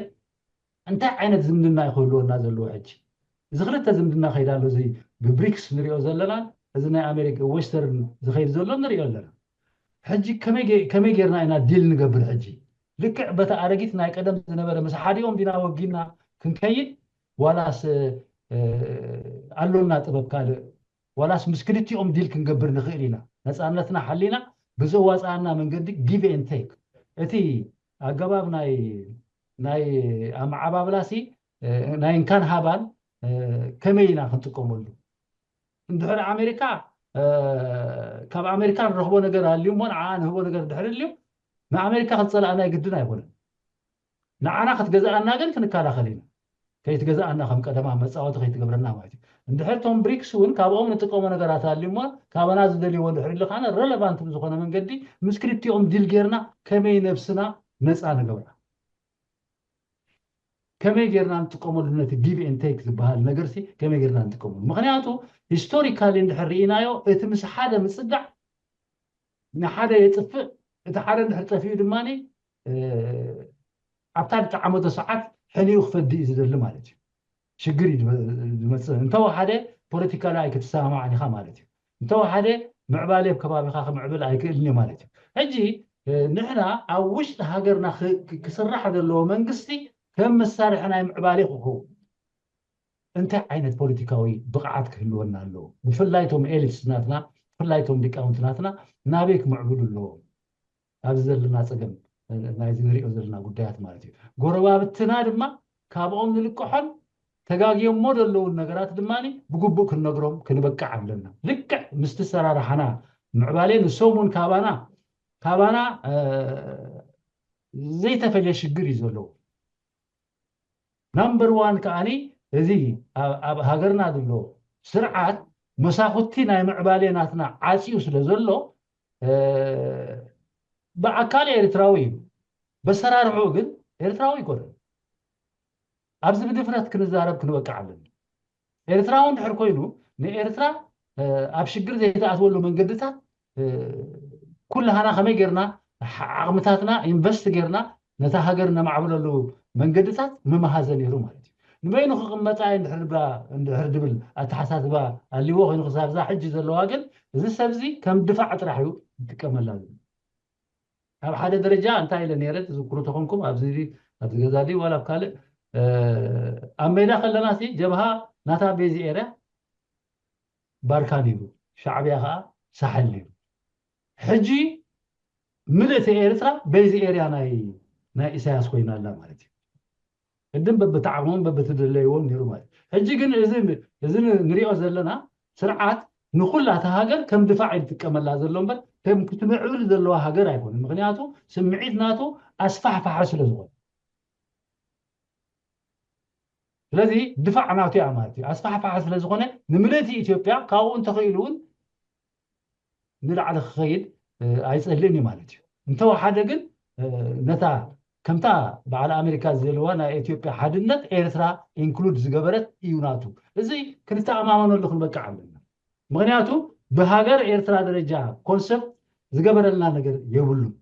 እንታይ ዓይነት ዝምድና እዩ ክህልወና ዘለዎ ሕጂ? እዚ ክልተ ዝምድና ከይዳ ኣሎ። እዚ ብብሪክስ ንሪኦ ዘለና እዚ ናይ ኣሜሪካ ዌስተርን ዝኸይድ ዘሎ ንሪኦ ኣለና። ሕጂ ከመይ ጌርና ኢና ዲል ንገብር? ሕጂ ልክዕ በቲ ኣረጊት ናይ ቀደም ዝነበረ ምስ ሓዲኦም ዲና ወጊና ክንከይድ ዋላስ ኣሎና ጥበብ ካልእ ዋላስ ምስ ክልቲኦም ዲል ክንገብር ንኽእል ኢና? ነፃነትና ሓሊና ብዘዋፃኣና መንገዲ give and take እቲ ኣገባብ ናይ ናይ ኣመዓባብላሲ ናይ እንካን ሃባን ከመይ ኢና ክንጥቀመሉ? እንድሕር ኣሜሪካ ካብ ኣሜሪካ ንረኽቦ ነገር ኣልዩ እሞ ንዓ ንህቦ ነገር ድሕር ኣልዩ ንኣሜሪካ ክትፀልኣና ግድን ኣይኮነን። ንዓና ክትገዝኣና ግን ክንከላኸል ኢና። ከይትገዝኣና ከም ቀደማ መፃወቲ ከይትገብረና ማለት እዩ። እንድሕር ቶም ብሪክስ እውን ካብኦም ንጥቀሞ ነገራት ኣልዩ እሞ ካባና ዝደልይዎ እንድሕር ኢሉ ካነ ረለቫንት ብዝኾነ መንገዲ ምስ ክልቲኦም ዲል ጌርና ከመይ ነብስና ነፃ ንገብራ? ከመይ ጌርና ንጥቀመሉ ነቲ give and take ዝበሃል ነገር ሲ ከመይ ጌርና ንጥቀመሉ? ምክንያቱ ሂስቶሪካሊ እንድሕር ርኢናዮ እቲ ምስ ሓደ ምፅጋዕ ንሓደ የጥፍእ፣ እቲ ሓደ እንድሕር ጠፊኡ ድማ ኣብታ ዝጠዓመቶ ሰዓት ሕኒኡ ክፈዲ እዩ ዝደሊ ማለት እዩ። ሽግር እዩ ዝመፅእ። እንተወሓደ ፖለቲካሊ ኣይክትሰማማዕን ኢኻ ማለት እዩ። እንተወሓደ ምዕባለ ኣብ ከባቢኻ ክምዕብል ኣይክእልን እዩ ማለት እዩ። ሕጂ ንሕና ኣብ ውሽጢ ሃገርና ክስራሕ ዘለዎ መንግስቲ ከም መሳርሒ ናይ ምዕባለ ክኸውን እንታይ ዓይነት ፖለቲካዊ ብቕዓት ክህልወና ኣለዎ? ብፍላይ ቶም ኤሊትስ ናትና፣ ብፍላይ ቶም ሊቃውንቲ ናትና ናበይ ክምዕብሉ ኣለዎም? ኣብዚ ዘለና ፀገም ናይዚ ንሪኦ ዘለና ጉዳያት ማለት እዩ። ጎረባብትና ድማ ካብኦም ንልቅሖን ተጋግዮሞ ዘለውን ነገራት ድማ ብግቡእ ክንነግሮም ክንበቅዕ ኣለና። ልክዕ ምስቲ ሰራርሓና ምዕባለ ንሶም እውን ካባና ካባና ዘይተፈለየ ሽግር እዩ ዘለዎ። ናምበር ዋን ከዓኒ እዚ ኣብ ሃገርና ዘሎ ስርዓት መሳኹቲ ናይ ምዕባሌ ናትና ዓፅዩ ስለ ዘሎ ብኣካል ኤርትራዊ እዩ፣ በሰራርሑ ግን ኤርትራዊ ይኮነን። ኣብዚ ብድፍረት ክንዛረብ ክንበቅዕ ኣለና። ኤርትራዊ እንድሕር ኮይኑ ንኤርትራ ኣብ ሽግር ዘይተኣትወሉ መንገድታት ኩላህና ከመይ ጌርና ዓቕምታትና ኢንቨስት ጌርና ነታ ሃገር ነማዕብለሉ መንገድታት ምምሃዘ ነይሩ ማለት እዩ። ንበይኑ ክቕመጣ እንድሕር ድብል ኣተሓሳስባ ኣልዎ ኮይኑ ክሳብ ዛ ሕጂ ዘለዋ ግን እዚ ሰብዚ ከም ድፋዕ ጥራሕ እዩ ዝጥቀመላ ዘሎ። ኣብ ሓደ ደረጃ እንታይ ኢለ ነይረ ትዝክሩ ተኾንኩም ኣብዚ ኣብዚ ገዛ ድዩ ዋላ ኣብ ካልእ ኣብ ሜዳ ከለና ሲ ጀብሃ ናታ ቤዚ ኤርያ ባርካ ነይሩ፣ ሻዕብያ ከዓ ሳሕል ነይሩ። ሕጂ ምልእቲ ኤርትራ ቤዚ ኤርያ ናይ ናይ ኢሳያስ ኮይና ኣላ ማለት እዩ። ቅድም በብተዓቕሞም በብትደለይዎም ነይሩ ማለት እዩ። ሕጂ ግን እዚ እዚ ንሪኦ ዘለና ስርዓት ንኩላ እታ ሃገር ከም ድፋዕ እዩ ዝጥቀመላ ዘሎ እምበር ከም ክትምዕብል ዘለዋ ሃገር ኣይኮነን። ምክንያቱ ስምዒት ናቱ ኣስፋሕፋሒ ስለ ዝኾነ ስለዚ ድፋዕ ናቱ እያ ማለት እዩ። ኣስፋሕፋሒ ስለ ዝኾነ ንምልእቲ ኢትዮጵያ ካብኡ እንተኽኢሉ እውን ንላዕሊ ክኸይድ ኣይፀልእን እዩ ማለት እዩ። እንተወሓደ ግን ነታ ከምታ በዓል ኣሜሪካ ዝደልዋ ናይ ኢትዮጵያ ሓድነት ኤርትራ ኢንክሉድ ዝገበረት እዩ ናቱ። እዚ ክንተኣማመነሉ ክንበቅዕ ኣለና። ምክንያቱ ብሃገር ኤርትራ ደረጃ ኮንሰፕት ዝገበረልና ነገር የብሉን።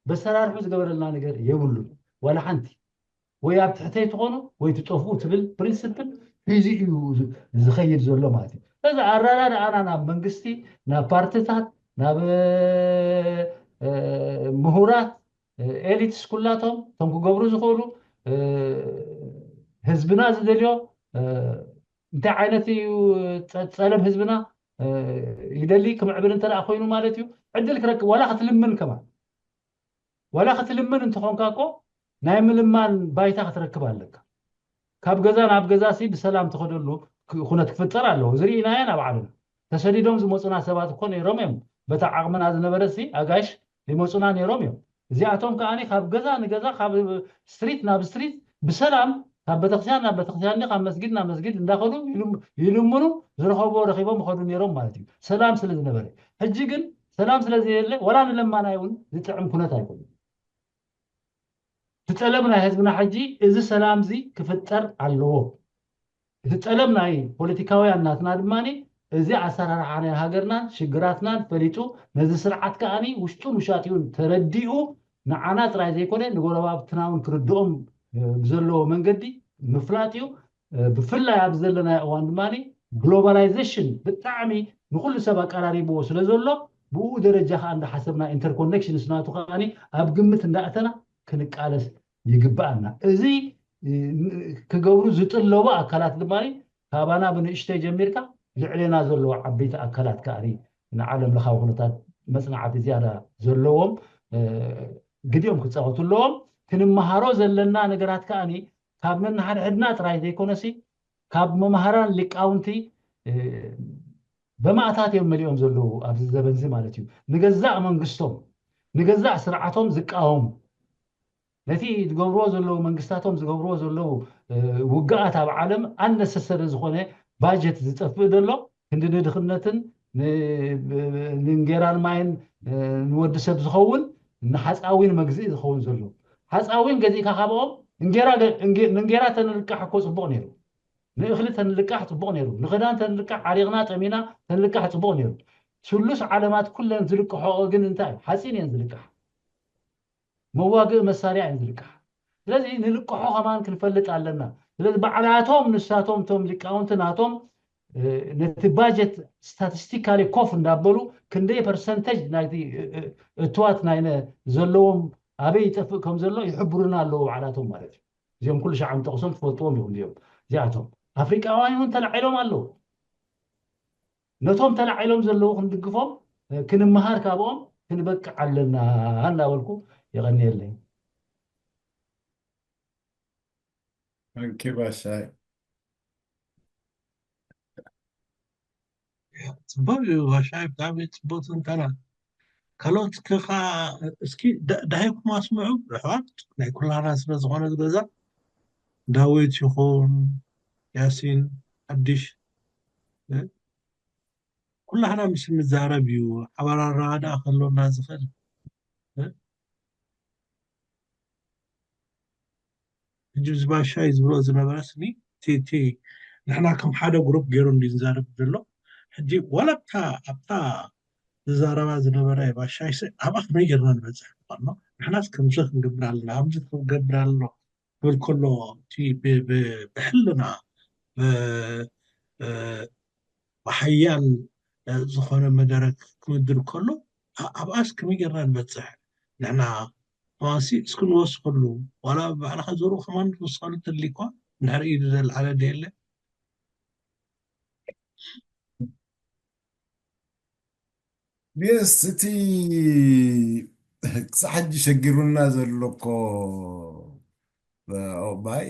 በሰራርሑ ዝገበረልና ነገር የብሉን ዋላ ሓንቲ። ወይ ኣብ ትሕተይ ትኾኑ ወይ ትጠፍኡ ትብል ፕሪንስፕል ሒዙ እዩ ዝኸይድ ዘሎ ማለት እዩ። ስለዚ ኣረዳድኣና ናብ መንግስቲ፣ ናብ ፓርትታት፣ ናብ ምሁራት፣ ኤሊትስ ኩላቶም እቶም ክገብሩ ዝኽእሉ ህዝብና ዝደልዮ እንታይ ዓይነት እዩ ፀለብ ህዝብና ይደሊ ክምዕብል እንተ ኮይኑ ማለት እዩ ዕድል ክረክብ ዋላ ክትልምን ከማን ዋላ ክትልምን እንተኾንካ እኮ ናይ ምልማን ባይታ ክትረክብ ኣለካ። ካብ ገዛ ናብ ገዛ ሲ ብሰላም ትኸደሉ ኩነት ክፍጠር ኣለዎ። ዝርኢናዮ ናብ ዓለም ተሰዲዶም ዝመፁና ሰባት እኮ ነይሮም እዮም። በታ ዓቕምና ዝነበረ ሲ ኣጋይሽ ይመፁና ነይሮም እዮም። እዚኣቶም ከዓኒ ካብ ገዛ ንገዛ ካብ ስትሪት ናብ ስትሪት ብሰላም ካብ ቤተክርስትያን ናብ ቤተክርስትያን ካብ መስጊድ ናብ መስጊድ እንዳኸዱ ይልምኑ ዝረኸብዎ ረኺቦም ይኸዱ ነይሮም ማለት እዩ። ሰላም ስለ ዝነበረ ሕጂ ግን ሰላም ስለ ዘየለ ዋላ ንለማናይ እውን ዝጥዕም ኩነት ኣይኮኑን። እቲ ጠለብ ናይ ህዝብና ሕጂ እዚ ሰላም እዚ ክፍጠር ኣለዎ። እቲ ጠለብ ናይ ፖለቲካውያን ናትና ድማ እዚ ኣሰራርሓ ናይ ሃገርናን ሽግራትናን ፈሊጡ ነዚ ስርዓት ከዓኒ ውሽጡን ውሻጢኡን ተረዲኡ ንዓና ጥራይ ዘይኮነ ንጎረባብትና እውን ክርድኦም ብዘለዎ መንገዲ ምፍላጥ እዩ። ብፍላይ ኣብዚ ዘለናዮ እዋን ድማ ግሎባላይዜሽን ብጣዕሚ ንኩሉ ሰብ ኣቀራሪብዎ ስለ ዘሎ ብኡ ደረጃ ከዓ እንዳሓሰብና ኢንተርኮኔክሽንስ ናቱ ከዓ ኣብ ግምት እንዳእተና ክንቃለስ ይግብኣና። እዚ ክገብሩ ዝጥለቡ ኣካላት ድማ ካባና ብንእሽተይ ጀሚርካ ልዕሌና ዘለዉ ዓበይቲ ኣካላት ከዓ ንዓለም ለኻዊ ኩነታት መፅናዕቲ ዝያዳ ዘለዎም ግዲኦም ክፃወቱ ኣለዎም። ክንመሃሮ ዘለና ነገራት ከዓ ካብ ነንሓድሕድና ጥራይ ዘይኮነሲ ካብ መምሃራን ሊቃውንቲ በማእታት እዮም መሊኦም ዘለዉ ኣብዚ ዘበንዚ ማለት እዩ። ንገዛእ መንግስቶም ንገዛእ ስርዓቶም ዝቃወሙ ነቲ ዝገብርዎ ዘለዉ መንግስታቶም ዝገብርዎ ዘለዉ ውግኣት ኣብ ዓለም ኣነሰሰሪ ዝኾነ ባጀት ዝጠፍእ ዘሎ ክንዲ ንድኽነትን ንእንጌራን ማይን ንወዲ ሰብ ዝኸውን ንሓፃዊን መግዝኢ ዝኸውን ዘሎ ሓፃዊን ገዚእካ ካብኦም ንእንጌራ ተንልቃሕ እኮ ፅቡቕ ነይሩ። ንእኽሊ ተንልቃሕ ፅቡቕ ነይሩ። ንኽዳን ተንልቃሕ ዓሪቕና ጠሚና ተንልቃሕ ፅቡቕ ነይሩ። ስሉስ ዓለማት ኩለን ዝልቅሖኦ ግን እንታይ ሓፂን እየን ዝልቃሕ። መዋግኢ መሳርያ እየን ዝልቃሕ። ስለዚ ንልቅሖ ከማን ክንፈልጥ ኣለና። ስለዚ ባዕላቶም ንሳቶም እቶም ሊቃውንቲ ናቶም ነቲ ባጀት ስታቲስቲካሊ ኮፍ እንዳበሉ ክንደይ ፐርሰንተጅ ናይቲ እትዋት ናይ ዘለዎም ኣበይ ይጠፍእ ከም ዘሎ ይሕብሩና ኣለዉ ባዕላቶም ማለት እዩ። እዚኦም ኩሉ ሻዕ ንጠቕሶም ትፈልጥዎም ኢኹም። እዚኦም እዚኣቶም ኣፍሪቃውያን እውን ተላዒሎም ኣለዉ። ነቶም ተላዒሎም ዘለዉ ክንድግፎም ክንመሃር ካብኦም ክንበቅዕ ኣለና እናበልኩ የቐንየለይ። Thank you, ባሻይ። ጽቡቅ እዩ ባሻይ፣ ብጣዕሚ ጽቡቅ ትንተና። ካልኦት ከ እስኪ ዳሂብኩም ኣስምዑ ኣሕዋት፣ ናይ ኩላና ስለ ዝኾነ ዝገዛ ዳዊት ይኹን ያሲን ሓድሽ ኩላህና ምስ ንዛረብ እዩ ሓባር ኣረዳድኣ ከሎና ዝኽእል። ሕጂ እዚ ባሻይ ዝብሎ ዝነበረ ስኒ እቲ ንሕና ከም ሓደ ግሩፕ ገይሩ እንዲ ዝዛረብ ዘሎ። ሕጂ ዋላ ኣብታ ኣብታ ዝዛረባ ዝነበረ ባሻይ ስ ኣብኣ ከመይ ጌርና ንበፅሕ ምኳንና ንሕናስ ከምዚ ክንገብር ኣለና ከምዚ ክንገብር ኣሎ ክብል ከሎ እቲ ብሕልና ብሓያል ዝኾነ መደረ ክምድር ከሎ ኣብኣስ ከመይ ጌርና ንበፅሕ ንሕና ማሲ እስኪ ንወስኸሉ ዋላ ባዕልኻ ዘርኡ ከማን ንወስኸሉ ተልኳ ንሕርኢ ዘልዓለ ደየለ Yes፣ እቲ ክሳብ ሕጂ ሸጊሩና ዘሎ እኮ ኦባይ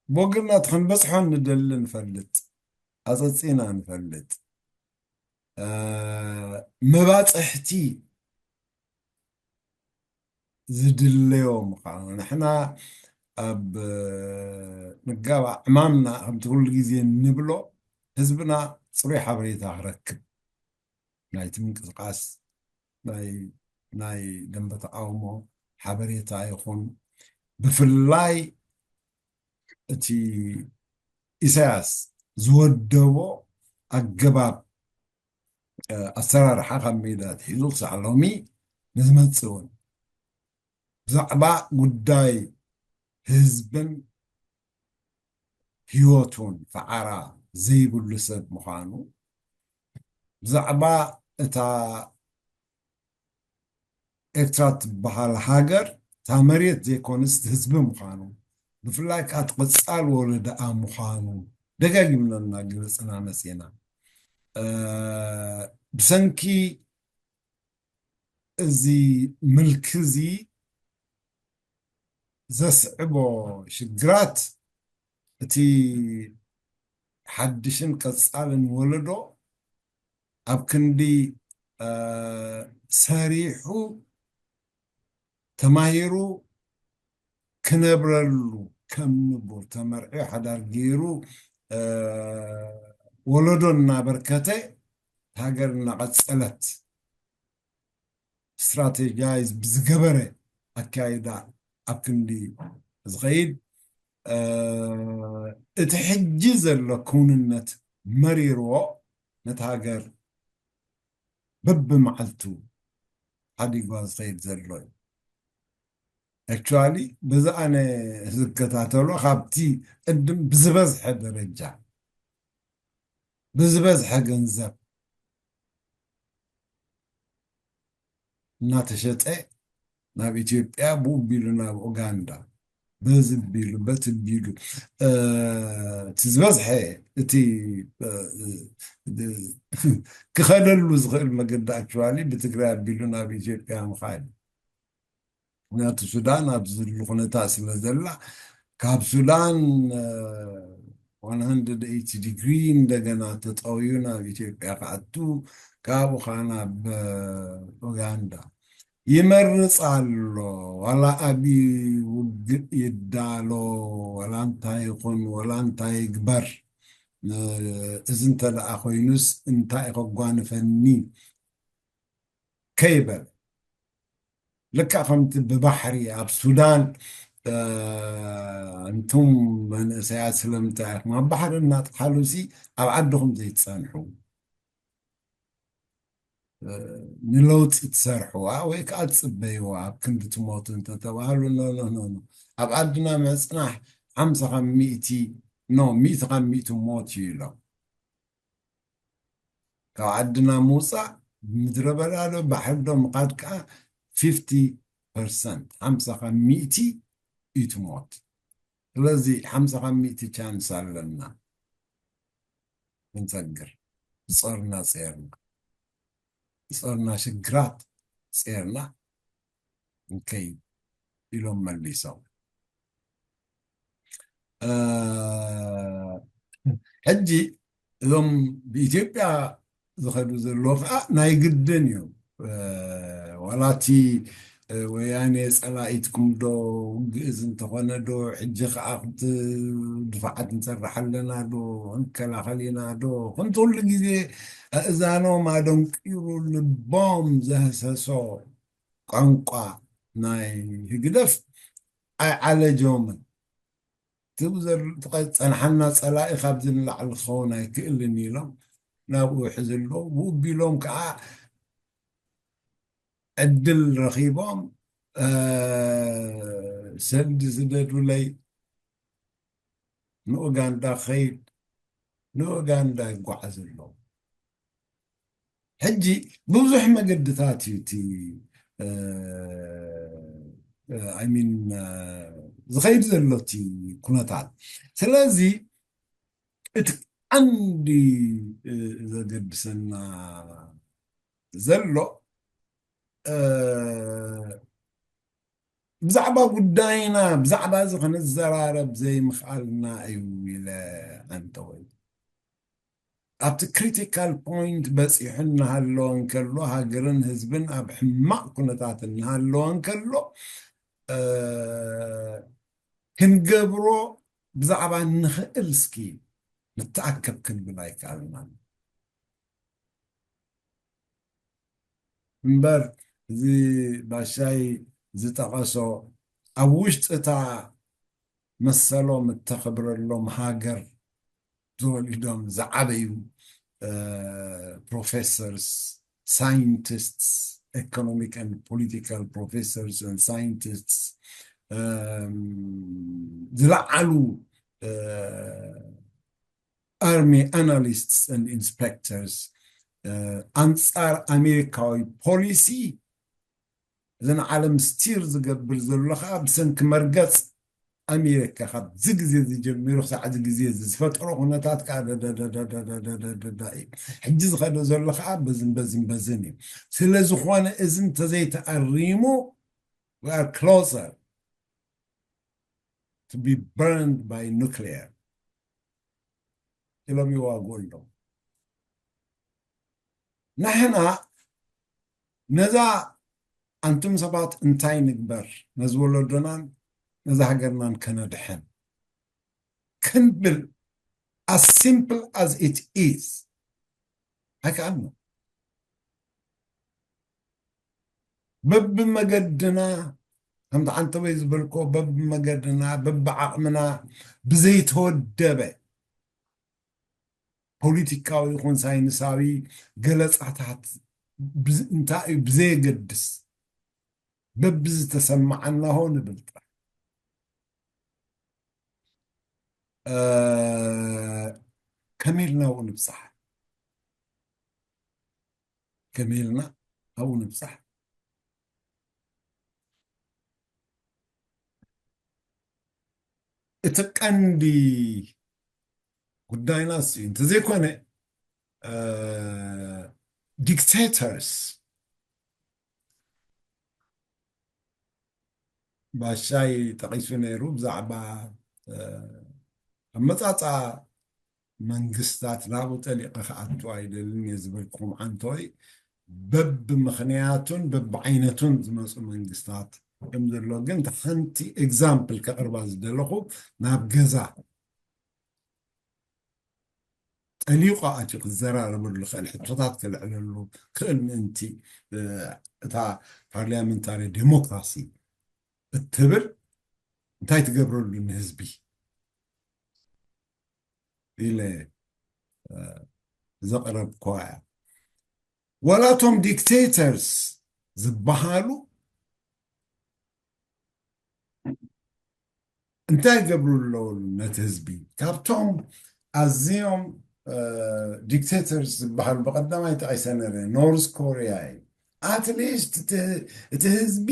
ብወገንና እቲ ክንበፅሖ ንደሊ ንፈልጥ፣ ኣፀፂና ንፈልጥ። መባፅሕቲ ዝድለዮ ምዃኑ ንሕና ኣብ ንጋባእ ዕማምና ከምቲ ኩሉ ግዜ ንብሎ ህዝብና ፅሩይ ሓበሬታ ክረክብ ናይቲ ምንቅስቃስ ናይ ደንበ ተቃውሞ ሓበሬታ ይኹን ብፍላይ እቲ ኢሳያስ ዝወደቦ ኣገባብ ኣሰራርሓ ካብ ሜዳ ኣትሒዙ ክሳዕ ሎሚ ንዝመፅእ እውን ብዛዕባ ጉዳይ ህዝብን ህይወቱን ፈዓራ ዘይብሉ ሰብ ምዃኑ ብዛዕባ እታ ኤርትራ ትበሃል ሃገር እታ መሬት ዘይኮነስ ህዝቢ ምዃኑ ብፍላይ ከዓ ትቕፃል ወለደኣ ምዃኑ ደጋጊምና እናገለፅና መፅና ብሰንኪ እዚ ምልኪ እዚ ዘስዕቦ ሽግራት እቲ ሓድሽን ቀፃልን ወለዶ ኣብ ክንዲ ሰሪሑ ተማሂሩ ክነብረሉ ከም ንቡር ተመርዕዮ ሓዳር ገይሩ ወለዶ እናበርከተ ሃገር እናቐፀለት ስትራቴጃይዝ ብዝገበረ ኣካይዳ ኣብ ክንዲ ዝኸይድ እቲ ሕጂ ዘሎ ክውንነት መሪርዎ ነቲ ሃገር በብመዓልቱ ሓዲጓ ዝኸይድ ዘሎ እዩ። ኣክቹዋሊ በዚ ኣነ ዝከታተሎ ካብቲ ቅድም ብዝበዝሐ ደረጃ ብዝበዝሐ ገንዘብ እናተሸጠ ናብ ኢትዮጵያ ብኡ ቢሉ ናብ ኡጋንዳ በዚ ቢሉ በቲ ቢሉ እቲ ዝበዝሐ እቲ ክኸደሉ ዝኽእል መገዲ ኣክቹዋሊ ብትግራይ ኣቢሉ ናብ ኢትዮጵያ ምኻድ ምክንያቱ ሱዳን ኣብ ዝሉ ኩነታት ስለ ዘላ ካብ ሱዳን one hundred eighty ዲግሪ እንደገና ተጠውዩ ናብ ኢትዮጵያ ክኣቱ ካብኡ ከዓ ናብ ኡጋንዳ ይመርፅ ኣሎ ዋላ ኣብይ ውግእ ይዳሎ ዋላ እንታይ ይኹን ዋላ እንታይ ይግበር እዚ እንተ ደኣ ኮይኑስ እንታይ ከጓንፈኒ ከይበል ልካ ከምቲ ብባሕሪ ኣብ ሱዳን እንቱም መንእሰያት ስለምንታይ ኢኹም ኣብ ባሕሪ እናጥሓሉ ሲ ኣብ ዓድኹም ዘይትፀንሑ ንለውጢ ትሰርሕዋ ወይ ከዓ ትፅበይዋ ኣብ ክንዲ ትሞቱ እንተተባህሉ ኖኖኖኖ ኣብ ዓድና ምፅናሕ ሓምሳ ካብ ሚእቲ ኖ ሚእቲ ካብ ሚእቲ ሞት እዩ ኢሎም ካብ ዓድና ምውፃእ፣ ምድረ በዳ ዶ ባሕሪ ዶ ምኻድ ከዓ ፊፍቲ ፐርሰንት፣ ሓምሳ ካብ ሚእቲ እዩ እቲ ሞት። ስለዚ ሓምሳ ካብ ሚእቲ ቻንስ ኣለና ክንሰግር፣ ዝፀርና ፀርና፣ ዝፀርና ሽግራት ፀርና እንከይድ ኢሎም መሊሶም። ሕጂ እዞም ብኢትዮጵያ ዝኸዱ ዘለዎ ከዓ ናይ ግድን እዩ። ዋላቲ ወያኔ ፀላኢትኩም ዶ ውግእዝ እንተኾነ ዶ ሕጂ ከዓ ድፋዓት ንሰርሕ ኣለና ዶ ክንከላኸል ኢና ዶ ክንትሉ ግዜ ኣእዛኖም ኣደንቂሩ ልቦም ዘህሰሶ ቋንቋ ናይ ህግደፍ ኣይዓለጆምን። እቲ ዝፀንሓና ፀላኢ ካብዚ ንላዕሊ ክኸውን ኣይክእልን ኢሎም ናብኡ ይሕዙ ኣለዉ። ብኡ ቢሎም ከዓ ዕድል ረኺቦም ሰልዲ ስደዱለይ፣ ንኡጋንዳ ኸይድ፣ ንኡጋንዳ ይጓዓዝ ኣለዉ። ሕጂ ብብዙሕ መገድታት እዩ እቲ ኣይሚን ዝኸይድ ዘሎ እቲ ኩነታት። ስለዚ እቲ ቀንዲ ዘገድሰና ዘሎ ብዛዕባ ጉዳይና ብዛዕባ እዚ ክንዘራረብ ዘይምኽኣልና እዩ ኢለ ኣንተወይ ኣብቲ ክሪቲካል ፖይንት በፂሑ እናሃለወ እንከሎ ሃገርን ህዝብን ኣብ ሕማቕ ኩነታት እናሃለወ እንከሎ ክንገብሮ ብዛዕባ እንኽእል እስኪ ንተኣከብ ክንብል ኣይከኣልናን። እምበር እዚ ባሻይ ዝጠቐሶ ኣብ ውሽጢ እታ መሰሎም እተኽብረሎም ሃገር ተወሊዶም ዝዓበዩ ፕሮፌሰርስ፣ ሳይንቲስትስ፣ ኢኮኖሚክ ኤንድ ፖለቲካል ፕሮፌሰርስ ኤንድ ሳይንቲስትስ ዝለዓሉ ኣርሚ ኣናሊስትስ ኤንድ ኢንስፔክተርስ ኣንፃር ኣሜሪካዊ ፖሊሲ እዘን ዓለም ስቲር ዝገብር ዘሎ ከዓ ብሰንኪ መርገፅ ኣሜሪካ ካብዚ ግዜ ዝጀሚሩ ክሳዕ እዚ ግዜ እዚ ዝፈጠሮ ኩነታት ከዓ እዩ። ሕጂ ዝኸደ ዘሎ ከዓ በዝን በዝን በዝን እዩ። ስለዝኾነ እዚ እንተዘይተኣሪሙ we are closer to be burned by nuclear ኢሎም ይዋግኡ ኣለዉ። ንሕና ነዛ ኣንቱም ሰባት እንታይ ንግበር ነዚ ወለዶናን ነዛ ሃገርናን ከነድሕን ክንብል as simple as it is ኣይከኣልናን። በብመገድና ከምቲ ዓንተወይ ዝበልኮ በብመገድና በብዓቕምና ብዘይተወደበ ፖለቲካዊ ይኹን ሳይንሳዊ ገለፃታት እንታይ እዩ ብዘየገድስ በብዝተሰማዓና ሆ ንብል ጥራሕ ከመይ ኢልና ኣብኡ ንብፃሕ? ከመይ ኢልና ኣብኡ ንብፃሕ? እቲ ቀንዲ ጉዳይና እሱ እዩ። እንተዘይኮነ ዲክቴተርስ ባሻይ ጠቒሱ ነይሩ ብዛዕባ ኣመፃፃ መንግስታት ናብኡ ጠሊቐ ክኣቱ ኣይደልን እየ ዝበልኩኹም ዓንተወይ በብምኽንያቱን በብዓይነቱን ዝመፁ መንግስታት ከም ዘሎ ግን ሓንቲ ኤግዛምፕል ከቕርባ ዝደለኹ ናብ ገዛ ጠሊቑ ኣትዩ ክዘራረበሉ ክእል ሕቶታት ክልዕለሉ ክእል ምእንቲ እታ ፓርሊያመንታሪ ዴሞክራሲ እትብል እንታይ ትገብረሉ ንህዝቢ ኢለ ዘቕረብኳ እያ። ወላ እቶም ዲክቴተርስ ዝበሃሉ እንታይ ይገብሩ ኣለዉ ነቲ ህዝቢ? ካብቶም ኣዝዮም ዲክቴተርስ ዝበሃሉ ብቐዳማይ ጠቒሰ ነረ፣ ኖርዝ ኮርያ እዩ። ኣትሊስት እቲ ህዝቢ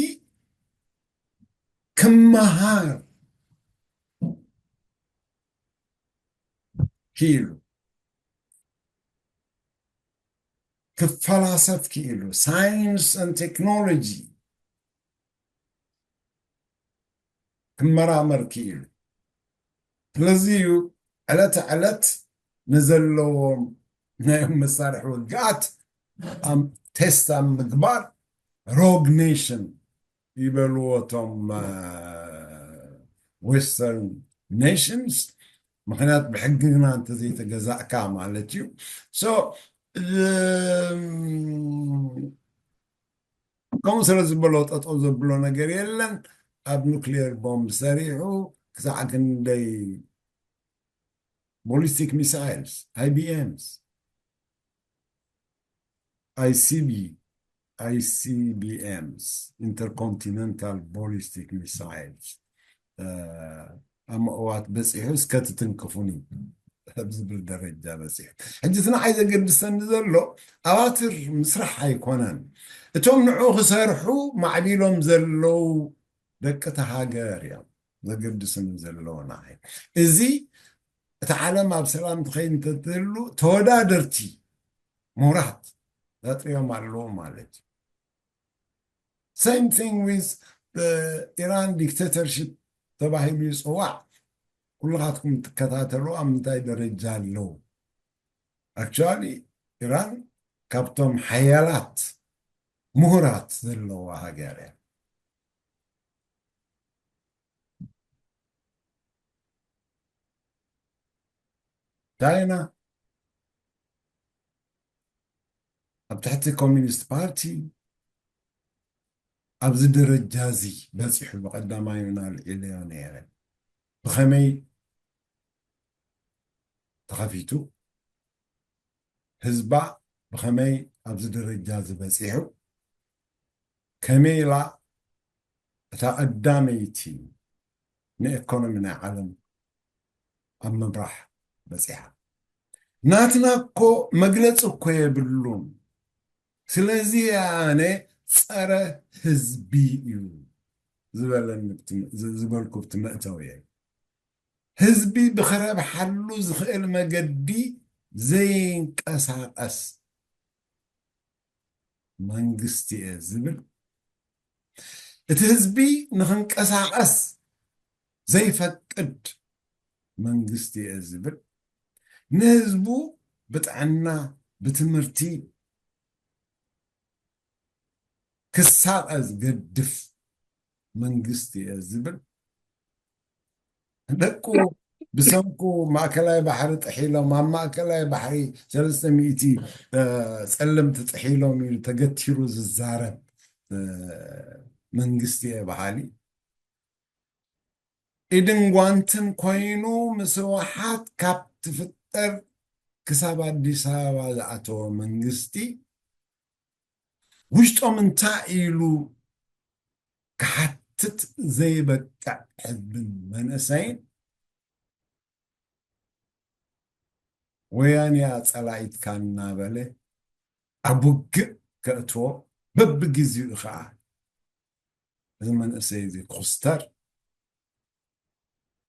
ክመሃር ክኢሉ፣ ክፈላሰፍ ክኢሉ፣ ሳይንስ ን ቴክኖሎጂ ክመራመር ክኢሉ። ስለዚ እዩ ዕለተ ዕለት ንዘለዎም ናይ መሳርሒ ውግኣት ቴስት ኣብ ምግባር ሮግ ኔሽን ይበልዎ እቶም ዌስተርን ኔሽንስ። ምክንያት ብሕግና እንተዘይተገዛእካ ማለት እዩ። ከምኡ ስለ ዝበሎ ጠጠው ዘብሎ ነገር የለን። ኣብ ኑክሊየር ቦምብ ሰሪሑ ክሳዕ ክንደይ ቦሊስቲክ ሚሳይልስ፣ ኣይቢኤምስ፣ ኣይሲቢ፣ ኣይሲቢኤምስ፣ ኢንተርኮንቲነንታል ቦሊስቲክ ሚሳይልስ ኣብ መእዋት በፂሑ እስከ ትትንክፉኒ ኣብ ዝብል ደረጃ በፂሑ። ሕጂ እቲ ንዓይ ዘገድሰኒ ዘሎ ኣባትር ምስራሕ ኣይኮነን። እቶም ንዑ ክሰርሑ ማዕቢሎም ዘለዉ ደቂ እቲ ሃገር እዮም ዘገድስኒ ዘለዉ ንዓይ። እዚ እቲ ዓለም ኣብ ሰላም ትኸይድ እንተትህሉ ተወዳደርቲ ምሁራት ዘጥርዮም ኣለዉ ማለት እዩ። Same thing with ኢራን ዲክቴተርሽፕ ተባሂሉ ይፅዋዕ። ኩልኻትኩም ትከታተሉ ኣብ ምንታይ ደረጃ ኣለዉ። ኣክቹዋሊ ኢራን ካብቶም ሓያላት ምሁራት ዘለዋ ሃገር እያ። ቻይና ኣብ ትሕቲ ኮሚኒስት ፓርቲ ኣብዚ ደረጃ እዚ በፂሑ ብቐዳማዩ ኣልዒለዮ ነይረ። ብኸመይ ተኸፊቱ፣ ህዝባ ብኸመይ ኣብዚ ደረጃ እዚ በፂሑ፣ ከመይ ኢላ እታ ቀዳመይቲ ንኤኮኖሚ ናይ ዓለም ኣብ ምምራሕ በፂሓ። ናትና እኮ መግለፂ እኮ የብሉን። ስለዚ ኣነ ፀረ ህዝቢ እዩ ዝበለኒ ብቲ-፣ ዝ-፣ ዝበልኩ ብቲ መእተዊ እየ። ህዝቢ ብኽረብሓሉ ዝኽእል መገዲ ዘይንቀሳቐስ መንግስቲ እየ ዝብል፣ እቲ ህዝቢ ንኽንቀሳቐስ ዘይፈቅድ መንግስቲ እየ ዝብል፣ ንህዝቡ ብጥዕና፣ ብትምህርቲ ክሳቐ ዝገድፍ መንግስቲ እየ ዝብል፣ ደቁ ብሰንኩ ማእከላይ ባሕሪ ጥሒሎም፣ ኣብ ማእከላይ ባሕሪ ሰለስተ ሚእቲ፣ እ፣ ጸለምቲ ጥሒሎም ኢሉ ተገቲሩ ዝዛረብ፣ እ፣ መንግስቲ እየ በሃሊ። ኢድን ጓንትን ኮይኑ ምስ ህወሓት ካብ ትፍጠር ክሳብ ኣዲስ ኣበባ ዝኣተወ መንግስቲ ውሽጦም እንታይ ኢሉ ክሓትት ዘይበቅዕ ህዝብን መንእሰይን ወያንያ ጸላኢትካ እናበለ ኣብ ውግእ ከእትዎ በብግዜኡ ኸዓ እዚ መንእሰይ እዚ ክኹስተር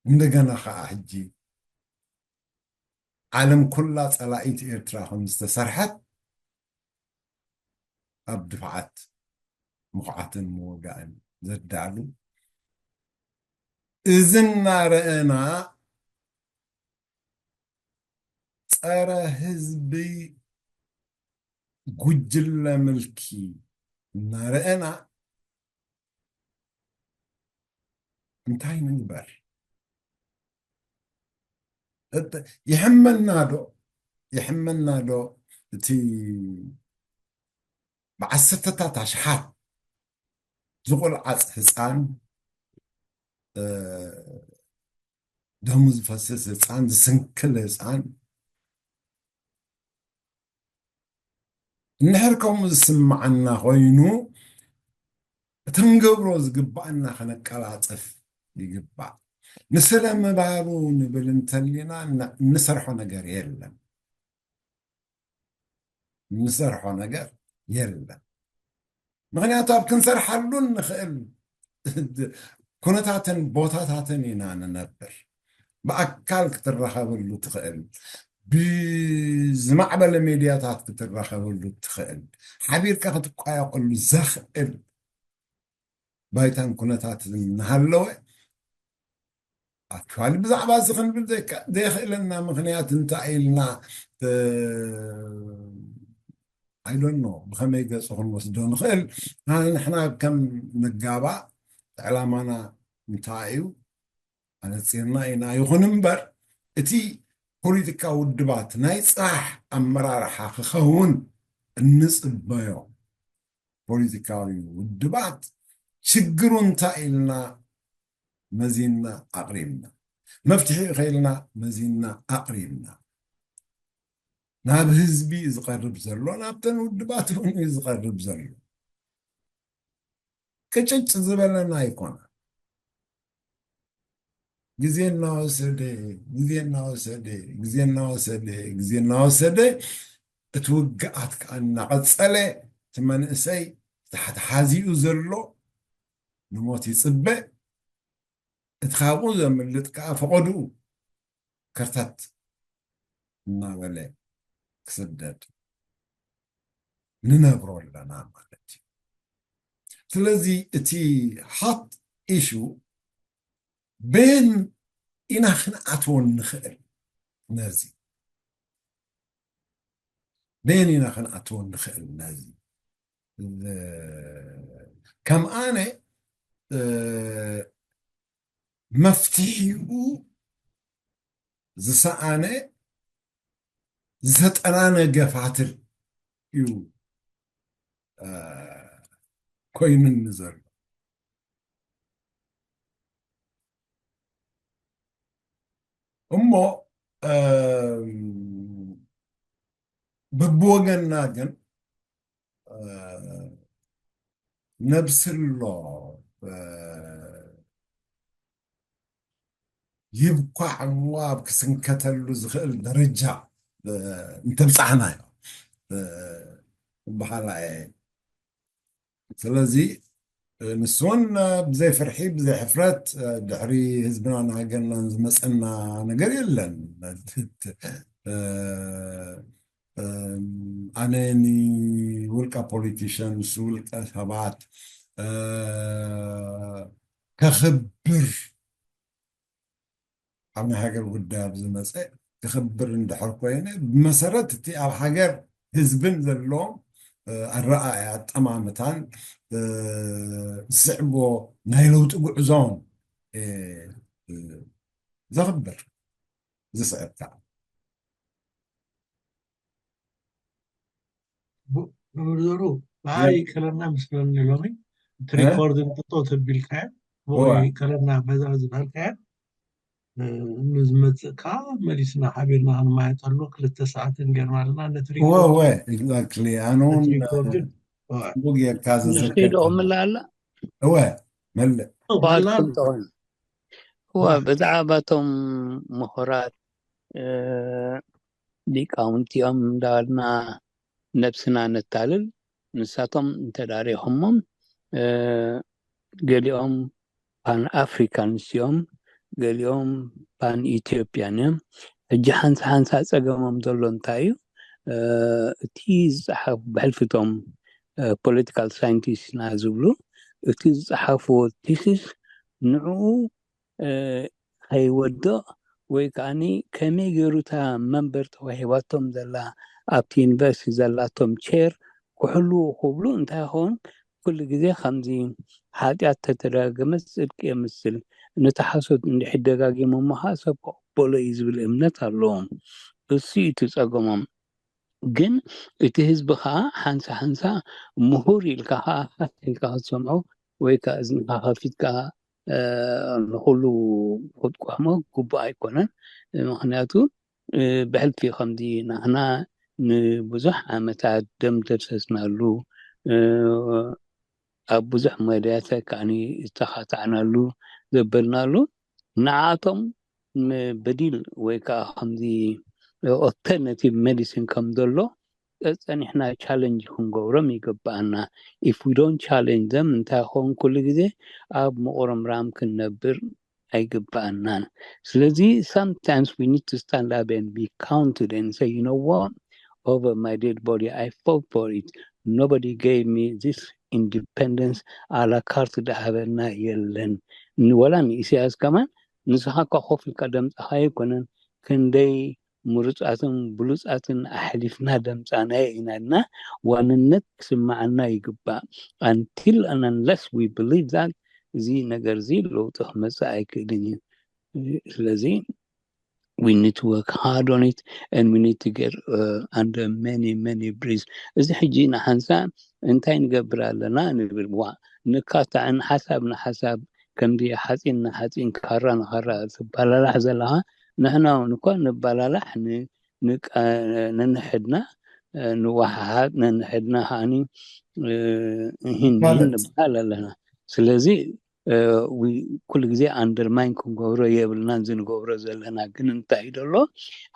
እንደገና ኸዓ ሕጂ ዓለም ኩላ ጸላኢት ኤርትራ ከም ዝተሰርሐት ኣብ ድፍዓት ምኹዓትን ምውጋእን ዘዳሉ እዚ እናረኣና ጸረ ህዝቢ ጉጅለ ምልኪ እናረኣና እንታይ ንግበር? እት-፣ ይሕመና ዶ? ይሕመና ዶ? እቲ ብዓሰርተታት ኣሽሓት ዝቑልዓፅ ህፃን፣ እ፣ ደሙ ዝፈስስ ህፃን፣ ዝስንክል ህፃን፣ እንድሕር ከምኡ ዝስምዓና ኮይኑ፣ እቲ ክንገብሮ ዝግባኣና ከነቀላጥፍ ይግባእ። ንስለ ምባሩ ንብል እንተሊና፣ ን-፣ እንሰርሖ ነገር የለን። ንሰርሖ ነገር የለን። ምኽንያቱ ኣብ ክንሰርሓሉ እንኽእል ኩነታትን ቦታታትን ኢና ንነብር። ብኣካል ክትራኸበሉ ትኽእል፣ ብዝማዕበለ ሜድያታት ክትራኸበሉ ትኽእል፣ ሓቢርካ ክትቋየቐሉ ዘኽእል ባይታን ኩነታትን እናሃለወ፣ ኣክቹዋሊ ብዛዕባ እዚ ክንብል ዘይከ- ዘይኽእለና ምኽንያት እንታይ ኢልና ኣይዶኖ ብኸመይ ገፁ ክንወስዶ ንኽእል? ንሕና ከም ንጋባእ ዕላማና እንታይ እዩ? ኣነፂርና ኢና። ይኹን እምበር እቲ ፖለቲካዊ ውድባት ናይ ፅራሕ ኣመራርሓ ክኸውን እንፅበዮ ፖለቲካዊ ውድባት ሽግሩ እንታይ ኢልና መዚንና ኣቕሪብና፣ መፍትሒ ከኢልና መዚንና ኣቕሪብና፣ ናብ ህዝቢ ዝቐርብ ዘሎ፣ ናብተን ውድባት እውን እዩ ዝቐርብ ዘሎ። ቅጭጭ ዝበለና ኣይኮነ። ግዜ እናወሰደ፣ ግዜ እናወሰደ፣ ግዜ እናወሰደ፣ ግዜ እናወሰደ፣ እቲ ውግኣት ከዓ እናቐፀለ፣ እቲ መንእሰይ፣ እቲ ተሓዚኡ ዘሎ ንሞት ይፅበ፣ እቲ ካብኡ ዘምልጥ ከዓ ፈቐድኡ ከርተት እናበለ ክስደድ ንነብሮ ኣለና ማለት እዩ። ስለዚ እቲ hot issue በየን ኢና ክንኣትዎ ንኽእል? ነዚ በየን ኢና ክንኣትዎ ንኽእል? ነዚ ከም ኣነ መፍትሒኡ ዝሰኣነ ዝተጠናነገ ፋትል እዩ ኮይኑኒ ዘሎ። እሞ በብወገንና ግን ነብስሎ ይብኳዕ እሞ ኣብ ክስንከተሉ ዝኽእል ደረጃ እንተብፃሕና በሃላ እየ። ስለዚ ንስውን ብዘይ ፍርሒ ብዘይ ሕፍረት ድሕሪ ህዝብናን ሃገርናን ዝመፀና ነገር የለን። ኣነ ንውልቀ ፖለቲሽንስ ውልቀ ሰባት ከኽብር ኣብ ናይ ሃገር ጉዳይ ኣብ ዝመፀ ክኽብር እንድሕር ኮይነ ብመሰረት እቲ ኣብ ሃገር ህዝብን ዘለዎም ኣረኣእያ ኣጠማምታን ዝስዕቦ ናይ ለውጢ ጉዕዞን ዘኽብር ዝስዕብ ከዓ መምህር ዘሩ ብሓይ ከለና ምስለኒ ሎሚ እቲ ሪኮርድ እንጥጦ ተቢልካዮ ብኡ ከለና በዛ ዝበልካዮ ንዝመፅእ ከዓ መሊስና ሓቢርና ክንማየጠሉ ክልተ ሰዓትን ገርና ኣለና ነቲ ሪኮርድ ኣነ እውን ጌርካ ዘዘከርካምላ ኣላ እወ መልእ እዋ ብዛዕባ እቶም ምሁራት ሊቃውንቲ እዮም እንዳበልና ነብስና ነታልል። ንሳቶም እንተዳሪኹሞም ገሊኦም ፓን ኣፍሪካንስ እዮም፣ ገሊኦም ፓን ኢትዮጵያን እዮም። ሕጂ ሓንሳ ሓንሳ ፀገሞም ዘሎ እንታይ እዩ? እቲ ዝፀሓፉ ብሕልፊቶም ፖለቲካል ሳይንቲስትና ዝብሉ እቲ ዝፀሓፍዎ ቲሲስ ንዕኡ ከይወድቕ ወይ ከዓኒ ከመይ ገይሩ እታ መንበር ተዋሂባቶም ዘላ ኣብቲ ዩኒቨርሲቲ ዘላቶም ቸር ክሕልዉ ክብሉ እንታይ ይኸውን ኩሉ ግዜ ከምዚ ሓጢኣት ተተደጋገመ ጽድቂ የምስል ነቲ ሓሶት እንድሕር ደጋጊሞሞ ከዓ ሰብ ክቕበሎ እዩ ዝብል እምነት ኣለዎም። እሱ እዩ እቲ ጸገሞም። ግን እቲ ህዝቢ ከዓ ሓንሳ ሓንሳ ምሁር ኢልካ ከዓ ሃህ ኢልካ ክትሰምዖ ወይ ከዓ እዝንኻ ከፊትካ ንኩሉ ክትቆሕሞ ግቡእ ኣይኮነን። ምክንያቱ ብሕልፊ ከምዚ ንሕና ንብዙሕ ዓመታት ደም ዘፍሰስናሉ ኣብ ብዙሕ መዳያታት ከዓኒ ዝተኻታዕናሉ ዘበልናሉ ንዓቶም በዲል ወይ ከዓ ከምዚ ኦልተርናቲቭ ሜዲሲን ከም ዘሎ ጸኒሕና ቻለንጅ ክንገብሮም ይግባኣና። If we don't challenge them እንታይ ኾን ኩሉ ግዜ ኣብ ምቑርምራም ክንነብር ኣይግባኣናን። ስለዚ sometimes we need to stand up and be counted and say, you know what, over my dead body I fought for it, nobody gave me this independence, ኣላ ካርት ዝሃበና የለን። ንወላ ንኢሳያስ ከማን ንስኻ እኳ ኮፍ ኢልካ ደምጻኻ ኣይኮነን፣ ክንደይ ምሩጻትን ብሉጻትን ኣሕሊፍና ደምጻናዮ ኢና እና ዋንነት ክስምዓና ይግባእ። Until and unless we believe that እዚ ነገር እዚ ለውጢ ክመጽእ ኣይክእልን እዩ። ስለዚ we need to work hard on it and we need to get uh, under many many bridges. እዚ ሕጂ ንሓንሳእ እንታይ ንገብር ኣለና ንብል ዋ ንካታዕን ሓሳብ ንሓሳብ ከምዚ ሓፂን ንሓፂን ካራ ንካራ ትባላላሕ ዘለኻ ንሕና እውን እኮ ንባላላሕ ንንሕድና ንዋሓሃት ነንሕድና ከዓኒ ይህን ይህን ንበሃል ኣለና። ስለዚ ኩሉ ግዜ ኣንደርማይን ክንገብሮ የብልናን ዝንገብሮ ዘለና ግን እንታይ እዩ ዘሎ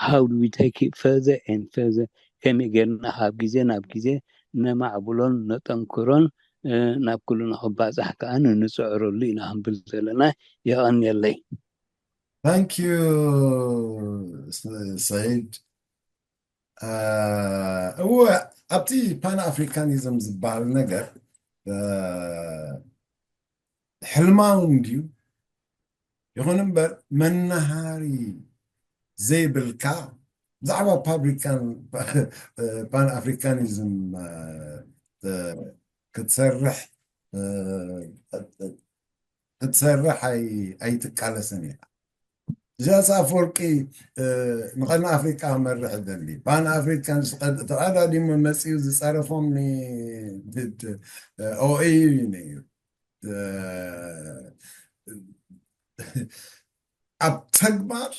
how do we take it further and further ከመይ ጌርና ካብ ግዜ ናብ ግዜ ነማዕብሎን ነጠንክሮን ናብ ኩሉ ንኽባፃሕ ከዓ ንፅዕረሉ ኢና ክንብል ዘለና። የቐንየለይ። Thank you ሰይድ። እወ ኣብቲ ፓን ኣፍሪካኒዝም ዝበሃል ነገር ሕልማዊ እንድዩ። ይኹን እምበር መናሃሪ ዘይብልካ ብዛዕባ ፓብሪካን ፓን ኣፍሪካኒዝም ክትሰርሕ ክትሰርሕ ኣይትቃለስን ኢኻ። ኢሳያስ ኣፈወርቂ ንቐርኒ ኣፍሪቃ ክመርሕ ይደሊ። ፓን ኣፍሪካን ተቐዳዲሙ መፂኡ ዝፀረፎም ኦኤዩ እዩ ነይሩ። ኣብ ተግባር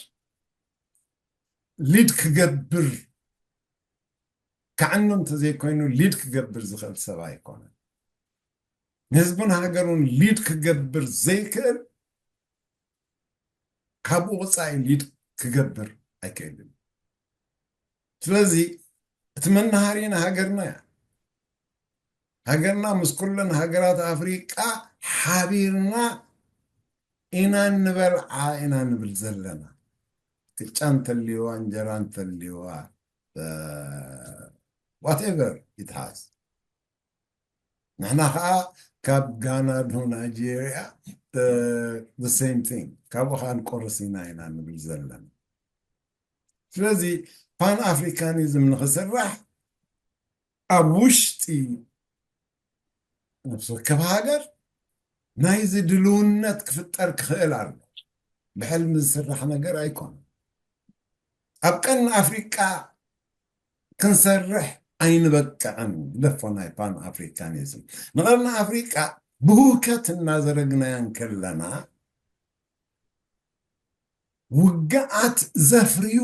ሊድ ክገብር ከዓኑ እንተዘይኮይኑ ሊድ ክገብር ዝኽእል ሰብ ኣይኮነን። ንህዝቡን ሃገሩን ሊድ ክገብር ዘይክእል ካብኡ ወፃኢ ሊድ ክገብር ኣይክእልን። ስለዚ እቲ መናሃሪ ንሃገርና እያ። ሃገርና ምስ ኩለን ሃገራት ኣፍሪቃ ሓቢርና ኢና እንበልዓ ኢና ንብል ዘለና። ቅጫ እንተልዋ እንጀራ እንተልዋ whatever it has ንሕና ከዓ ካብ ጋና ዶ ናይጄሪያ the same thing ካብኡ ከዓ ንቆርስ ኢና ኢና ንብል ዘለና። ስለዚ ፓን ኣፍሪካኒዝም ንክስራሕ ኣብ ውሽጢ ነፍሲ ወከፍ ሃገር ናይዚ ድልውነት ክፍጠር ክኽእል ኣሎ። ብሕልሚ ዝስራሕ ነገር ኣይኮነን። ኣብ ቀርኒ ኣፍሪቃ ክንሰርሕ ኣይንበቅዕን። ለፎ ናይ ፓን ኣፍሪካኒዝም ንቐርኒ ኣፍሪቃ ብህውከት እናዘረግናያ እንከለና ውግኣት ዘፍርዩ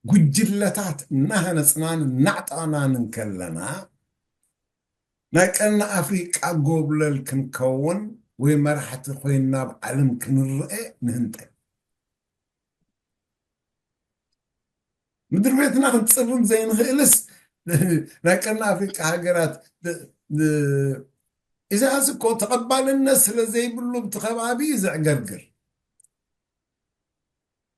ጉጅለታት እናሃነፅናን እናዕጠቕናን እንከለና ናይ ቀርኒ ኣፍሪቃ ጎብለል ክንከውን ወይ መራሕቲ ኮይንና ኣብ ዓለም ክንረአ ንህንጠ ምድሪ ቤትና ክንፅርን ዘይንኽእልስ ናይ ቀርኒ ኣፍሪቃ ሃገራት ኢሳያስ እኮ ተቐባልነት ስለ ዘይብሉ ብቲ ከባቢ እዩ ዘዕገርግር።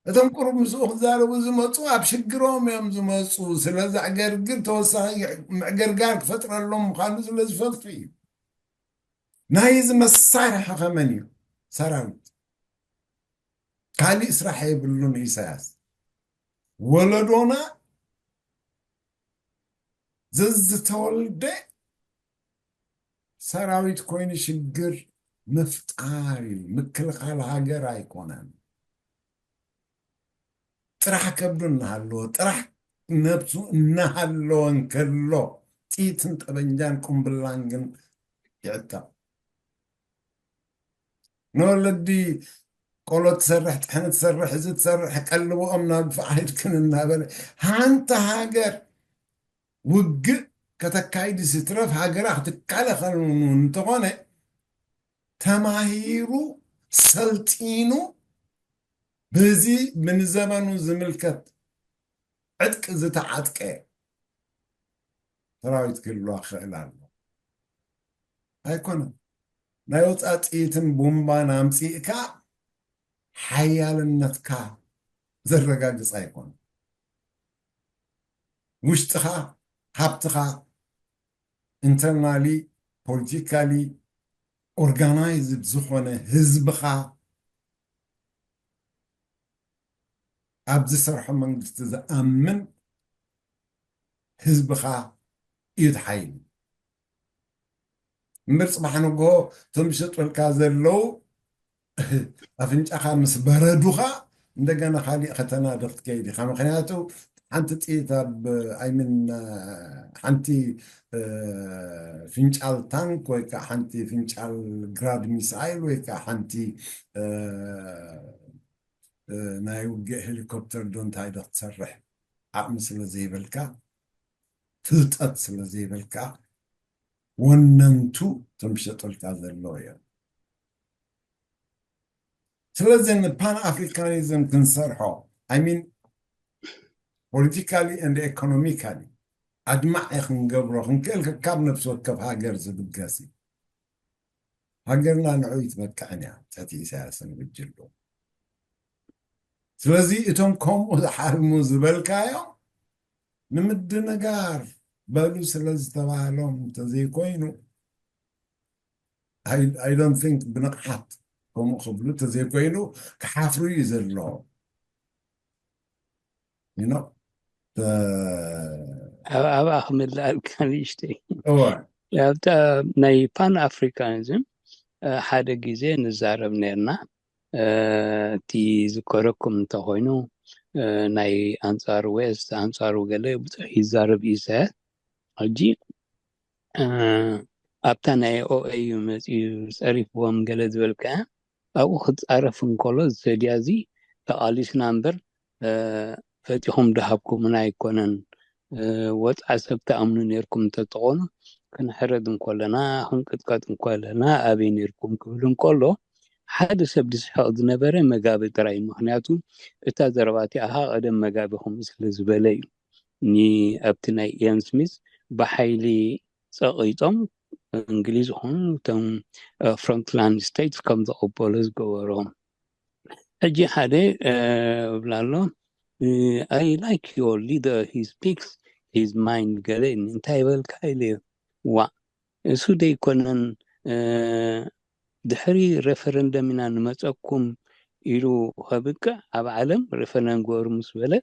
እቶም ቁሩብ ምስኡ ክዛረቡ ዝመፁ ኣብ ሽግሮም እዮም ዝመፁ። ስለ ዘዕገርግር ተወሳኺ ምዕገርጋር ክፈጥረሎም ምዃኑ ስለ ዝፈልጡ እዩ። ናይዚ መሳርሒ ከመን እዩ? ሰራዊት። ካሊእ ስራሕ የብሉን ኢሳያስ። ወለዶና ዘዝተወልደ ሰራዊት ኮይኑ ሽግር ምፍጣር እዩ። ምክልኻል ሃገር ኣይኮነን። ጥራሕ ከብዱ እናሃለዎ ጥራሕ ነብሱ እናሃለወ እንከሎ ጥይትን ጠበንጃን ቁምብላን ግን ይዕጠቕ። ንወለዲ ቆሎ ትሰርሕ፣ ጥሕኒ ትሰርሕ፣ እዚ ትሰርሕ፣ ቀልብኦም ናብ ድፋዕ ሂድክን እናበለ ሓንቲ ሃገር ውግእ ከተካይድ ይትረፍ ሃገራ ክትከላኸል እንተኾነ ተማሂሩ ሰልጢኑ በዚ ብንዘመኑ ዝምልከት ዕጥቂ ዝተዓጥቀ ሰራዊት ክህልዋ ክኽእል ኣሎ። ኣይኮነን። ናይ ወፃእ ጥይትን ቡምባን ኣምፂእካ ሓያልነትካ ዘረጋግፅ ኣይኮነን። ውሽጥኻ፣ ሃብትኻ፣ ኢንተርናሊ፣ ፖለቲካሊ ኦርጋናይዝድ ዝኾነ ህዝብኻ፣ ኣብ ዝሰርሖ መንግስቲ ዝኣምን ህዝብኻ እዩ እቲ ሓይሊ። እምበር ፅባሕ ንግሆ እቶም ዝሸጡልካ ዘለዉ ኣፍንጫኻ ምስ በረዱኻ እንደገና ካሊእ ከተናድቕ ትከይድ ኢኻ። ምክንያቱ ሓንቲ ጥይት ኣብ ኣይምን ሓንቲ እ፣ ፍንጫል ታንክ ወይ ከዓ ሓንቲ ፍንጫል ግራድ ሚሳይል ወይ ከዓ ሓንቲ እ፣ እ፣ ናይ ውግእ ሄሊኮፕተር ዶ እንታይ ዶ ክትሰርሕ ዓቕሚ ስለ ዘይብልካ፣ ፍልጠት ስለ ዘይብልካ፣ ወነንቱ እቶም ዝሸጡልካ ዘለዉ እዮም። ስለዚ ንፓን ኣፍሪካኒዝም ክንሰርሖ፣ I mean, politically and economically ኣድማዒ ክንገብሮ ክንክእል፣ ካብ ነፍሲ ወከፍ ሃገር ዝብገስ እዩ። ሃገርና ንዑ ይትበቅዕን እያ፣ ትሕቲ ኢሳያስን ጉጅሉ። ስለዚ እቶም ከምኡ ዝሓልሙ ዝበልካዮ ንምድንጋር በሉ ስለ ዝተባህሎም እንተዘይኮይኑ፣ I, I don't think ብንቕሓት ከምኡ ክብሉ እንተዘይኮይኑ ክሓፍሩ እዩ ዘለዎም። You know? እ፣ ኣብ ኣብኣ ክምልኣልካ ንእሽተይ እወ። ኣብታ ናይ ፓን ኣፍሪካኒዝም እ፣ ሓደ ግዜ ንዛረብ ነርና። እ፣ እቲ ዝከረኩም እንተኮይኑ እ፣ ናይ ኣንፃር ዌስት ኣንፃሩ ገለ ብዙሕ ይዛረብ እዩ ኢሳያስ። ሕጂ እ፣ ኣብታ ናይ ኦኤዩ መፅዩ ፀሪፍዎም ገለ ዝበልካ ኣብኡ ክፃረፍ እንከሎ ዝሰድያ እዚ ተቓሊስና እምበር እ፣ ፈቲኹም ድሃብኩምና ኣይኮነን። እ፣ ወፃኢ ሰብ ትኣምኑ ነርኩም እንተትኾኑ ክንሕረድ እንኮለና ክንቅጥቀጥ እንኮለና ኣበይ ነርኩም ክብል እንከሎ ሓደ ሰብ ዝስሕቕ ዝነበረ መጋቢ ጥራይ እዩ። ምክንያቱ እታ ዘረባ እቲኣ ኸዓ ቀደም መጋቢ ከምኡ ስለ ዝበለ እዩ። ኒ ኣብቲ ናይ ኢያን ስሚዝ ብሓይሊ ፀቒጦም እንግሊዝ ይኹኑ እቶም ፍሮንትላይን ስቴትስ ከም ዝቕበሉ ዝገበሮም። ሕጂ ሓደ እ፣ እብላ ኣሎ I like your leader, he speaks his mind ገለ ኢልኒ። እንታይ በልካ ኢለ ዋ እሱ ደይኮነን እ፣ ድሕሪ ሬፈረንደም ኢና ንመፀኩም ኢሉ ከብቅዕ ኣብ ዓለም ሬፈረንደም ግበሩ ምስ በለ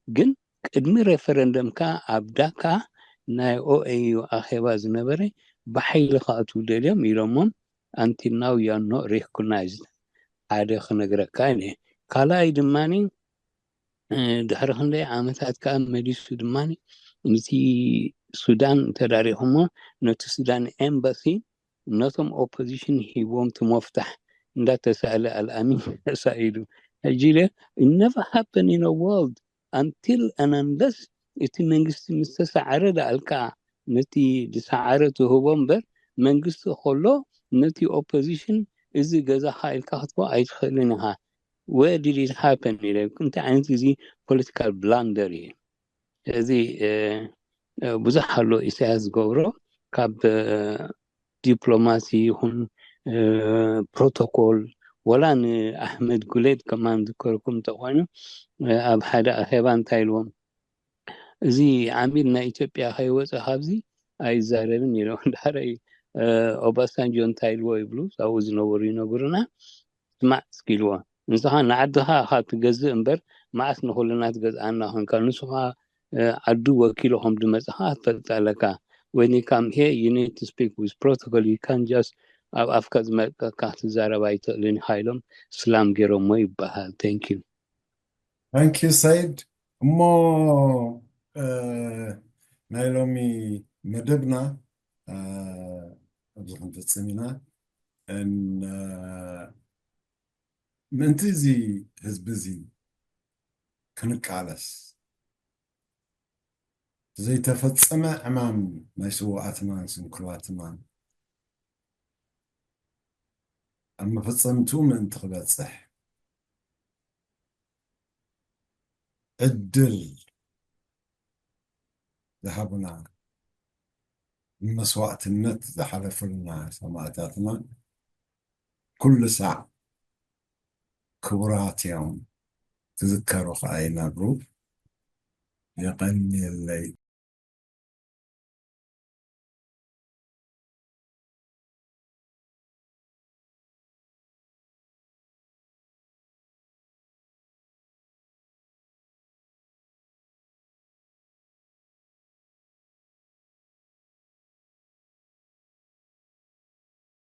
ግን ቅድሚ ሬፈረንደምካ ኣብ ዳካ ናይ ኦኤዩ ኣኼባ ዝነበረ ብሓይሊ ክኣትዉ ደልዮም ኢሎሞም until now you are not recognized ሓደ ክነግረካ እየ። ካልኣይ ድማ እ፣ ድሕሪ ክንደይ ዓመታት ከዓ መሊሱ ድማ ነቲ ሱዳን ተዳሪኹሞ ነቲ ሱዳን ኤምባሲ ነቶም ኦፖዚሽን ሂቦም እቲ መፍታሕ እንዳተሳእለ ኣልኣሚን ተሳኢሉ ሕጂ ኢለ never happen in a world until and unless እቲ መንግስቲ ምስ ተሳዕረ ደኣልካ ነቲ ዝሰዓረ ትህቦ እምበር መንግስቲ ከሎ ነቲ ኦፖዚሽን እዚ ገዛኻ ኢልካ ክትቦ ኣይትኽእልን ኢኻ where did it happen ኢለ እንታይ ዓይነት እዚ ፖለቲካል ብላንደር እዩ እዚ ብዙሕ ኣሎ ኢሳያስ ዝገብሮ ካብ ዲፕሎማሲ ይኹን ፕሮቶኮል ወላ ንኣሕመድ ጉሌድ ከማን ዝከርኩም እንተኾይኑ ኣብ ሓደ ኣኼባ እንታይ ኢልዎም እዚ ዓሚል ናይ ኢትዮጵያ ከይወፀ ካብዚ ኣይዛረብን ኢሎም ዳሕረይ ኦባሳንጆ እንታይ ኢልዎ ይብሉ ኣብኡ ዝነበሩ ይነግሩና ስማዕ እስኪ ኢልዎ ንስኻ ንዓድኻ ኢኻ ትገዝእ እምበር መዓስ ንኹልና ትገዝኣና ኮንካ ንስኻ ዓዱ ወኪሉ ከም ዝመፅኻ ትፈልጥ ኣለካ when you come here you need to speak with protocol you can't just ኣብ ኣፍካ ዝመፀካ ክትዛረብ ኣይትኽእልን ኢኻ ኢሎም ስላም ገይሮሞ ይበሃል thank you thank you ሰይድ እሞ ናይ ሎሚ መደብና ኣብዚ ክንፍፅም ኢና ምእንቲ እዚ ህዝቢ እዚ ክንቃለስ ዘይተፈፀመ ዕማም ናይ ስውኣትናን ስንኩላትናን ኣብ መፈፀምትኡ ምእንቲ ክበፅሕ ዕድል ዝሃቡና መስዋእትነት ዝሓለፉልና ሰማእታትና ኩሉ ሳዕ ክቡራት እዮም፣ ክዝከሩ ከዓ ይነብሩ። የቐንየለይ።